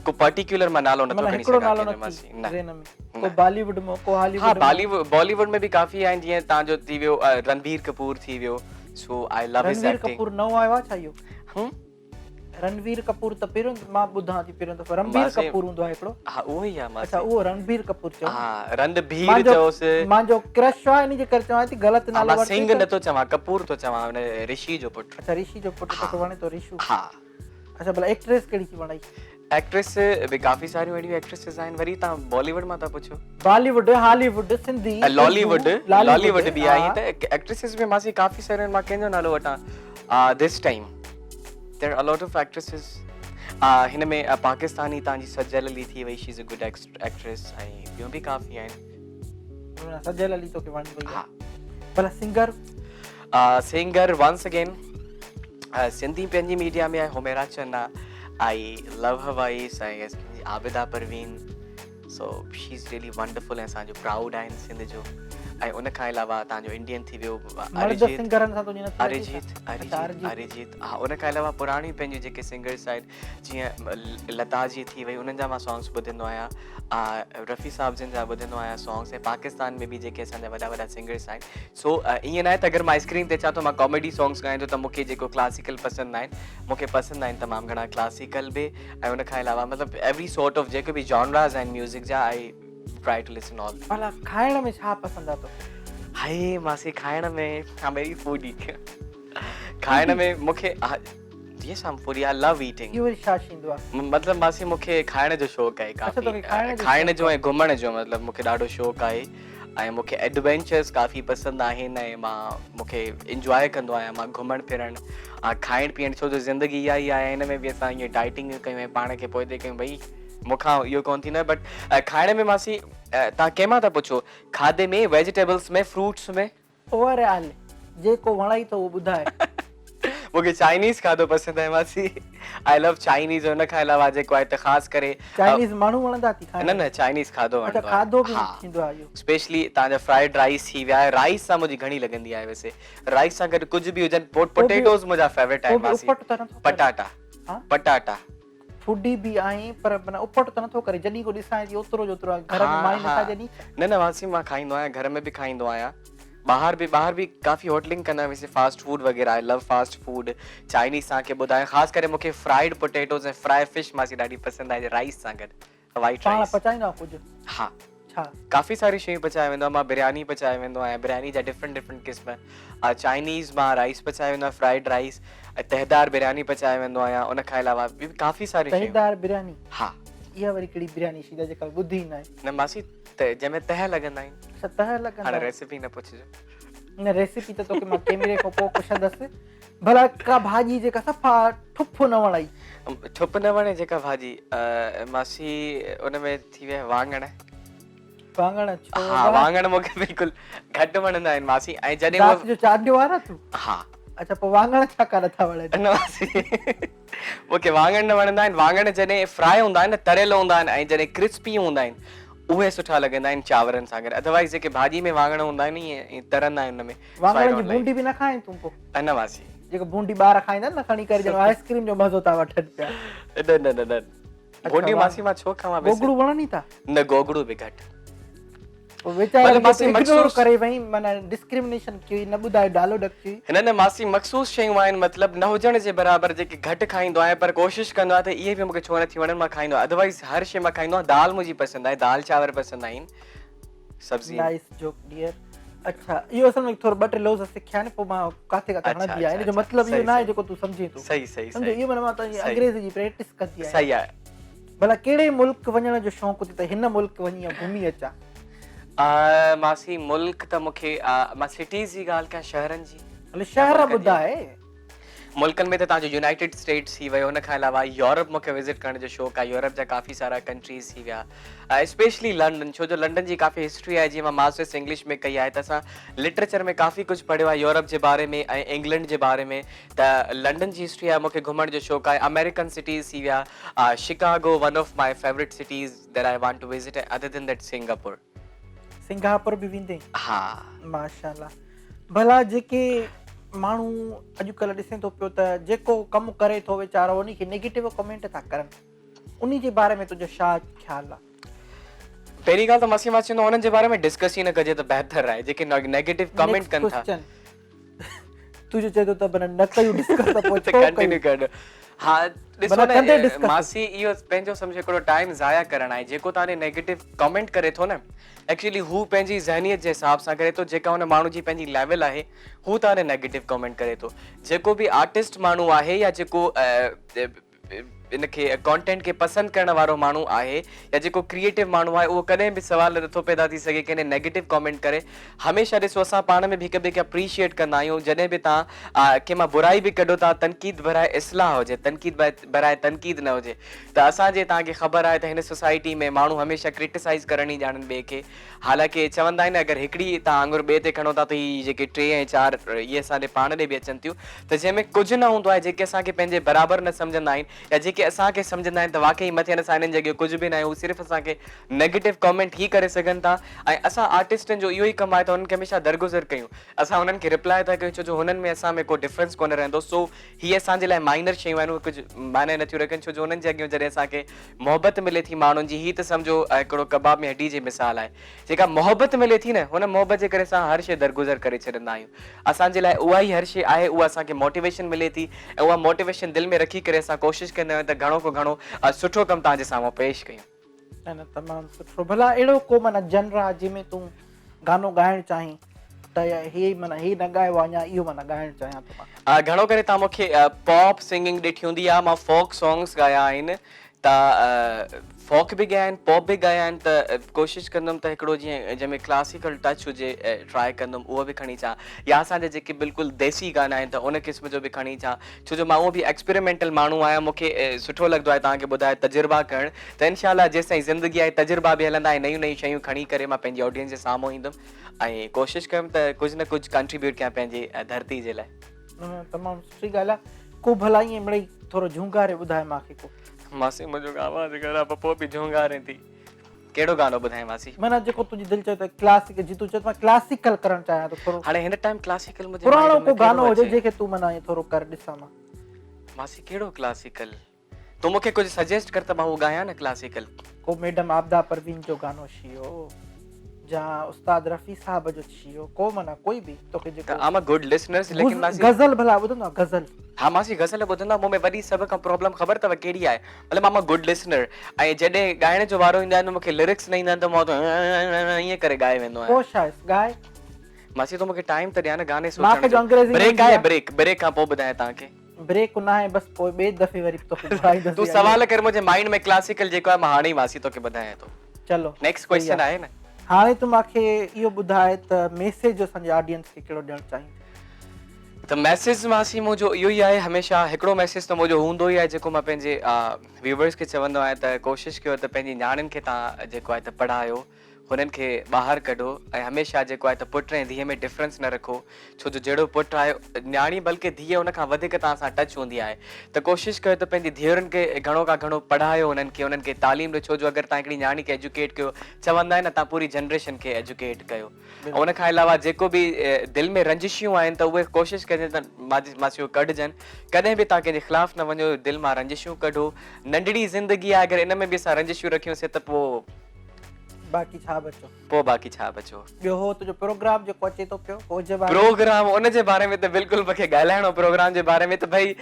ڪو پرٽيڪيولر مان نالو نٿو کڻي سگهان ڪنهن جو ماسي نه ڪو بالي ووڊ مان ڪو هالي ووڊ ها بالي ووڊ ۾ به ڪافي آهن جيئن تان جو ٿي ويو رنبير ڪپور ٿي ويو سو آئي لو his Ranbir Kapoor نئون آيو آ ڇا اهو هم رنبير ڪپور ته پهريون مان ٻڌان ٿي پهريون دفعو رنبير ڪپور هوندو آهي هڪڙو ها اهو ئي آ مان اڇا اهو رنبير ڪپور چئو ها رنبير چئوس مان جو ڪرش آ ان جي ڪري چوان ٿي غلط نالو ورتو مان سنگهه نٿو چوان ڪپور ٿو چوان ان رشي جو پٽ اڇا رشي جو پٽ توکي وڻي ٿو رشو ها اڇا ڀلا ايڪٽريس ڪهڙي ٿي وڻئي؟ ايڪٽريس به ڪافي ساريون اهڙيون ايڪٽريسز آهن وري توهان بالي ووڊ مان ٿا پڇو. Bollywood, Hollywood, Sindhi, Lollywood, لالي ووڊ به آهي ته ايڪٽريسز ۾ ماسي ڪافي ساريون آهن مان ڪنهن جو نالو وٺان this time there are lot of actresses هن ۾ پاڪستاني توهان جي سجل علي ٿي وئي she is a good actress ۽ ٻيون به ڪافي آهن. سجل علي توکي وڻي وئي ها. ڀلا singer? Singer once again Sindhi پنهنجي ميڊيا ۾ آهي Humaira Channa I love her voice ۽ Abida Parveen so she is really wonderful ۽ اسان جو پرائوڊ آهن سنڌ جو ۽ ان کان علاوه تان جو انڊين ٿي ويو اريجيت اريجيت اريجيت ها ان کان علاوه پراڻيون پنهنجون جيڪي سنگرس آهن جيئن لتا جي ٿي وئي انهن جا مان سانگس ٻڌندو آهيان رفيع صاحب جن جا ٻڌندو آهيان سانگس ۽ پاڪستان ۾ به جيڪي اسان جا وڏا وڏا سنگرس آهن سو ائين ناهي ته اگر مان اسڪرين تي اچان ٿو مان ڪاميڊي سانگس ڳائين ٿو ته مونکي جيڪو ڪلاسيڪل پسند ناهن مونکي پسند آهن تمام گهڻا ڪلاسيڪل به ۽ ان کان علاوه مطلب ايوري سورٽ آف جيڪي به جانراز آهن ميوزڪ جا آئي ٽرائي ٽو لسن آل. ڀلا کائڻ ۾ ڇا پسند آ توکي؟ هائي ماسي کائڻ ۾ آئم ويري فوڊي کائڻ ۾ مونکي yes I'm foodie I love eating. اهو وري ڇا ٿيندو آ؟ مطلب ماسي مونکي کائڻ جو شوق آهي ڪافي کائڻ جو ۽ گهمڻ جو مطلب مونکي ڏاڍو شوق آهي ۽ مونکي ايڊوينچرس ڪافي پسند آهن ۽ مان مونکي انجواء ڪندو آهيان مان گهمڻ ڦرڻ کائڻ پيئڻ ڇو جو زندگي اها ئي آهي هن ۾ به اسان ائين ڊائٽنگ ڪيون ۽ پاڻ کي پوئتي ڪيون ڀئي مون کان اهو ڪونه ٿيندو آهي بٽ کائڻ ۾ ماسي توهان ڪنهن مان ٿا پڇو کاڌي ۾ ويجيٽيبلس ۾ فروٽس ۾؟ اوور آل جيڪو وڻئي ٿو اهو ٻڌاء. مون کي چائنيز کاڌو پسند آهي ماسي آئي لو چائنيز ان کان علاوه جيڪو آهي ته خاص ڪري چائنيز ماڻهو وڻندا ٿي کائڻ نه نه چائنيز کاڌو وڻندو آهي کاڌو به ٿيندو آهي اهو اسپيشلي تان جا فرائيڊ رائيس ٿي ويا رائيس سان منهنجي گهڻي لڳندي آهي ويسي رائيس سان گڏ ڪجهه به هجن پوٽيٽوز منهنجا فيورٽ آهن ماسي پٽاٽا پٽاٽا ڦوڊي به آهين پر معنيٰ اپٽ ته نٿو ڪرين جڏهن ڪو ڏسانء ٿي اوترو جو اوترو آهي گهر ۾ ماني نٿا ڏين ڇا؟ نه نه ماسي مان کائيندو آهيان گهر ۾ به کائيندو آهيان ٻاهر به ٻاهر به ڪافي هوٽلنگ ڪندا آهيون ويسي فاسٽ فوڊ وغيره آئي لو فاسٽ فوڊ چائنيز توهان کي ٻڌايان خاص ڪري مونکي فرائيڊ پوٽيٽوز ۽ فرائي فش ماسي ڏاڍي پسند آهي رائيس سان گڏ وائيٽ پاڻ رائيس پچائيندو آهين ڪجهه؟ ها ڇا؟ ڪافي ساريون شيون پچائي ويندو آهيان مان برياني پچائي ويندو آهيان برياني جا ڊفرنٽ ڊفرنٽ قسم چائنيز مان رائيس پچائي ويندو آهيان فرائيڊ رائيس ۽ تهدار برياني پچائي ويندو آهيان ان کان علاوه ٻيون به ڪافي ساريون شيون تهدار برياني ها اها وري ڪهڙي برياني شيدا جيڪا ٻڌي نه آهي. نه ماسي جنهن ۾ تهه لڳندا آهن. اڇا تهه لڳندا هاڻي ريسيپي نه پڇجو. نه ريسيپي ته توکي مان ڪيمري کان پوء پڇندس. ڀلا ڪا ڀاڄي جيڪا صفا ٺپ نه وڻئي. ٺپ نه وڻي جيڪا ڀاڄي ماسي ان ۾ ٿي ويا واڱڻ. واڱڻ ڇو؟ ها واڱڻ مونکي بلڪل گهٽ وڻندا آهن ماسي ۽ جڏهن رات جو چانڊيو آ نه تون؟ ها. اڇا پوء واڱڻ ڇا ڪا نٿا وڻن؟ نه ماسي مونکي واڱڻ نه وڻندا آهن واڱڻ جڏهن فرائي هوندا آهن نه تريل هوندا آهن ۽ جڏهن ڪرسپي هوندا آهن اهي سٺا لڳندا آهن چانورن سان گڏ اڌروائز جيڪي ڀاڄي ۾ واڱڻ هوندا آهن ائين ترندا آهن ان ۾ واڱڻ جي بونڊي به نه کائين تون پوء؟ نه ماسي. جيڪو بونڊي ٻار کائيندا آهن نه کڻي ڪري ڄڻ آئس ڪريم جو مزو ٿا وٺن پيا. نه نه نه نه بونڊي ماسي مان ڇو کاوان ويسي. گوگڙو وڻن ئي ٿا؟ نه گوگڙو به گهٽ. پوء ويچارن کي تون اگنور ڪري وئين معنيٰ ڊسڪرمنيشن ڪيئي نه ٻڌايو ڊالو ڊڪ ڪيئي. نه نه ماسي مخصوص شيون آهن مطلب نه هجڻ جي برابر جيڪي گهٽ کائيندو آهيان پر ڪوشش ڪندو آهيان ته اهي به مونکي ڇو نه ٿيون وڻن مان کائيندو آهيان اڌروائيز هر شي مان کائيندو آهيان دال منهنجي پسند آهي دال چانور پسند آهن سبزي. Nice joke dear. اڇا اهو اصل ۾ ٿورو ٻه ٽي لفظ سکيا آهن پوء مان ڪاٿي ڪاٿي هڻندي آهي ان جو مطلب اهو نه آهي جيڪو تون سمجهين ٿو. صحيح صحيح سمجهو اهو معنيٰ مان تنهنجي انگريزي جي پريڪٽس ڪندي آهيان. صحيح آهي. ڀلا ڪهڙي ملڪ وڃڻ جو شوق اٿئي ته هن ملڪ وڃي آئون گهمي اچان؟ ماسي ملڪ ته مونکي مان سٽيز جي ڳالهه ڪيان شهرن جي؟ هلي شهر ٻڌاء. ملڪن ۾ ته توهان جو يونائيٽيڊ اسٽيٽس ٿي ويو ان کان علاوه يورپ مونکي وزٽ ڪرڻ جو شوق آهي يورپ جا ڪافي سارا ڪنٽريز ٿي ويا اسپيشلي لنڊن ڇو جو لنڊن جي ڪافي هسٽري آهي جيئن مان ماسٽرس انگلش ۾ ڪئي آهي ته اسان لٽريچر ۾ ڪافي ڪجهه پڙهيو آهي يورپ جي باري ۾ ۽ انگلينڊ جي باري ۾ ته لنڊن جي هسٽري آهي مونکي گهمڻ جو شوق آهي آمريڪن سٽيز ٿي ويا Chicago one of my favourite cities that I want to visit ۽ other than that Singapore. Singapore به ويندين؟ ها. ماشاءالله. ڀلا جيڪي ماڻهو اڄڪلهه ڏسين ٿو پيو ته جيڪو ڪم ڪري ٿو ويچارو انهي کي نيگيٽو ڪمينٽ ٿا ڪرن انهي جي باري ۾ تنهنجو ڇا خيال آ؟ پهرين ڳالهه ته مسيح مان چوندو انهن جي باري ۾ ڊسڪس ئي نه ڪجي ته بهتر آهي جيڪي نيگيٽو ڪمينٽ ڪن ٿا. تون جو چئي ٿو ته بنا نه ڪيون ڊسڪس ته پوء ڇو ڪنٽينيو ڪر ها ڏسو نه ماسي اهو پنهنجو سمجهو هڪڙو ٽائيم ضايع ڪرڻ آهي جيڪو توهان ڏي نيگيٽو ڪمينٽ ڪري ٿو نه ايڪچولي هو پنهنجي ذهنيت جي حساب سان ڪري ٿو جيڪا ان ماڻهو جي پنهنجي ليول آهي هو توهان ڏي نيگيٽو ڪمينٽ ڪري ٿو جيڪو به آرٽسٽ ماڻهو آهي يا جيڪو ان کي ڪانٽينٽ کي پسند ڪرڻ وارو ماڻهو آهي يا جيڪو ڪريئيٽو ماڻهو آهي اهو ڪڏهن به سوال نٿو پيدا ٿي سگهي ڪنهن نيگيٽو ڪامينٽ ڪري هميشه ڏسو اسان پاڻ ۾ به هڪ ٻئي کي اپريشيئيٽ ڪندا آهيون جڏهن به توهان ڪنهن مان برائي به ڪڍو ٿا تنقيد براء اصلاح هجي تنقيد براء تنقيد نه هجي ته اسان جي توهان کي خبر آهي ته هن سوسائٽي ۾ ماڻهو هميشه ڪرٽيسائيز ڪرڻ ئي ڄاڻن ٻئي کي حالانڪه چوندا آهن نه اگر هڪڙي توهان آڱر ٻئي تي کڻو ٿا ته هي جيڪي ٽي ۽ چار اهي اسان ڏي پاڻ ڏي به اچن ٿيون ته جنهن ۾ ڪجهه نه هوندو آهي جيڪي اسان کي پنهنجي برابر نه سمجهندا آهن يا جيڪي اسان کي سمجهندا آهن ته واقعي مٿي اسان انهن جي اڳيان ڪجهه به نه آهيون هو صرف اسان کي نيگيٽو ڪامينٽ ئي ڪري سگهن ٿا ۽ اسان آرٽسٽن جو اهو ئي ڪم آهي ته انهن کي هميشه درگذر ڪيون اسان انهن کي رپلائي ٿا ڪيون ڇو جو هنن ۾ اسان ۾ ڪو ڊفرنس ڪونه رهندو سو هي اسان جي لاء مائنر شيون آهن اهي ڪجهه معنيٰ نٿيون رکن ڇو جو انهن جي اڳيان جڏهن اسان کي محبت ملي ٿي ماڻهن جي هي ته سمجهو هڪڙو ڪباب ۾ هڏي جي مثال آهي جيڪا محبت ملي ٿي نه هن محبت جي ڪري اسان هر شيء درگذر ڪري ڇڏندا آهيون اسان جي لاء اها ئي هر شيء آهي اها اسان کي موٽيويشن ملي ٿي ۽ اها موٽيويشن دل ۾ رکي ڪري اسان ڪوشش ڪندا آهيون ته گهڻو کان گهڻو سٺو ڪم توهان جي سامهون پيش ڪيون. نه نه تمام سٺو ڀلا اهڙو ڪو معنيٰ جنرا جنهن ۾ تون گانو ڳائڻ چاهين ته هي معنيٰ هي نه ڳايو آهي اڃا اهو معنيٰ ڳائڻ چاهيان ٿو مان. گهڻو ڪري توهان مون کي پاپ سنگنگ ڏٺي هوندي يا مان فوڪ سانگس ڳايا آهن ته فوڪ به ڳايا آهن پاپ به ڳايا آهن ته ڪوشش ڪندم ته هڪڙو جيئن جنهن ۾ ڪلاسيڪل ٽچ هجي ٽرائي ڪندم اهو به کڻي اچان يا اسان جا جيڪي بلڪل ديسي گانا آهن ته ان قسم جو به کڻي اچان ڇو جو مان اهو به ايڪسپيريمينٽل ماڻهو آهيان مون کي سٺو لڳندو آهي توهان کي ٻڌايو تجربا ڪرڻ ته انشاء الله جيستائين زندگي آهي تجربا به هلندا ۽ نيون نيون شيون کڻي ڪري مان پنهنجي آڊينس جي سامهون ايندم ۽ ڪوشش ڪيم ته ڪجهه نه ڪجهه ڪنٽريبيوٽ ڪيان پنهنجي ڌرتي جي لاء. نه نه تمام سٺي ڳالهه آهي ڪو ڀلا ائين مڙئي ٿورو جهونگاري ٻڌاء مان کي ڪو. ماسي منهنجو آواز خراب آ پوء به جهونگارين ٿي. ڪهڙو گانو ٻڌايان ماسي؟ معنيٰ جيڪو تنهنجي دل چوي ته ڪلاسڪ جي تون چئين ته مان ڪلاسيڪل ڪرڻ چاهيان ٿو ٿورو. هاڻي هن ٽائيم ڪلاسيڪل منهنجي پراڻو مائينڊ ڪو ۾ گانو ڪهڙو هجي اچي؟ جنهن کي تون معنيٰ ائين ٿورو ڪر ڏسان مان. ماسي ڪهڙو ڪلاسيڪل؟ تون مون کي ڪجهه سجيسٽ ڪر ته مان اهو ڳايان نه ڪلاسيڪل. ڪو ميڊم عابده پروين جو گانو شيو جا استاد رفيع صاحب جو شيو ڪو معنيٰ ڪوئي به توکي جيڪو. ته آئم ا گڊ لسنرز ليڪن ماسي. غزل ڀلا ٻڌندو آهين غزل. ها ماسي غزل ٻڌندو آهيان مون ۾ وڏي سڀ کان پرابلم خبر اٿو ڪهڙي آهي مطلب آئم ا گڊ لسنر ۽ جڏهن ڳائڻ جو وارو ايندو آهي ته مون کي لرڪس نه ايندا آهن ته مان ائين ڪري ڳائي ويندو آهيان. پوء ڇا آهيس ڳاء. ماسي تون مون کي ٽائيم ته ڏيان نه گاني سوچڻ جو. بريڪ آهي بريڪ بريڪ کان پوء ٻڌايان توهان کي. بريڪ ناهي بس پوء ٻئي دفعي وري توکي گهرائيندس. تون سوال ڪر منهنجي مائنڊ ۾ ڪلاسيڪل جيڪو آهي مان هاڻي ئي ماسي توکي ٻڌايان ٿو. چلو نيڪسٽ ڪويسچن آهي نه. هاڻي تون مان کي اهو ٻڌاء ته ميسيج اسان جي آڊينس کي ڪهڙو ڏيڻ چاهيندين. ته ميسيج ماسي منهنجو اهو ئي آهي هميشه هڪڙو ميسيج ته منهنجو هوندو ئي آهي جيڪو مان پنهنجي ويوئرس کي چوندو آهيان ته ڪوشش ڪيو ته پنهنجي نياڻين کي توهان جيڪو آهي ته پڙهايو هنن کي ٻاهر ڪڍو ۽ هميشه جيڪو آهي ته پٽ ۽ ڌيء ۾ ڊفرنس نه رکو ڇو جو جهڙو پٽ آهي نياڻي بلڪه ڌيء ان کان وڌيڪ توهان سان ٽچ هوندي آهي ته ڪوشش ڪيو ته پنهنجي ڌيئرن کي گهڻو کان گهڻو پڙهايو انهن کي انهن کي تعليم ڏيو ڇو جو اگر توهان هڪڙي نياڻي کي ايجوڪيٽ ڪيو چوندا آهن نه توهان پوري جنريشن کي ايجوڪيٽ ڪيو ان کان علاوه جيڪو به دل ۾ رنجشيون آهن ته اهي ڪوشش ڪجي ته ماسيو ڪڍجن ڪڏهن به توهان ڪنهن جي خلاف نه وڃو دل مان رنجشيون ڪڍو ننڍڙي زندگي آهي اگر ان ۾ به اسان رنجشيون رکيون سي ته پوء باقي ڇا بچو؟ پوء باقي ڇا بچو؟ ٻيو هو تنهنجو پروگرام جيڪو اچي ٿو پيو هو جي باري ۾. پروگرام ان جي باري ۾ ته بلڪل مونکي ڳالهائڻو پروگرام جي باري ۾ ته ڀئي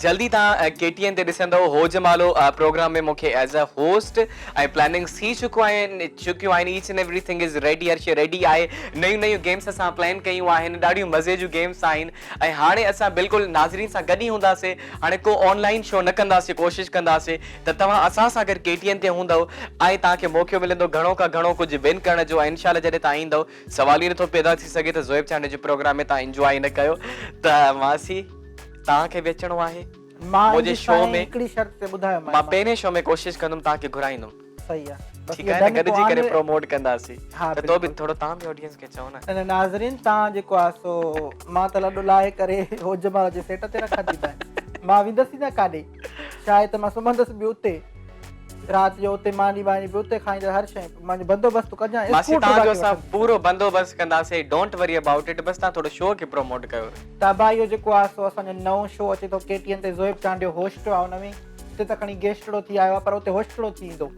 جلدي توهان ڪي ٽي اين تي ڏسندؤ هو جمالو پروگرام ۾ مونکي ايز ا هوسٽ ۽ پلاننگس ٿي چڪو آهن چڪيون آهن each and everything is ready هر شي ريڊي آهي نيون نيون گيمس اسان پلان ڪيون آهن ڏاڍيون مزي جون گيمس آهن ۽ هاڻي اسان بلڪل ناظرين سان گڏ ئي هونداسي هاڻي ڪو آن لائين شو نه ڪنداسي ڪوشش ڪنداسي ته توهان اسان سان گڏ ڪي ٽي اين تي هوندؤ ۽ توهان کي موقعو ملندو گهڻو کان گهڻو ڪجهه ون ڪرڻ جو ۽ انشاء الله جڏهن توهان ايندؤ سوال ئي نٿو پيدا ٿي سگهي ته زوهيب چانڊيو جي پروگرام ۾ توهان انجواء نه ڪيو ته ماسي توهان کي به اچڻو آهي مان منهنجي ايندس شو سائين ۾ هڪڙي شرط تي ٻڌايو مان پهرين شو ۾ ڪوشش ڪندم توهان کي گهرائيندم صحيح آ بس ٺيڪ آهي نه گڏجي ڪري پروموٽ ڪنداسين ها ته تو به ٿورو توهان به آڊينس کي چئو نه. نه ناظرين توهان جيڪو آ سو مان ته لڏو لاهي ڪري هو جمال جي سيٽ تي رکان ٿي پائي مان ويندس ئي نه ڪاڏي شايد ته مان سمهندس به اتي رات جو اتي ماني باني به اتي کائيندس هر شيء منهنجو بندوبست ڪجان ماسي توهان جو اسان پورو بندوبست ڪنداسين don't worry about it بس توهان ٿورو شو کي پروموٽ ڪيو. ته ابا اهو جيڪو آ سو اسان جو نئون شو اچي ٿو ڪي ٽي اين تي زوهيب چانڊيو هوسٽ آ ان ۾ هتي ته کڻي گيسٽڙو ٿي آيو آ پر اتي هوسٽڙو ٿي ايندو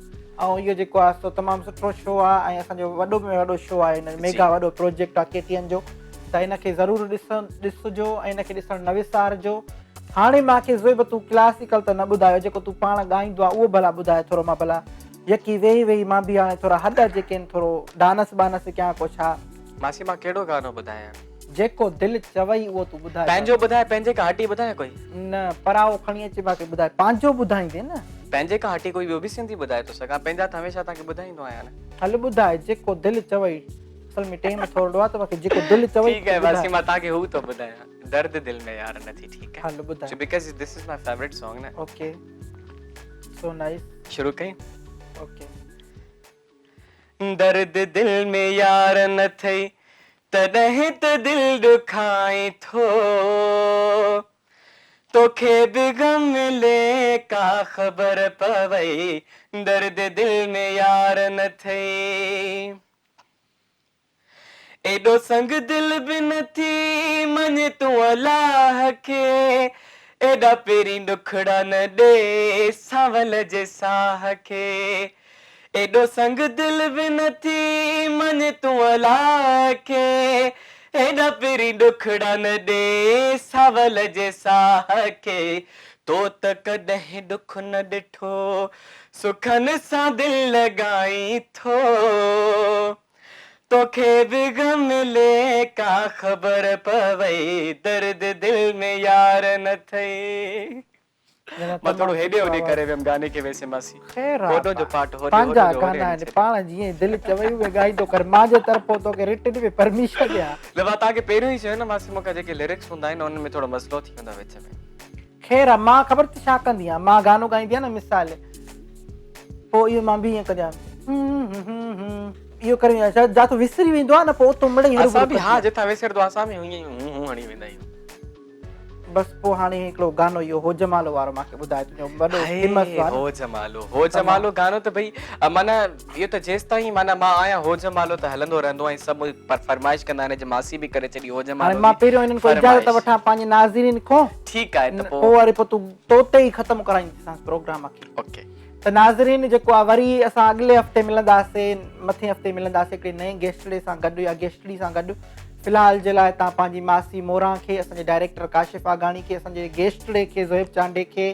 ۽ اهو جيڪو آ سو تمام سٺو شو آ ۽ اسان جو وڏو ۾ وڏو شو آهي هن ميگا وڏو پروجيڪٽ آ ڪي ٽي اين جو ته ان کي ضرور ڏسڻ ڏسجو ۽ ان کي ڏسڻ نه وسارجو هاڻي مان کي زويب تون ڪلاسيڪل ته نه ٻڌايو جيڪو تون پاڻ ڳائيندو آ اهو ڀلا ٻڌاء ٿورو مان ڀلا يڪي ويهي ويهي مان به هاڻي ٿورا هڏ جيڪي آهن ٿورو ڊانس بانس ڪيان ڪو ڇا. ماسي مان ڪهڙو گانو ٻڌايان. جيڪو دل چوئي اهو تون ٻڌاء. پنهنجو ٻڌاء پنهنجي کان هٽي ٻڌايان ڪوئي. نه پرائو کڻي اچي باقي ٻڌاء پنهنجو ٻڌائيندين نه. پنهنجي کان هٽي ڪوئي ٻيو به سنڌي ٻڌائي ٿو سگهان پنهنجا ته هميشه توهان کي ٻڌائيندو آهيان نه. هل ٻڌاء جيڪو دل چوئي اصل ۾ ٽيم ٿورڙو آ ته باقي جيڪو دل چوئي ٺيڪ آهي ماسي مان توهان کي هو ٿو ٻڌايان درد دل ۾ يار نه ٿي ٺيڪ آهي هل ٻڌاء because this is my favourite song نه. Okay so nice. شروع ڪيون. اوڪي. درد دل ۾ يار نه ٿئي تڏهن ته دل ڏکائين ٿو توکي به غم ملي ڪا خبر پوي درد دل ۾ يار نه ٿئي ايڏو سنگ دل به نه ٿي مڃ تون الله کي ايڏا پرين ڏکڙا نه ڏي سانول جي ساهه کي ايڏو سنگ دل به نه ٿي مڃ تون الله کي ايڏا پرين ڏکڙا نه ڏي سانول جي ساهه کي تو ته ڪڏهن ڏک نه ڏٺو سکن سان دل لڳائين ٿو. توکي به غم ملي ڪا خبر پوي درد دل ۾ يار نه ٿئي. مان ٿورو هيڏي هوڏي ڪري ويم گاني کي ويسي ماسي خير آ هوڏو جو پارٽ هوڏي پنهنجا هوڏو جو هوڏي گانا هڻي آهن ڇڏيو. پاڻ جيئن دل چوي اهي ڳائيندو ڪر مان جي طرفون توکي رٽن ۾ پرميشن ڏيان. نه مان توهان کي پهريون ئي چيو نه ماسي مون کان جيڪي لرڪس هوندا آهن انهن ۾ ٿورو مسئلو ٿي ويندو آهي وچ ۾. خير آ مان خبر ٿي ڇا ڪندي آهيان مان گانو ڳائيندي آهيان نه مثال پوء اهو مان به ائين ڪندي آهيان اهو ڪري ويندي آهيان جاتو وسري ويندو آهي نه پوء اتو مڙئي اسان به ها جتان وسرندو آهي اسان به ائين ئي هون هون هڻي ويندا آهيون. بس پوء هاڻي هڪڙو گانو اهو هو جمالو وارو مان کي ٻڌاء تنهنجو وڏو فيمس آهي هو جمالو هو جمالو گانو ته ڀئي معنيٰ اهو ته جيستائين معنيٰ مان آهيان هو جمالو ته هلندو رهندو ۽ سڀ فرمائش ڪندا آهن جي ماسي به ڪري ڇڏي هو جمالو هاڻي مان پهريون هنن کان اجازت وٺان پنهنجي ناظرين کان. ٺيڪ آهي ته پوء وري پوء تون توتي ئي ختم ڪرائينديسانس پروگرام کي. اوڪي. ته ناظرين جيڪو آ وري اسان اڳلي هفتي ملنداسين مٿين هفتي ملنداسين هڪڙي نئين گيسٽڙي سان گڏ يا گيسٽڙي سان گڏ في الحال جي لاء تان پنهنجي ماسي موران کي اسان جي ڊائريڪٽر ڪاشف آگاڻي کي اسان جي گيسٽڙي کي زوهيب چانڊي کي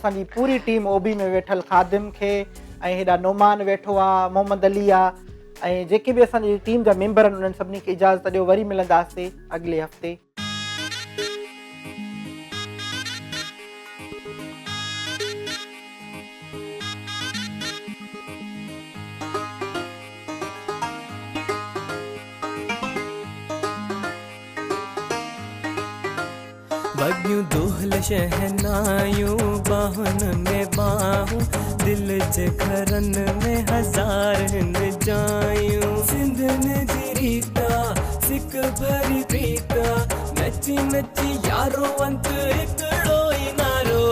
اسان جي پوري ٽيم او بي ۾ ويٺل خادم کي ۽ هيڏا نعمان ويٺو آ محمد علي آ ۽ جيڪي به اسان جي ٽيم جا ميمبر آهن انهن سڀني کي اجازت ڏيو وري ملنداسين اڳلي هفتي. وڳيون دهل شهنايون ٻانهن ۾ ٻانهون دل جي گهرن ۾ هزار هن جايون سنڌين جي ريت آ سڪ ڀري پريت آ نچي نچي يارو انت هڪڙو ئي نعرو.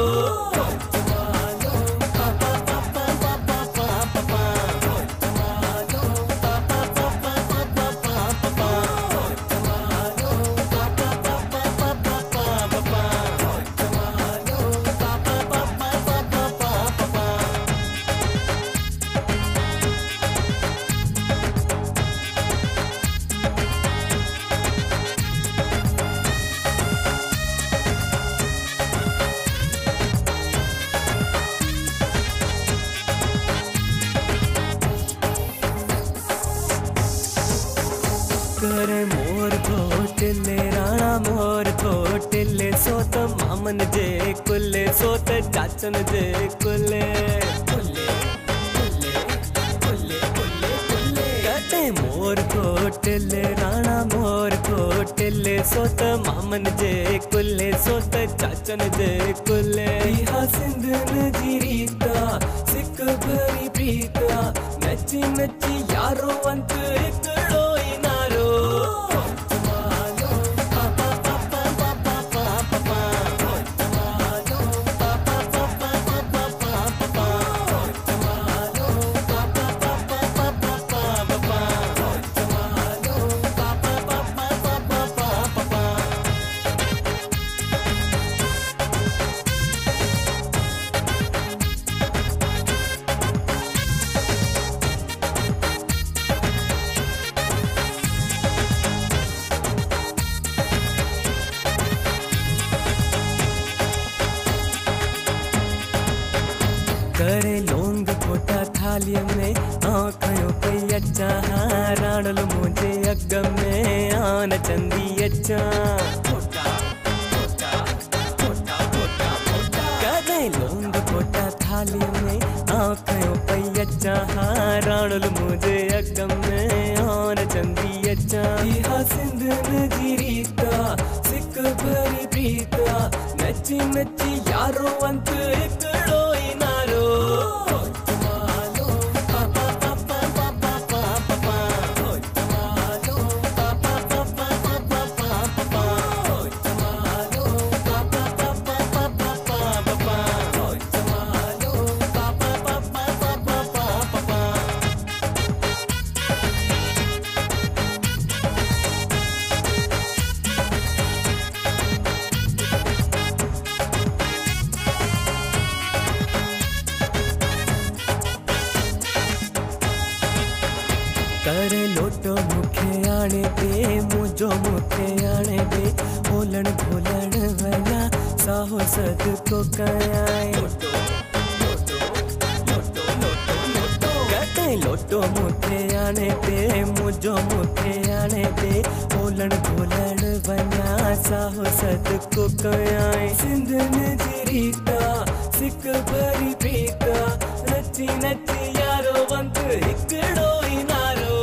करे मोर थो टिले राणा मोर थो टिले, सो त मामन जे कुले, सो त चाचन जे कुले। कुले कुले कुले कुले कुले। कॾहिं मोर थो टिले राणा मोर थो टिले, सो त मामन जे कुले, सो त चाचन जे कुले। इहा सिंधन जी रीता, सिक भरी प्रीता, नची नची यारो अंत हिकिड़ो ई नारो। करे लोंग खोटा थालीअ में, आउं खयो पई अचां, राणल मुंहिंजे अॻ में, आउं नचंदी अचां। करे लोंग खोटा थालीअ में, आउं खयो पई अचां, राणल मुंहिंजे अॻ में, आउं नचंदी अचां। इहा सिंधन जी रीता, सिक भरी प्रीता, नची नची यारो अंत हिकिड़ो ई नारो। करे लोटो मूंखे आणे ॾे, मुंहिंजो मूंखे आणे ॾे, ओलण घोलण वञा साहो सदको कयां। कॾहिं लोटो मूंखे आणे ॾे, मुंहिंजो मूंखे आणे ॾे, ओलण घोलण वञा साहो सदको कयां। सिंधन जी रीता, सिक भरी प्रीता, नची नची यारो अंत हिकिड़ो ई नारो।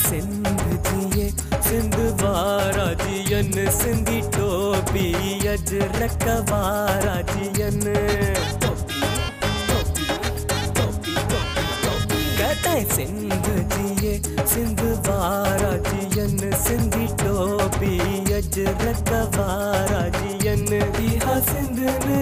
सिंध जिए सिंध वारा जियन, सिंधी टोपी अजरक वारा जियन। कॾहिं सिंध जिए सिंध वारा जियन, सिंधी टोपी अजरक वारा जियन। इहा सिंधन